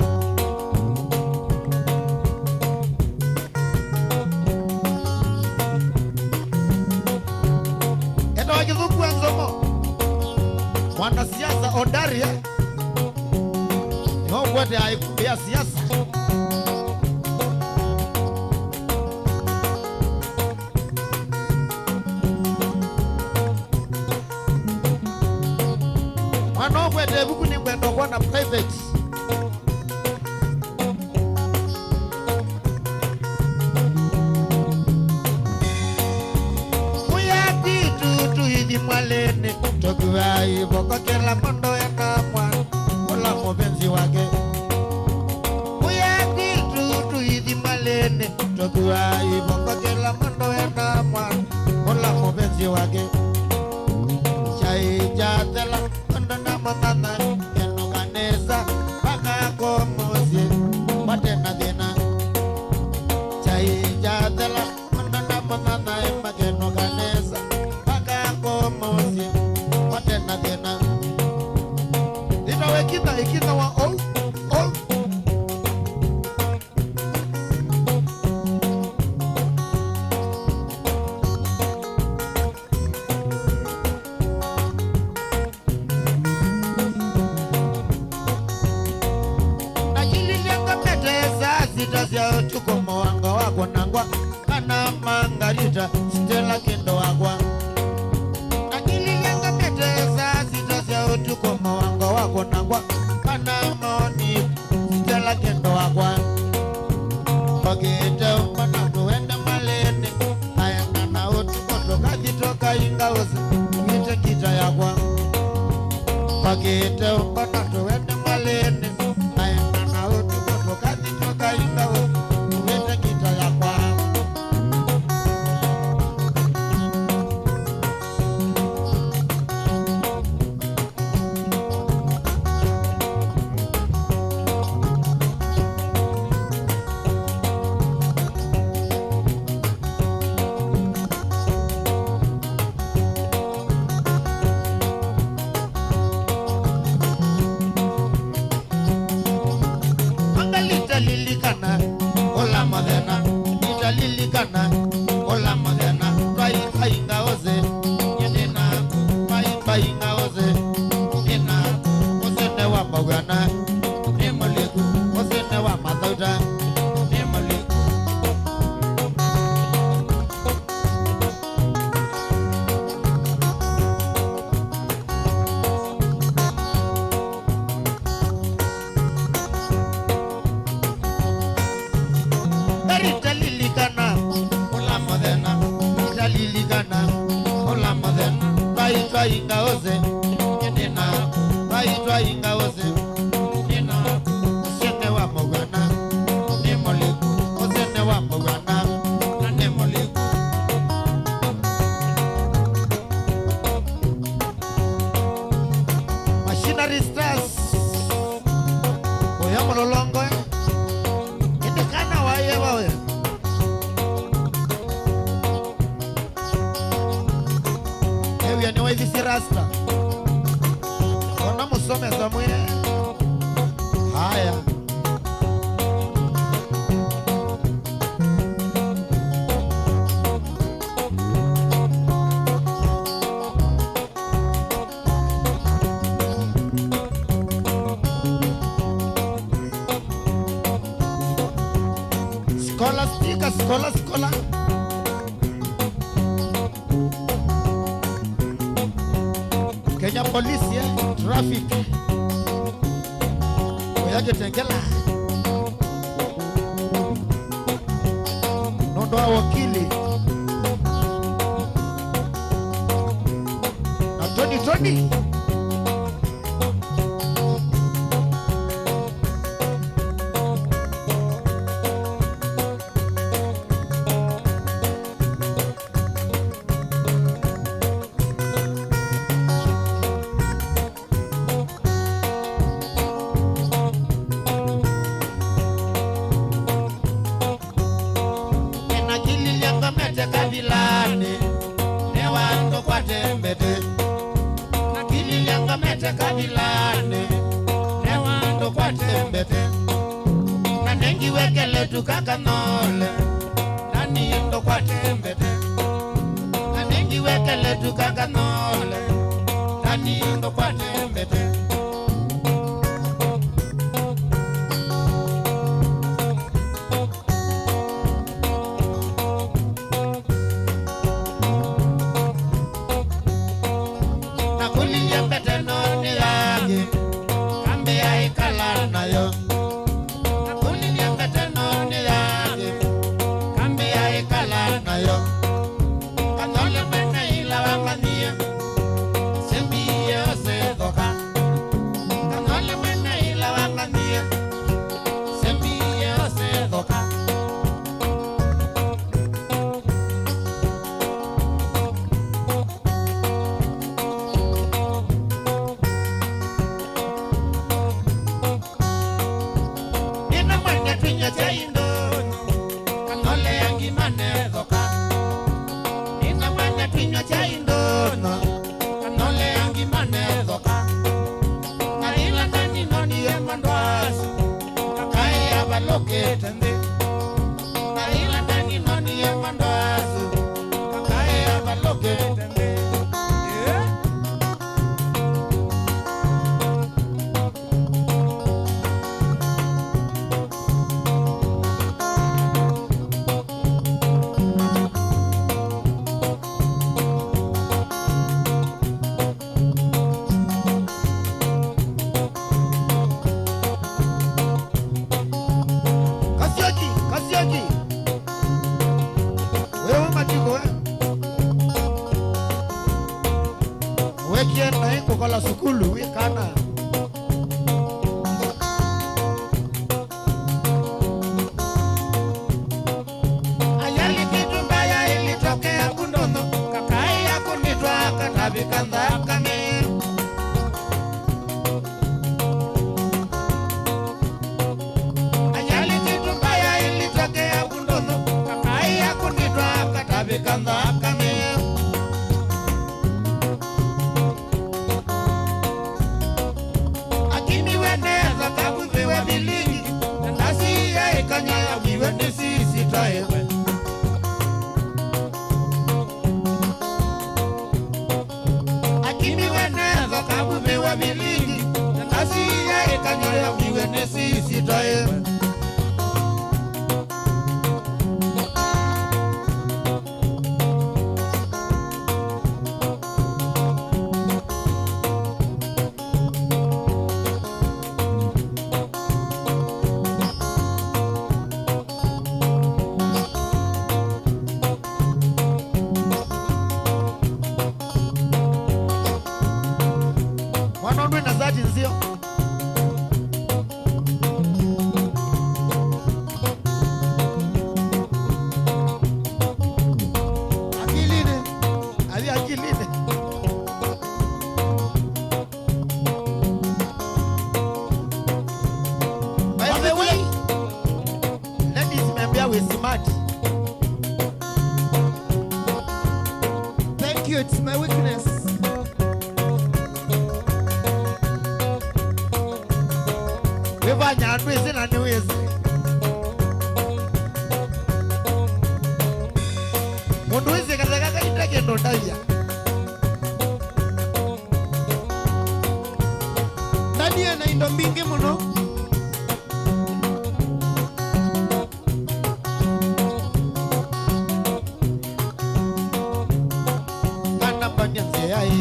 Etawa kĩthũku wa nzomo. Mwanasiasa hodari, eh? Nĩwe ũkwetea ikundi ya siasa. Mwana ũkwete ĩvuku nĩngwenda kwona private. Kuya kwitũ tũithi mwalĩnĩ, tũkua ivoko kĩla mũndũ ena mwana, ũla mũvenzi wake. Kuya kwitũ tũithi mwalĩnĩ, tũkua ivoko kĩla mũndũ ena mwana, ũla mũvenzi wake. Kyai kyathela, Mũndũ na mũthanya, kĩnũka nesa, mpaka kũmũsyĩ, mate na thĩna. Kyai kyathela, mũndũ na mũthanya, makĩnũka nesa, mpaka kũmũsyĩ, mate na thĩna. Thĩna wekitha, ĩkitha wa ou, ou. Nakililye ngamete saa sita sya ũtukũ, mũango wa kũnangwa, kana mangarita Stella kĩndũ wakwa. Nakililye ngamete saa sita sya ũtukũ, mũango wa kũnangwa, kana maoni Stella kĩndũ wakwa. Okĩte ũmwe na tũende malĩnĩ, aenda na ũtukũ tũkathi tũkainga ũsĩ, ngite ngita yakwa. Okĩte ũmwe na tũende malĩnĩ, aenda na ũtukũ tũkathi tũkainga ũsĩ, ngite ngita yakwa. Anga litalilikana ũla mũthenya, litalilikana ũla mũthenya, twaĩ twainga ũsĩ, nyie nĩ naku, twaĩ twainga ũsĩ, nĩ naku, ũsĩ nĩ wa mũvw'ana, nĩ mũliku, ũsĩ nĩ wa mathauta, nĩ mũliku. Ndalilikana ũla mũthenya, ndalilikana ũla mũthenya, twaĩ twainga ũsĩ, nĩ naku, twaĩ twainga ũsĩ, nĩ naku, ũsĩ nĩ wa mũvw'ana, nĩ mũliku, ũsĩ nĩ wa mũvw'ana, na nĩ mũliku. Machinery Stars. Ũya mũlolongo, eh? Ĩndĩ kana waĩe vawe. Ewia nĩwaithisye rasta. Ona mũsome Samwĩe. Haya. Scholastica, scholar, scholar. Kenya Police, eh, traffic. Oya Kitengela. Nũndũ wa wakili. Na Tony, Tony. Ilane, newa ndũkwate mbete, na nengiwe keletu ka Kanyole, nani ndũkwate mbete, na nengiwe keletu ka Kanyole, nani ndũkwate mbete. Nakũlilye mbete nonĩ yake, kambĩa ĩkala nayo. Nakũlilye mbete nonĩ yake, kambĩa ĩkala nayo. Kanyole mwene ila wang'anie, sembie ose thoka. Kanyole mwene ila wang'anie, sembie ose thoka. Nĩna mwene twinywa kya indũnũ, Kanyole angima nethoka. Nĩna mwene twinywa kya indũnũ, Kanyole angima nethoka. Na ila nani nonie mandwasu, kakaĩ avalũkĩte nthĩ. Na ila nani nonie mandwasu, kakaĩ avalũkĩte nthĩ. Yeah. Kasioki, Kasioki. Wewe matiko, eh? Wekie naĩ kũkola sukulu wĩ kana. Ajali kitu mbaya ilitokea Kundono, kakaĩ akunĩtwa akatavĩka nthakame. Ajali kitu mbaya ilitokea Kundono, kakaĩ akunĩtwa akatavĩka nthakame. Akimiwe nesa kavuviwe vilingi, na ndasi ya ikanya yaviwe nĩ sisi taewe. Akimiwe nesa kavuviwe vilingi, na ndasi ya ikanya yaviwe nĩ sisi taewe. Mwana ũndũ ena sati nzeo. Akilini. Athi akilini. By the way, ladies, meambĩa wĩ smart. Thank you, it's my weakness. Wĩvanya andũ ĩsĩ na nĩwĩsĩ. Mũndũ wĩsĩ katheka kaita kĩndũ ndavya. Ndanie na indo mbingĩ mũno. Anambania nzĩa ĩ.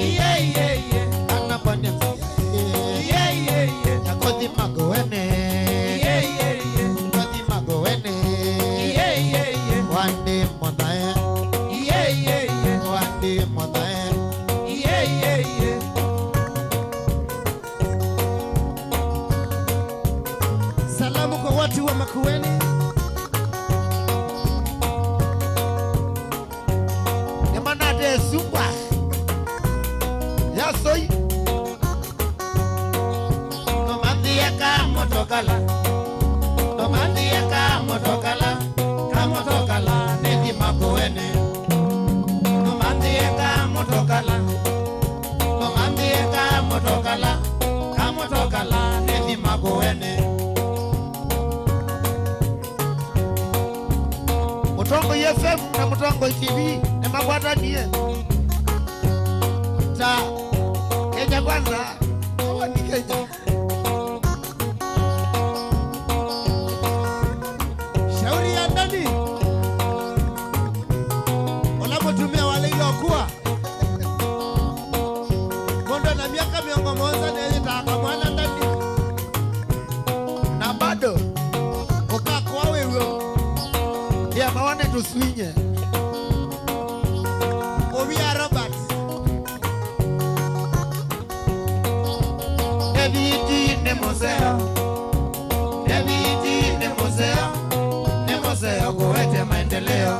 Iye, iye, iye. Anambania nzĩa ĩ. Iye, iye, iye. Yakothi magowene. Iye, iye, F M na Mũtongoi T V nĩmakwatanie ta Kenya Kwanza. Hawa ni Kenya. Shauri ya ndani. Ũla mũtumĩa waleile ũkua. Mũndũ ena myaka mĩongo mũonza neyĩtaa kamwana ndani. Na bado ũkakũa wĩw'o. Ĩa mawa nĩtũswinye. Ovia Robert. Ndeviti nĩ mũseo. Ndeviti nĩ mũseo. Nĩ mũseo kũete maendeleo.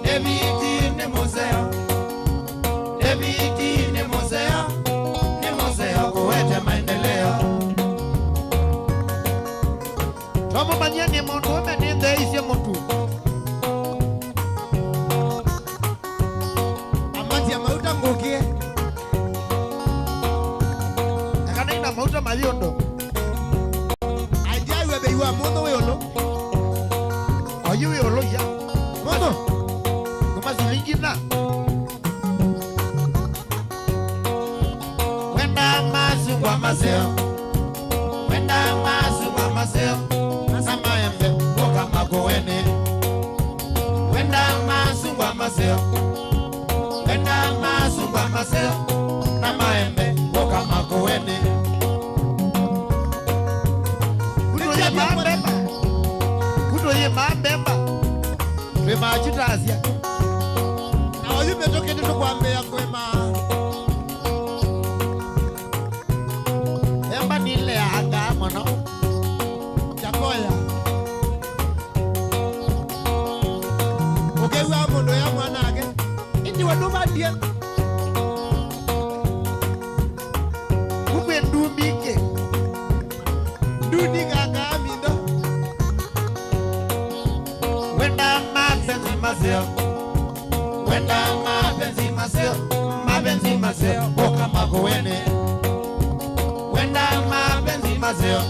Ndeviti nĩ mũseo. Ndeviti nĩ mũseo. Nĩ mũseo kũete maendeleo. Twamũmanyie nĩ mũndũũme nĩ ntheeisye mũtu. Amatia mauta ngũkĩe. Eka nĩ na mauta mathi ũndũ. Anjawe bei wa mũndũ wĩ ũlũ. Oyu wĩ ũlũ ya. Mũndũ. Kuma silingi na. Wenda masungwa maseo. Wenda masungwa maseo. Nasa maembe, ũka makũeni. Wenda masungwa maseo. Wenda masungwa maseo. Na maembe, ũka makũeni. Kũtũyĩma mbemba. Kũtũyĩma mbemba. Twĩmaa kyutasya. Na oyu mĩtũkĩ nĩtũkwambĩĩa kũĩma. Emba nĩleangaa mũno. Kyakoya. Ũkew'a mũndũ ya mwanake. Ĩndĩ we ndũvandie. Kukwĩ ndumbi ingĩ. Nduni kaka mindo. Wenda mapenzi maseo. Wenda mapenzi maseo. Mapenzi maseo. Oka makoweni. Wenda mapenzi maseo.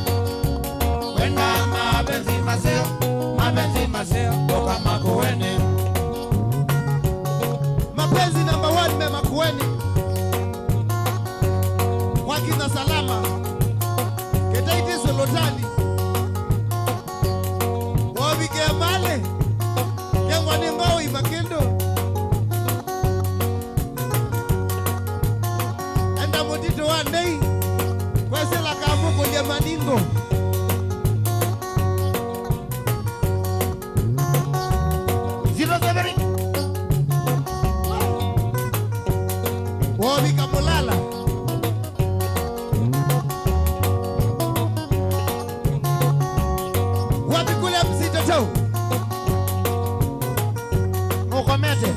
Wenda mapenzi maseo. Mapenzi maseo. Oka makoweni. Mapenzi number one me makoweni. Wakina Salama. Kĩtaitĩ Solotani. Wovike malĩ. Kengwa nĩ ngoo ima kĩndũ. Enda mũtitũ wa ndei. Kwesĩla kamũkũlya maningo. Zero seven. Wovika Mũlala. Wapi kule mzito tu? Nũkomete.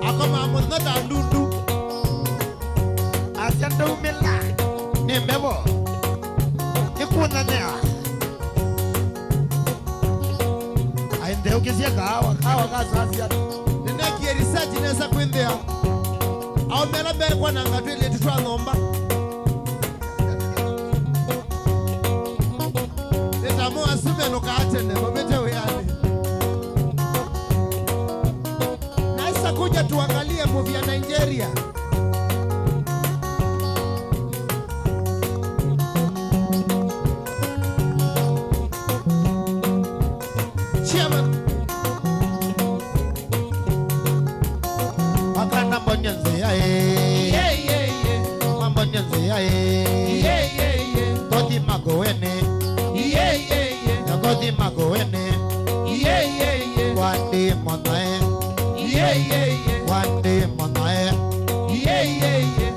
Akoma mũno ta ndundu. Asya ndaumĩla nĩ mbevo. Nĩkunyanea. Aĩ ntheũkĩsye kaawa, kaawa kasasya. Nĩneekie research nesa kwĩthĩa aũme ala mekwananga twĩlĩtu twa nyũmba. Nĩtamo asume nũkaa tene, maumĩte wĩanĩ. Naweza kuja tuangalie movie ya Nigeria. Chairman. Akana mbonya nzĩa ĩ. Yeah, yeah, yeah. Mambonya nzĩa ĩ. Yeah, yeah, yeah. Kothi makoweni. Yeah, yeah, yeah. Ya kothi makoweni. Yeah, yeah, yeah. Wandi mona ĩ. Yeah, yeah, yeah. Wandi mona ĩ. Yeah, yeah, yeah.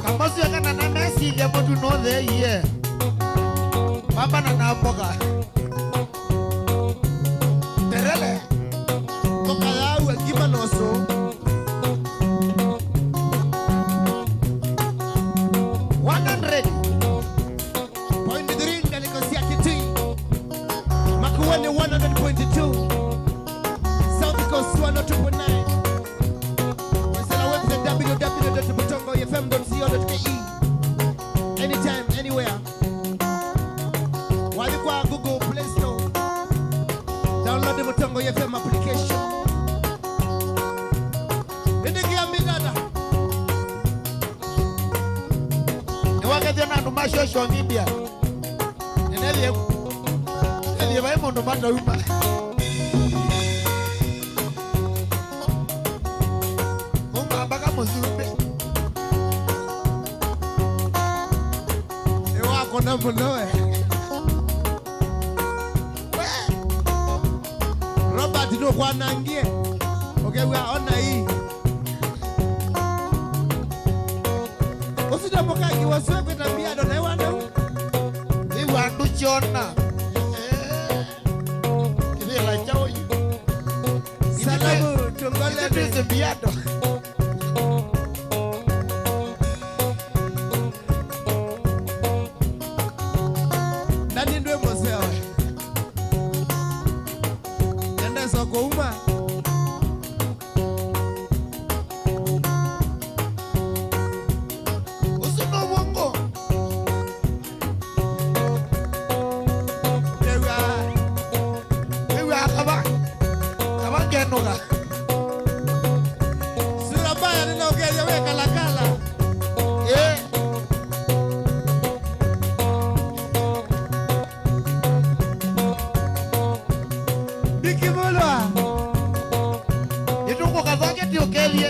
Kamasio kana na mesilya mũtu nũtheeie. Pambana na mboka. Terere. Mboka ya ua ngima noso. One hundred. Point three ngalĩko sya Kitui. Makueni one hundred point two. South Coast one oh two point nine. Wesela website w w w dot mutongo Ethĩwa na andũ ma social media. Nĩnethĩe, nĩnethĩe vai mũndũ matauma. Uma mpaka mũsumbĩ. Nĩwakona mũno we. We. Robert nũkwanangie. Ũkew'a ona ii. Ũsu nĩ mũkangi wa swe kwĩta mbiando naĩ wanau. Ĩw'a ndũkyona. Kĩvĩla kyaũ yu? Salamu, ithyĩ twĩ, tũngolele. Ithyĩ twĩsĩ mbiando. Nani ndwĩ mũseo? Nendesa kũuma. Ũsu now'o ngo. Ew'a. Ew'a kava. Kava ngenũka. Sura mbaya nĩnaũkethya we kalakala. Eh. Ndikivulwa. Nĩtũkũka vake tiũkethye.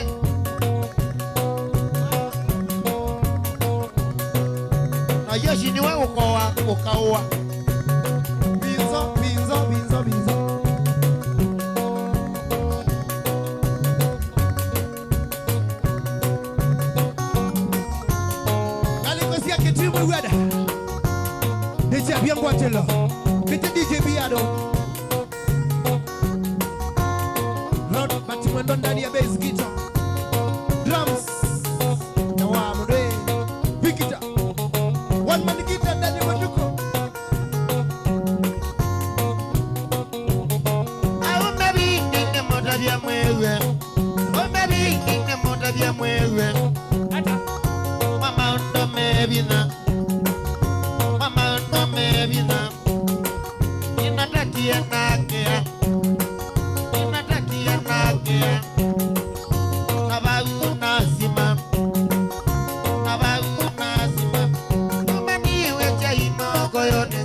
Na Yesu nĩwe ũkoa, ũkaũa. Pinzo, pinzo, pinzo, pinzo. Ngalĩko sya kĩtimũ wĩw'ada. Nĩkyavya ngwatĩlo. Mĩtĩ D J Biado. Robert Mwendo ndani ya bass guitar. Drums. Na wa mũndũ, eh. Victor. One man guitar ndani ya Matuko. Aũme vingĩ nĩmũtavya mwĩw'e. Aũme vingĩ nĩmũtavya mwĩw'e. Ata. Kwa maũndũ me vinya. Kwa maũndũ me vinya. Nĩnatatie nakĩa. Nĩnatatie nakĩa. Na vau nasima. Na vau nasima. Nũmaniwe kyai mokoyonĩ.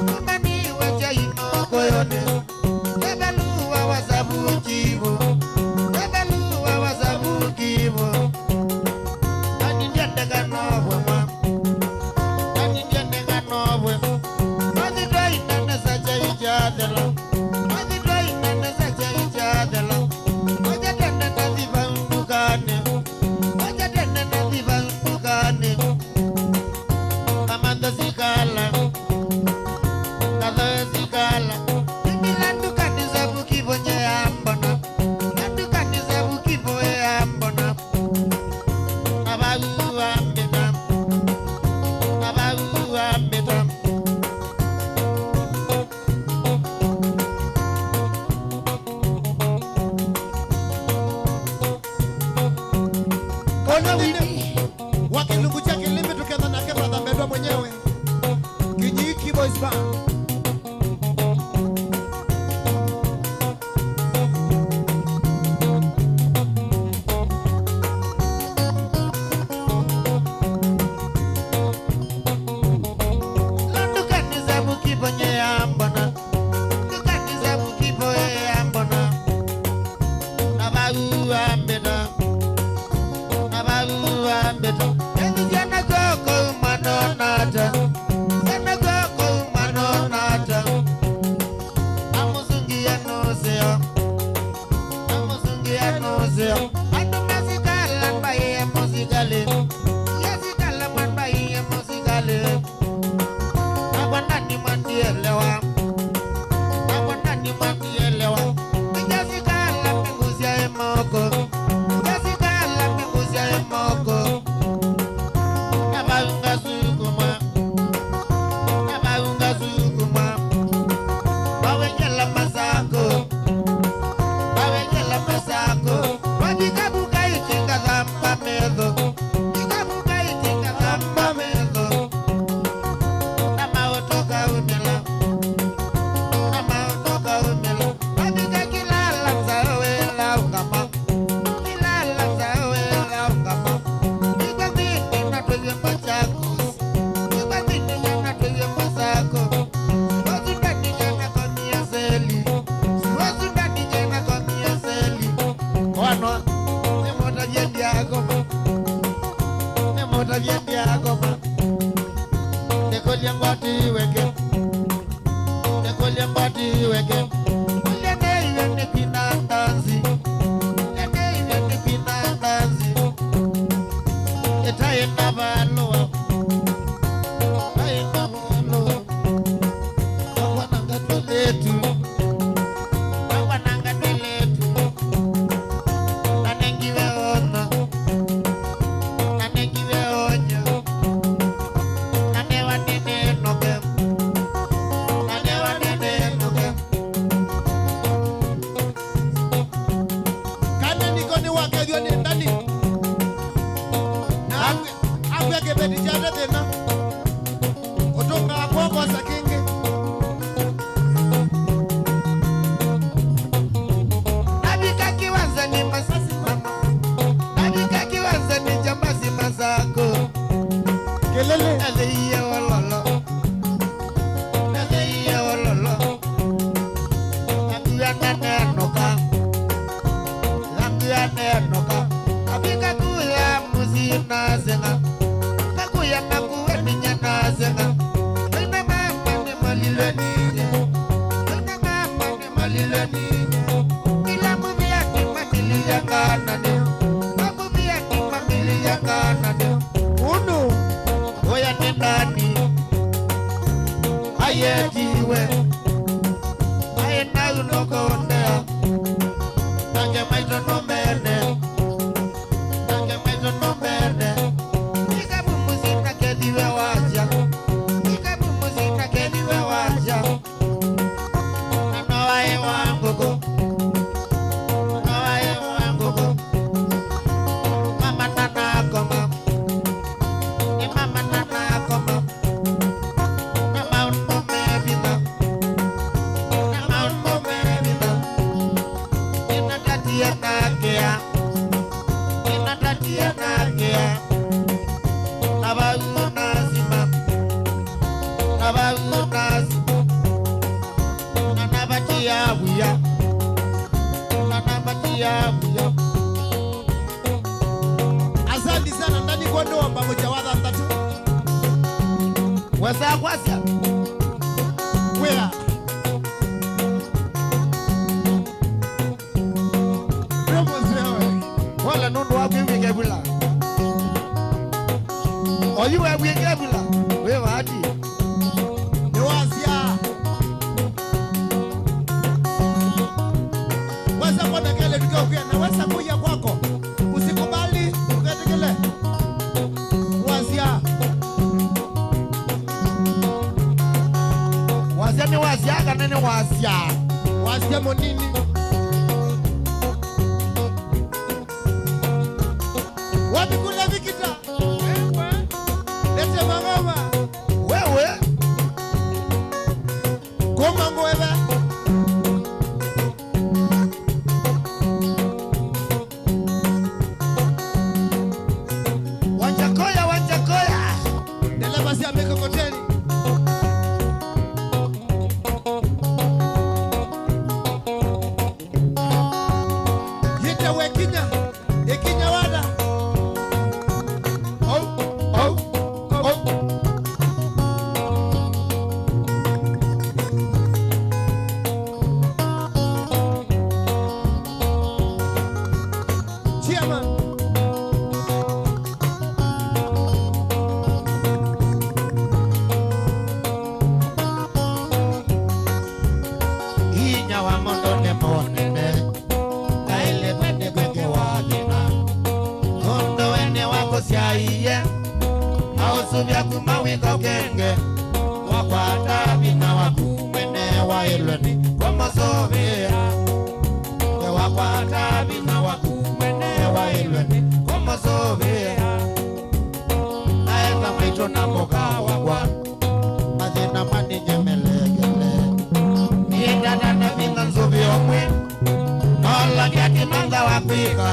Nũmaniwe kyai mokoyonĩ. Teveluwa wasavu kivo. Teveluwa wasavu kivo. Ani ndiendeka novwe mwa. Ani ndiendeka novwe. Nothi twainanesa kyai kyathela. Nothi twainanesa kyai kyathela. Oja tene nathi vau ndukanĩ. Oja tene nathi vau ndukanĩ. Amantha sikala. Ngathoe sikala. Imila ndukanĩ savu kivo nye ya mbona. Ndukanĩ savu kivo ya mbona. Na vau ambĩta. Yendya ngoma. Nĩkũlye ngwatiwe kĩ? Nĩkũlye ngwatiwe kĩ? Kũlya nĩiwe nĩ kwina ndanzi. Kũlya nĩiwe nĩ kwina ndanzi. Ĩtaĩ na valũa. Ĩtaĩ na valũa. Nakwananga twĩlĩtu. Nakwananga twĩlĩtu. Nanengiwe ona. Nanengiwe onyo. Nanewa nĩnĩnũke. Nanewa nĩnĩnũke. Kana nĩko nĩwakethw'a nĩ ndani. Na akw'a kĩveti kyake thĩna. Ũtũngaa kw'oko kwosa kĩngĩ. Navika kĩwanzanĩ masasi mama. Navika kĩwanzanĩ kya masi masako. Kelele. Nathĩie wololo. Nathĩie wololo. Nakuwa nanenũka. Nakuwa nenũka. Navika kuya mũsyĩ naseng'a. Nakuya nakuwa ninya naseng'a. Aina mama nĩmalilwe ninyie. Aina mama nĩmalilwe ninyie. Ila mũvĩa nĩmamililya ngananĩ. Na mũvĩa nĩmamililya ngananĩ. Ũnũ. Ũya nĩ ndani. Ayetiwe. Aĩ nau nũkũndea. Nake maitũ nũmene. Nake maitũ nũmene. Ika mumusi na kethiwe wasya. Ika mumusi na kethiwe wasya. Na no waĩ wa ngũkũ. Na no waĩ wa ngũkũ. Mama ndanakoma. Nĩ mama ndanakoma. Na maũndũ me vinya. Na maũndũ me vinya. Nĩnatatie nakĩa. Nĩnatatie nakĩa. Na vau nasima. Na vau nasima. Na navatia wia. Na navatia wia. Asante sana, ndani kwa ndoa pamoja wa thantatu. Wesa kwasya. Wĩa. Ramos wewe. Wala nũndũ wa kwĩw'ĩka ĩvula. Oyu wew'ĩka ĩvula. Wĩ vaati. Nĩwasya. Wesa kwona kele tukiwa na wesa kuya kwako. Usikubali, uketekele. Wasya. Wasya nĩ wasya kana nĩ wasya? Wasya mũnini. Wapi kule Vikita? Lete mangoma. Wewe. Koma ngwetha. Wanjakoya, Wanjakoya. Ndereva sya mikokoteni. Yĩtawa ĩkinya, ĩkinya wada. Au, au, au. Chairman. Inya wa mondo nĩ mũnene. Naĩlĩtwe nĩ kwĩkĩwa thĩna, nũndũ we nĩwakũsyaie, na ũsũvya kuma wĩka ũkenge. Wakwata vinya waku mwene waĩlwe nĩ kũmũsũvĩa. We wakwata vinya waku mwene waĩlwe nĩ kũmũsũvĩa. Naenda maitũ na mũka wakwa. Mathĩna maninyemelekele. Niĩ ndata na vinya nzũvĩ ũmwe. Nola kĩtimanga wa kwĩka.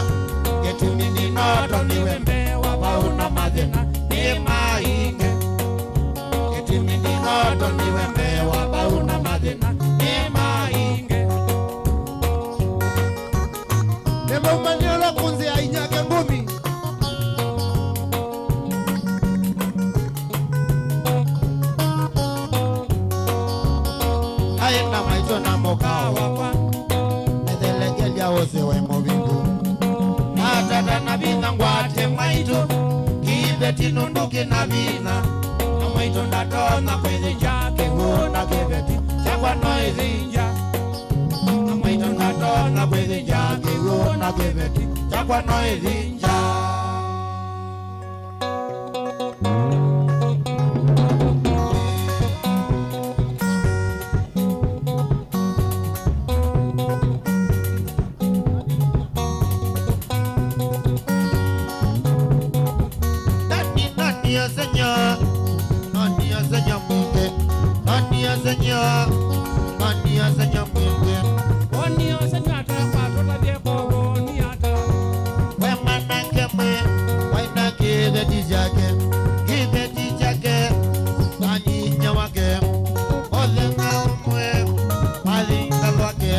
Kĩtumi nĩnotoniwe mbee wa vau na mathĩna nĩ maingĩ. Kĩtumi nĩnotoniwe mbee wa vau na mathĩna nĩ maingĩ. Nĩmaumanyĩlwa kũnzĩa inyake ngumi. Ũka wakwa, ethelekelya ũsĩ wĩ mũvingu. Natata na vinya ngwate mwaitũ, kĩveti nũndũ kĩna vinya. Na mwaitũ ndatonya kwĩthĩnja kĩw'ũ na kĩveti kyakwa no ĩthĩnja. Na mwaitũ ndatonya kwĩthĩnja kĩw'ũ na kĩveti kyakwa no ĩthĩnja. Nani, nani asenya? Nani asenya mwingi? Nani asenya? Nani asenya mwingi? Oni asenya ata kwa tũtavye kwa oni ata. We mwanake mwe, waina kĩveti kyake, kĩveti kyake, na nyinya wake, mũthenya ũmwe, mathi ngalwake,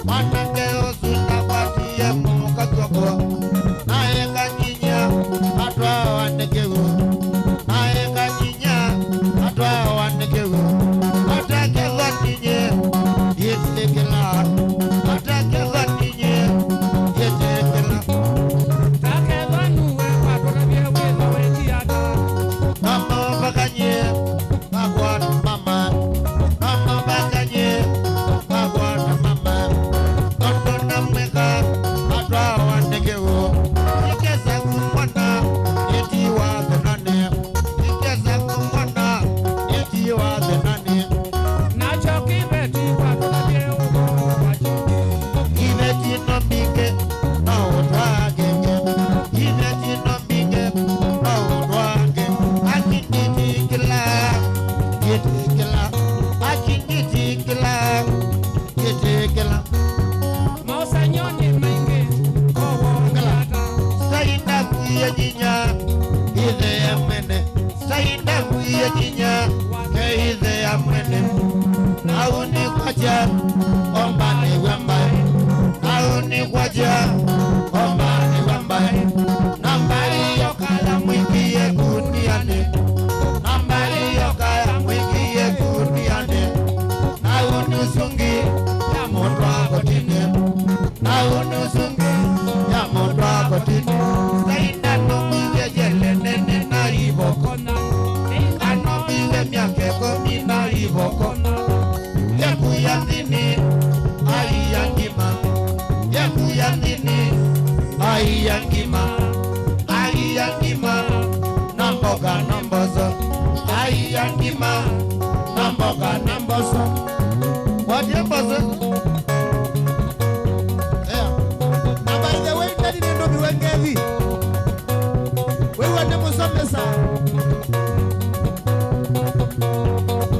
mwanake ũsu ndakwatie mũka kw'oko, naĩ kanyinya atwawa nĩ kĩw'ũ, naĩ kanyinya atwawa nĩ kĩw'ũ, atekethwa ninyie, yĩtĩkĩla, atekethwa ninyie, yĩtĩkĩla. Takethwa nuwe watũtavye wĩtho wĩti ata. Mama vakanyie, vakwata mama. Mama vakanyie, vakwata mama. Tondũ na mwĩka, atwawa nĩ kĩw'ũ. Ikesa kumwona, ĩtiwa thĩnanĩ. Ikesa kumwona, ĩtiwa thĩnanĩ. Nakyo kĩveti kwatũtavye ũvoo wakyo. Kĩveti no mbingĩ, no ũtwaa kĩngĩ. Kĩveti no mbingĩ, no ũtwaa kĩngĩ. Akindĩtĩkĩla, ngĩtĩkĩla. Akindĩtĩkĩla, ngĩtĩkĩla. Maũsany'o nĩ maingĩ, kwoou ngala. Sainda kwiye nyinya, ĩthe ya mwene. Sainda kwiye nyinya, ke ĩthe ya mwene. Nau nĩ kwakya, omba nĩw'a mbaĩ. Nau nĩ kwakya, omba nĩw'a mbaĩ. Na mbaĩ yoka ya mwĩkie kunianĩ. Na mbaĩ yoka ya mwĩkie kunianĩ. Nau nĩ ũsungi ya mũndũ wa kotini. Nau nĩ ũsungi ya mũndũ wa kotini. Sainda no mwĩw'e yele nene na ivokona. Ano mwĩw'e myaka ĩkũmi na ivokona. Yekuya nthini, aiya ngima. Yekuya nthini, aiya ngima. Aiya ngima, na mboka na mboso. Aiya ngima, na mboka na mboso. Watie mboso. Yeah. Na by the way, ndani nĩ ndũmiwe ngethi. Wĩw'a nĩ mũsomesa.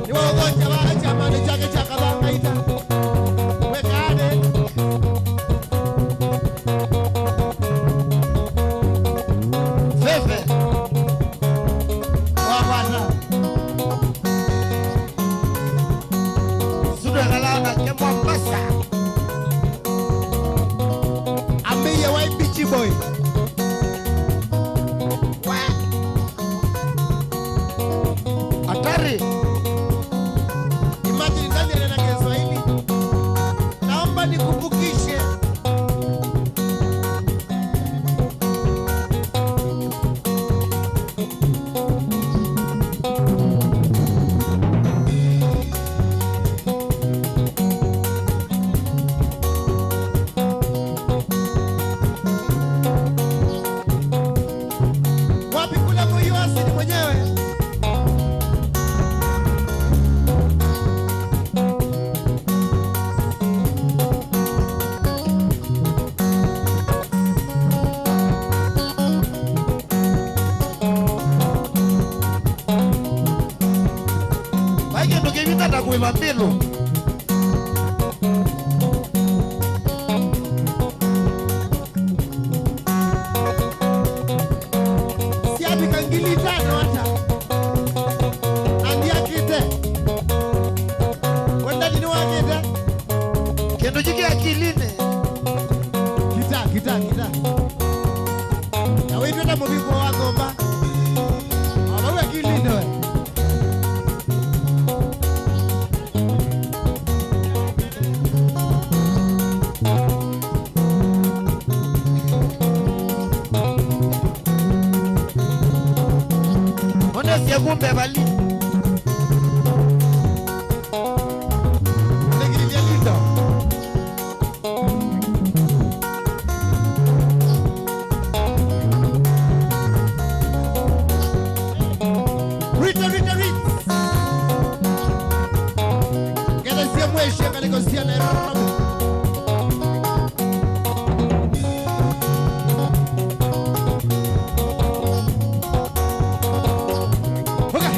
Nĩwaũthokya vaa kyamanĩ kyake kya Kathangaita. Wekaane. Veve. Wakwata. Sutwekala nake Mombasa. Ambĩie wai beach boy. We. Hatari. Imagine, Daniel na Kiswahili. Naomba nikumbukishe. Wapi kule Muyuasi ni mwenyewe? Vai kĩndũ kĩvitha ta kũĩva mbĩlũ. Syavika ngili itano ata? Na ndiakĩte. Wendani nĩwakĩte? Kĩndũ kĩkĩ akilinĩ. Kita, kita, kita. Na wĩtwĩte mũviko wa ng'omba. Wavau akilinĩ we. Sya kumbe vali. Nĩkĩlye lito. Rita, Rita, Rita. Ngethesie mwĩsye ngalĩko sya Nairobi. Ũka.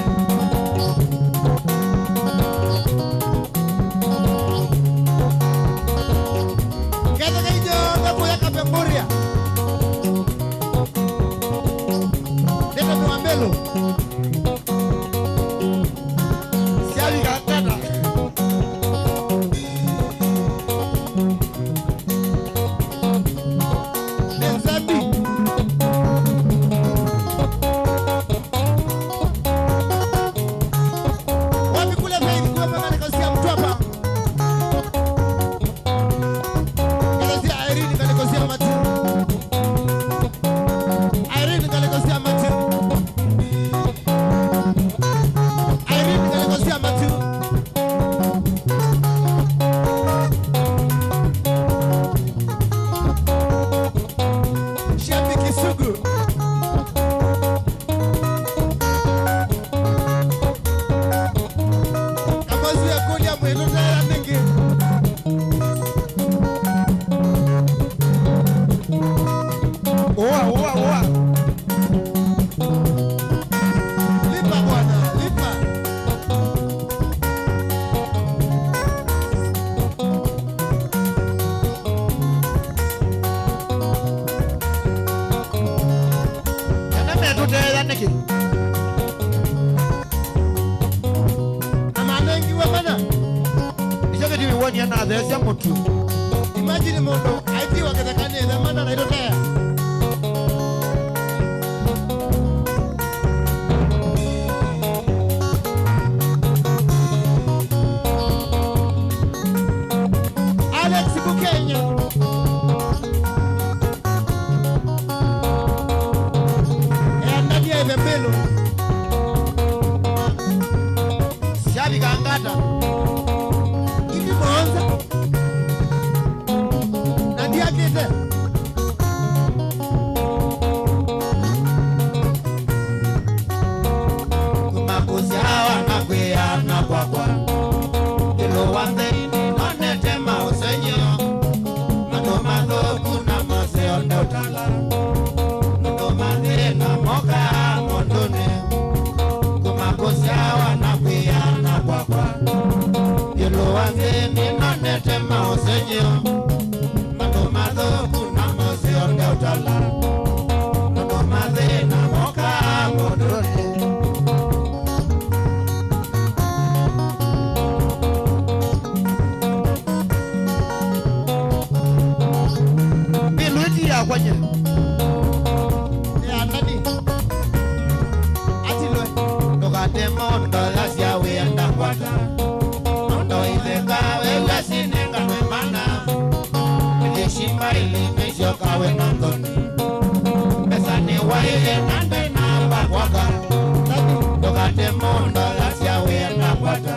Ngethesia inyonthe kũya Kapenguria. Ndeto Mwambĩlo. Syavika Ngata. Nĩ Nzambi. Wapi kule Faith, kule mang'alĩko sya Mtwapa? Ngalĩko sya Irene, ngalĩko sya Matu. Irene, ngalĩko sya Matu. Irene, ngalĩko sya Matu. Shabiki sugu. Kamosi ya kũlya mwĩtũteea nĩngĩ. Ũa, ũa, ũa. Lipa bwana, lipa. Kana metũteea nĩkĩ? Na manengiwe mana. Nĩkyo kĩtumi wonie natheesya mũtu. Imagine mũndũ aitiwa kĩthekanĩ, ĩthe mana na itũtea. Alex Bukenya. Eanania ĩvembelo. Syavika Ngata. Indi mũonza. Na ndiakĩte. Kuma kũsyawa na kwĩana kwakwa, ĩũlũ wa nthĩ nĩnonete maũsengy'o, andũ mathũku na maseo ndeũtala, nũndũ mathĩna mokaa mũndũnĩ. Kuma kũsyawa na kwĩana kwakwa, ĩũlũ wa nthĩ nĩnonete maũsengy'o, andũ mathũku na maseo ndeũtala, nũndũ mathĩna mokaa mũndũnĩ. Mbĩlũ ĩti yakwa nye. Nĩ Anani. Atilwe. Ndũkate mondo yasya wĩenda kwata. Mondo itheka wew'a sinenganwe mana. Ĩthĩshimba ĩlĩ nĩsyoka wĩ na nthoni. Mbesa nĩ waĩe na ndwĩ na va kwaka. Ndũkate mondo yasya wĩenda kwata.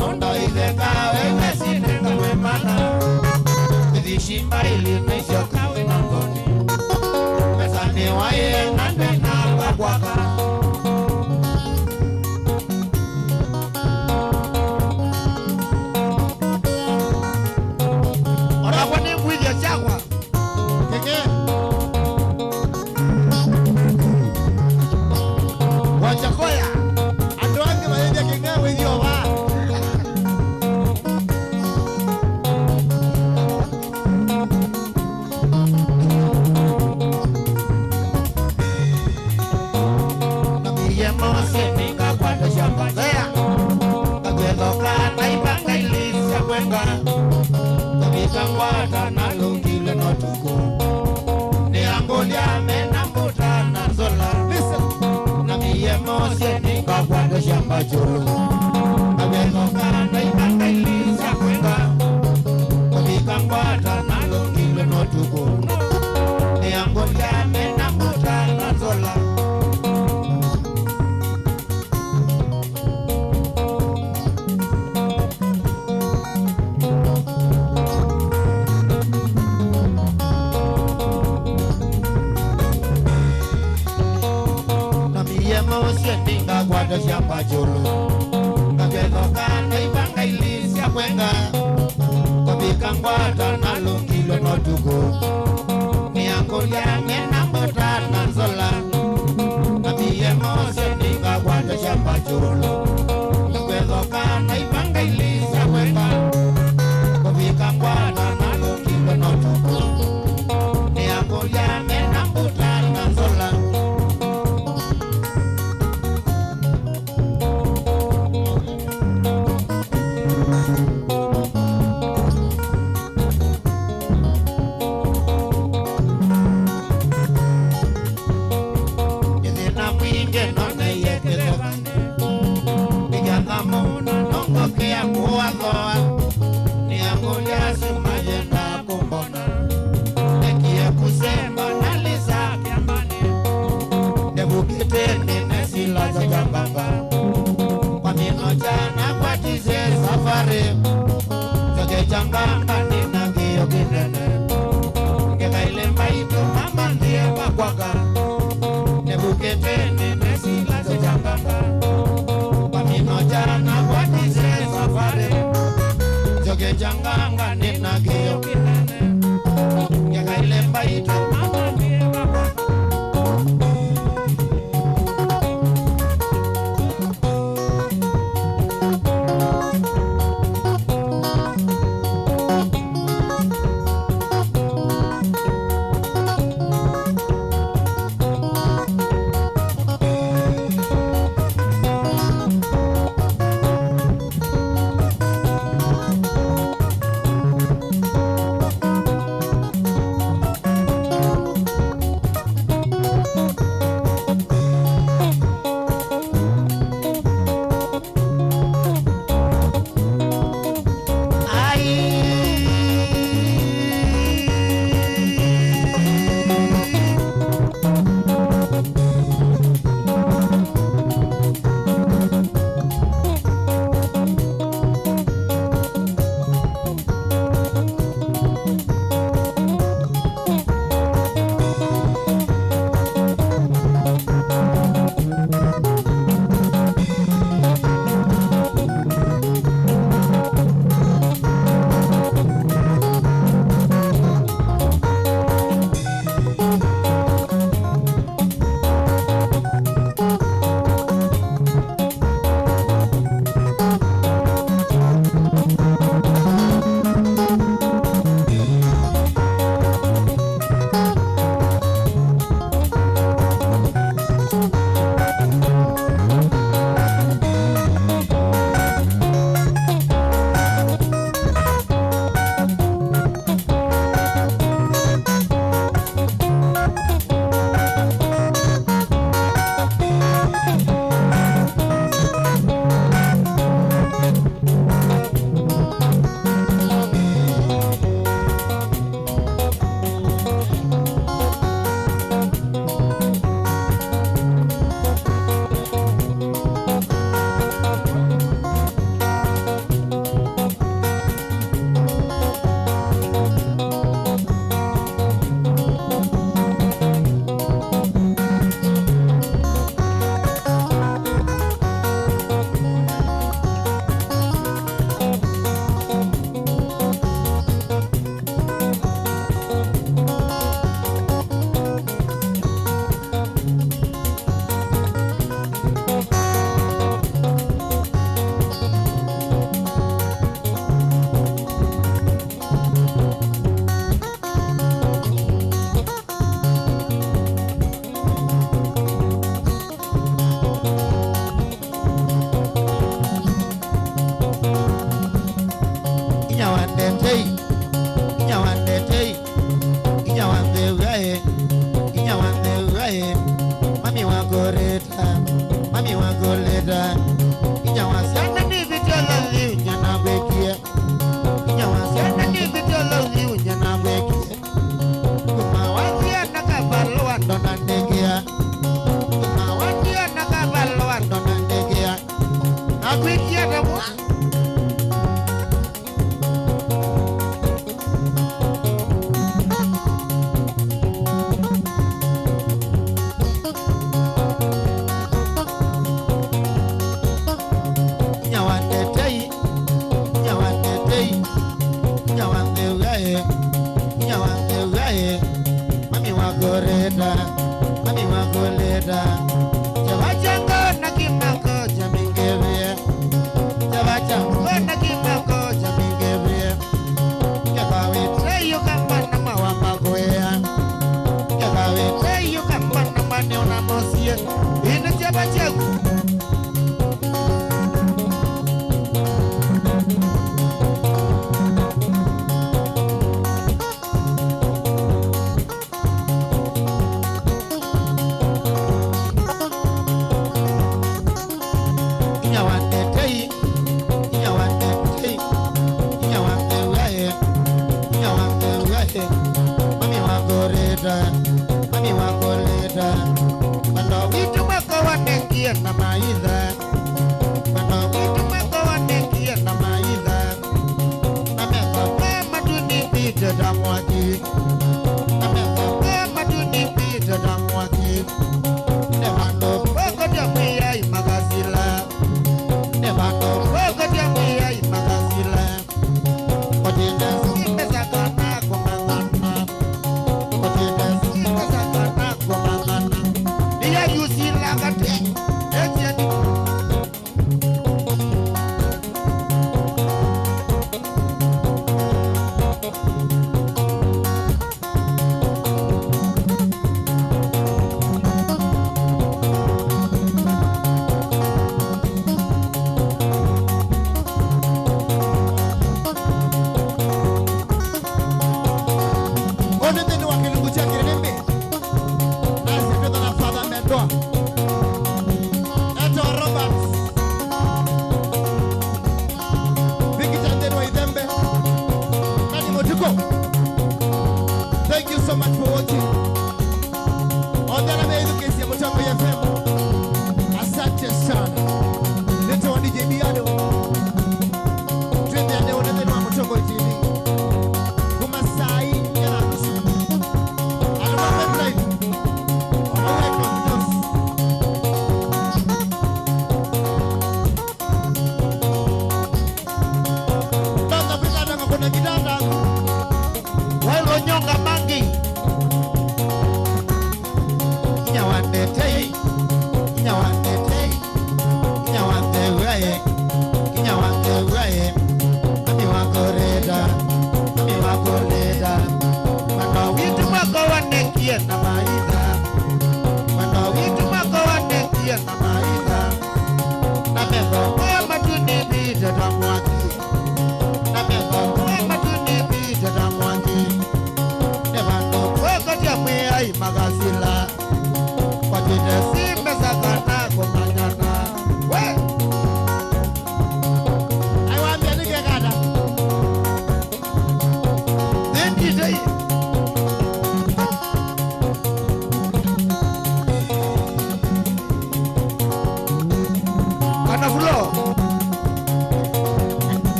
Mondo itheka wew'a sinenganwe mana. Ĩthĩshimba ĩlĩ nĩsyoka wĩ na nthoni. Mbesa nĩ waĩe na ndwĩ na va kwaka. Onakwa nĩ ngwithya syakwa. Kĩng'e. Wachakoya. Andũ angĩ mayĩthya kĩng'e wĩthya o vaa. Na mĩie mose nĩngakwata syamba. Ea. Ngakwethoka na ivanga ilĩ sya kwenga. Ngavika ngwata na lũngile no tukũ. Nĩangũlya mena mbuta na nzola. Listen. Na mĩie mose nĩngakwata syamba kyũlũ. Ngakwethoka na ivanga ilĩ sya kwenga. Kũvika ngwata na lũngilwe no tukũ. Nĩangũlya mena mbuta na nzola. Mũsyĩ ndingakwata syamba kyũlũ, ngakethoka na ivanga ili sya kwenga, kũvika ngwata nalũngilwe no tũkũ. Nĩakũlya mena mbũta na nzola, ambie mũsyĩ ndingakwata syamba kyũlũ, ngakethoka na ivanga ili sya kwenga, kũvika ngwata nalũngilwe no tũkũ. Nĩakũlya mena mbũta na nzola. Nĩ thĩna mwingĩ noneie kĩthevanĩ, nĩkĩatha mũno nongokea kũathoa. Nĩakũlya asu mayenda kũmbona. Nekie kũsemba nalisa kĩambani. Ndevukĩte nĩnesila kyakya mbamba. Kwa mĩno kyana kwatise safari. Nzoke kyanganga nĩna kĩo kĩnene. Ngekaile mbaitũ mama ndiye kwa kwaka. Ndevukĩte nĩnesila kyakya mbamba. Kwa mĩno kyana kwatise safari. Nzoke kyanganga nĩna kĩo kĩnene. Ngekaile mbaitũ mama ndiye kwa kwaka. Inya wa ndetei, inya wa ndetei, inya wa ntheu aĩ, inya wa ntheu aĩ, mami wa kũrĩta, mami wa kũrĩta, inya wa syana nĩvĩtyo laliu nyana kwĩkie, inya wa syana nĩvĩtyo laliu nyana kwĩkie. Kuma wathia na kavalũa ndonandĩkĩa. Kuma wathia na kavalũa ndonandĩkĩa. Nakwĩkie ata mwa?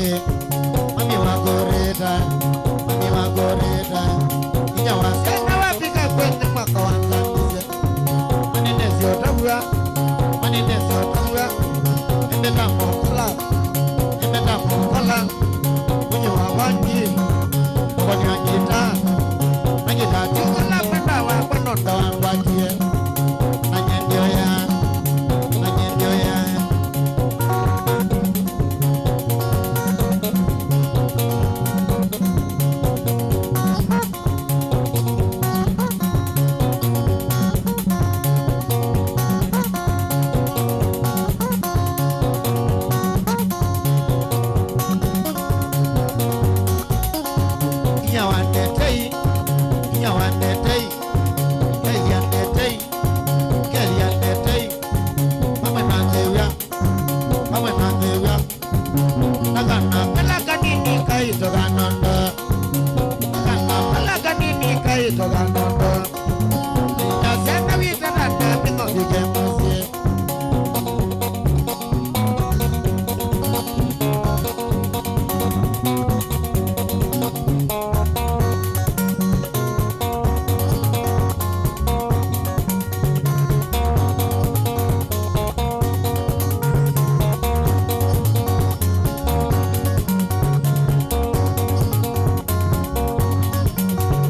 Mami wakũrĩta, mami wakũrĩta, inya wa syana wafika kwene mwaka wa nzambisya. Manene syotavw'a, manene syotavw'a, embeta mũkola, embeta mũkola, ũnyĩ wa wangi, ũkonya ngita, na ngita tiũkala penda wakwa nonda wangwatie, na nyendioya, na nyendioya. Inya wa ndetei, inya wa ndetei, kethia ndetei, kethia ndetei, mamwe na nzĩw'a, mamwe na nzĩw'a. Na kana kala kanini kaitũ kanondo. Na kana kala kanini kaitũ kanondo. Na syana witũ na nda nĩmavike mũsyĩ.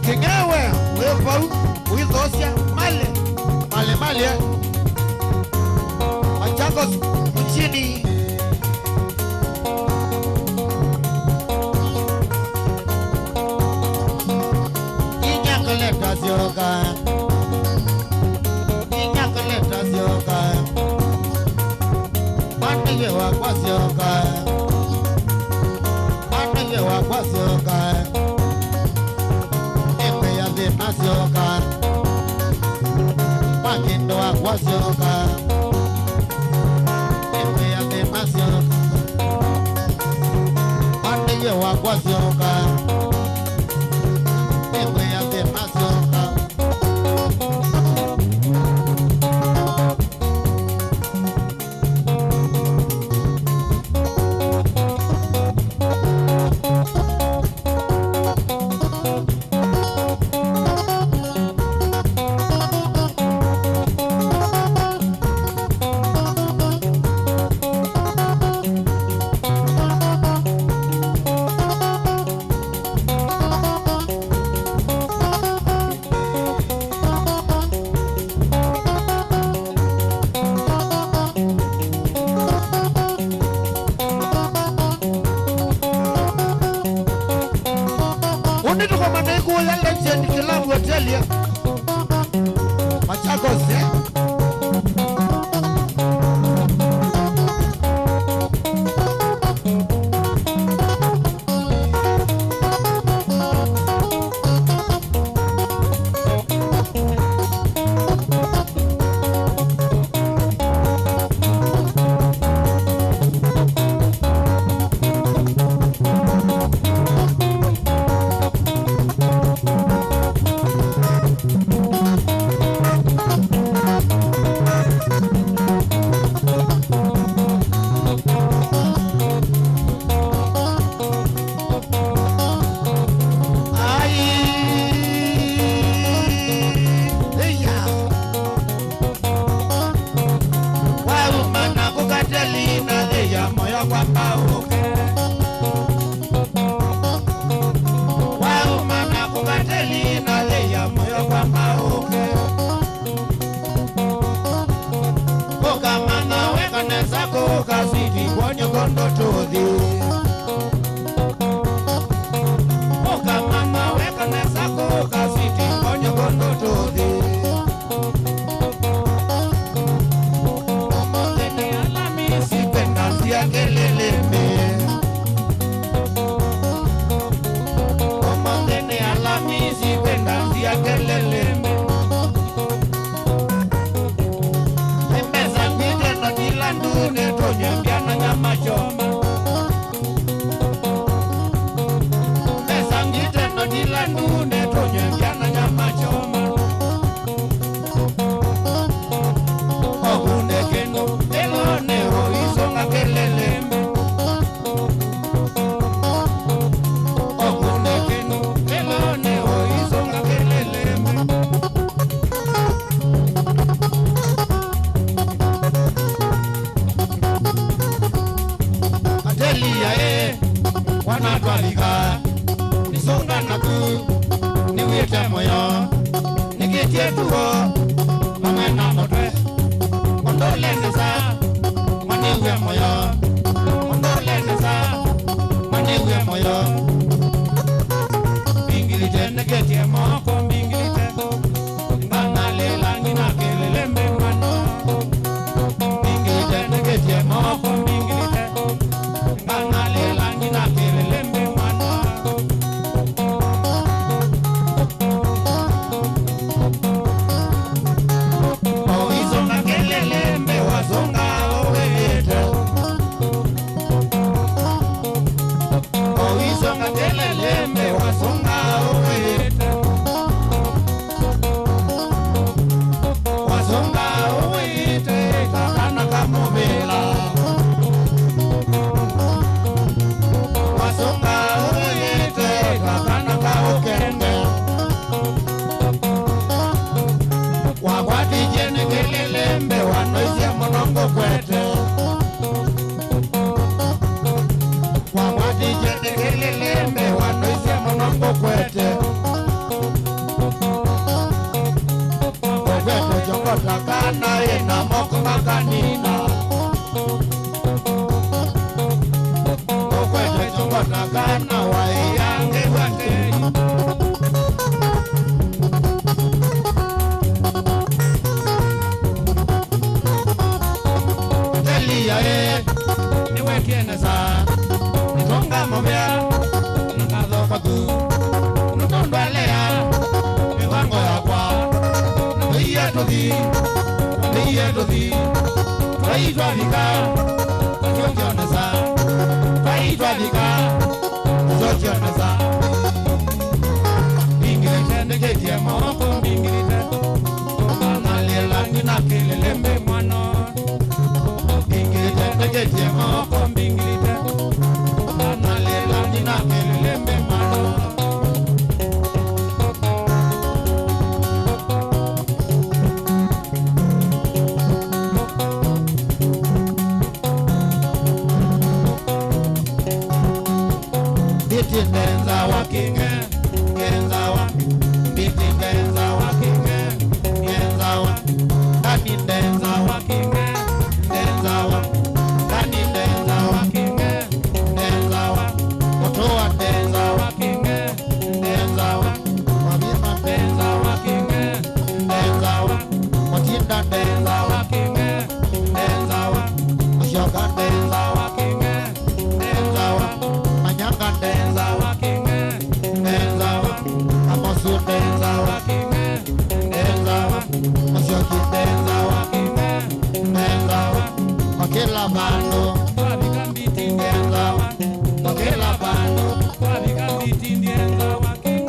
Kĩng'ewe wĩ vau ũithosya mali, mali, mali, eh. Machakos mjini. Inya kũleta syoka. Inya kũleta syoka. Mwana iwe wakwa syoka. Mwana iwe wakwa syoka. Nĩkwĩa thĩna syoka. Makĩndũ wakwa syoka. Nĩkwĩa thĩna syoka. Mwana iwe wakwa syoka. Nĩkwĩa thĩna syoka. Ũnĩ tũkomana ĩkũya Legend Club Hotel, Machakos, eh? Ai, ĩya. Wauma na kũkateli na thĩya moyo kwa paũke. Wauma na kũkateli na thĩya moyo kwa paũke. Ũkamanya weka nesa kũka switi kwonyo kondo tũthi. Ũkamanya weka nesa kũka switi kwonyo kondo tũthi. Ũmũnthĩ nĩ Alamisi, kwenda nzia kelele mbee. Ũmũnthĩ nĩ Alamisi, kwenda nzia kelele mbee. Nĩ mbesa ngwĩte na kila ndune tũnywe mbia na nyama choma. Mbesa ngwĩte na kila ndune tũnywe mbia na nyama choma. Okunde kĩndũ ĩlo nĩ ũisonga kelele mbee. Kana twavika, nĩsũnga naku, nĩw'ĩte mũyo, nĩkĩtie tuo, vamwe na mũtwe. Ũndũ ũle nesa, mwanĩw'e mũyo, ũndũ ũle nesa, mwanĩw'e mũyo. Mbingilite, nĩkĩtie moko, mbingilite. Nganalĩla ngina kĩlĩlĩ mbĩ mwana. Mbingĩte nĩkĩtie moko mbingĩte. Nganalĩla ngina kĩlĩlĩ mbĩ mwana. Ũisũnga kĩlĩlĩ mbĩ wasũnga ũwĩte. Ũisonga kelele mbe wasonga ũwĩte. Wasonga ũwĩte ta kana ka mũvĩla. Wasonga ũwĩte ta kana ka ũkenge. Wakwatĩtye nĩ kelele mbe wanoisye mũno ngũkwete. Wakwatĩtye nĩ kelele mbe wanoisye mũno ngũkwete. Ngũkwete kyongota kana ĩna moko makanina. Ngũkwete kyongota kana waĩa ngĩwate. Elia, ĩ, nĩwetie nesa, nĩtonga mũvea, nĩ ngatho kwaku, nũtondwalea mĩvango yakwa, nĩiye tũthi, nĩiye tũthi, twai twavika, tũkyonesa, twai twavika, tũkyonesa. Mbingĩte, nĩkĩtie moko, mbingĩte. Nganalĩla ngina kĩlĩlĩ mbĩ mwana. Mbingĩte, nĩkĩtie moko, mbingĩte. Nganalĩla ngina kĩlĩlĩ mbĩ mwana. Mbiti ndenza wa kĩng'e, ndenza wa. Mbiti ndenza wa kĩng'e, ndenza wa. Ndani ndenza wa kĩng'e, ndenza wa. Ndani ndenza wa kĩng'e, ndenza wa. Mũtũa ndenza wa kĩng'e, ndenza wa. Mavima ndenza wa kĩng'e, ndenza wa. Mũtinda ndenza wa kĩng'e, ndenza wa. Mũsyoka ndenza wa kĩng'e, ndenza wa. Manyanga ndenza wa kĩng'e, ndenza wa. Kamosu ndenza wa kĩng'e, ndenza wa. Mũsyoki ndenza wa kĩng'e, ndenza wa. Kwa kĩla vandũ twavika mbiti ndenza wa. Kwa kĩla vandũ twavika mbiti ndenza wa kĩng'e.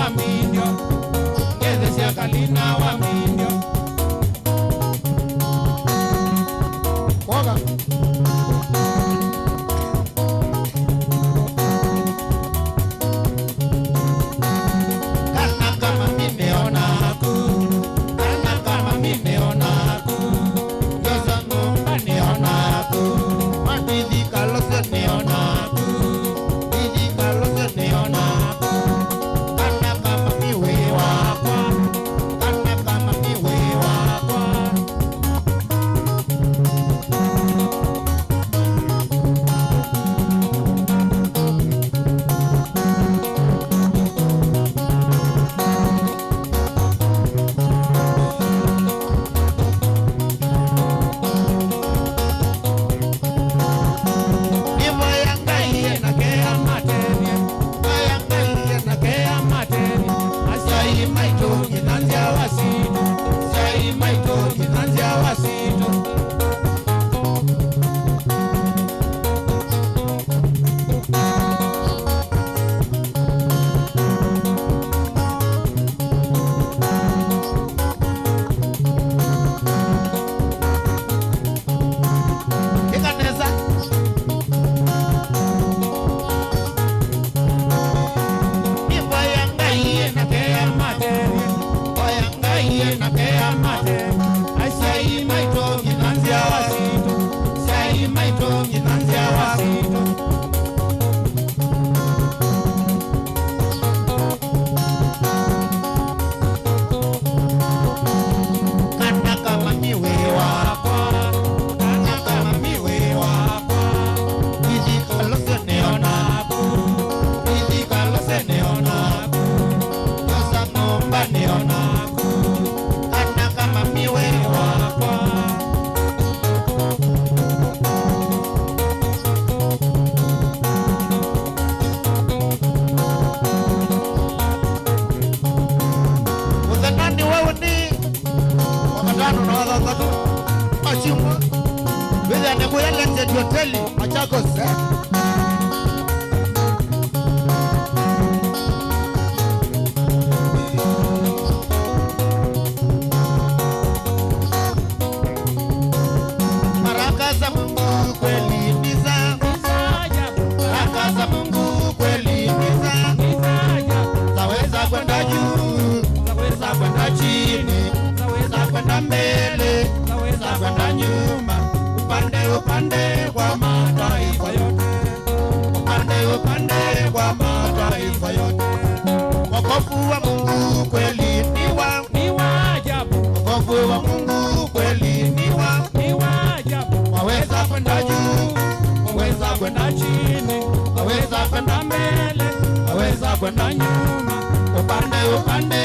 Aminio, ngethesya Kalina wa Minio. Woga. Kana kama mimi ona aku, kana kama mimi ona aku, ndoza ngomba niona aku, matithi kalose niona aku, tithi kalose niona aku, kana kama miwe wakwa, kana kama miwe wakwa. Nĩvoya Ngai ena kea matethye, voya Ngai ena kea matethye, asyai maitũ nginya nzyawa sitũ, asyai maitũ nginya nzyawa sitũ. Ĩka nesa. Nĩvoya Ngai ena kea matethye, voya Ngai ena kea matethye, asyai maitũ nginya nzyawa sitũ, asyai maitũ nginya nzyawa sitũ. Kana kama miwe wakwa, kana kama miwe wakwa, ithi kalose neonaku, ithi kalose neonaku, ndoza ngomba neonaku, kana kama miwe wakwa. Mũthenyanĩ wa ũnĩ, Wakatano na wathanthatũ, Machungwa, wĩthĩane kũya Legend Hoteli, Machakos, eh? Baraka za Mungu kweli ni za, baraka za Mungu kweli ni za, zaweza kwenda juu, zaweza kwenda chini, zaweza kwenda mbele, zaweza kwenda nyuma, upande upande kwa mataifa yote, upande upande kwa mataifa yote. Wokovu wa Mungu kweli ni wa, ni wa ajabu. Wokovu wa Mungu kweli ni wa, ni wa ajabu. Waweza kwenda juu, waweza kwenda chini, waweza kwenda mbele, waweza kwenda nyuma, upande upande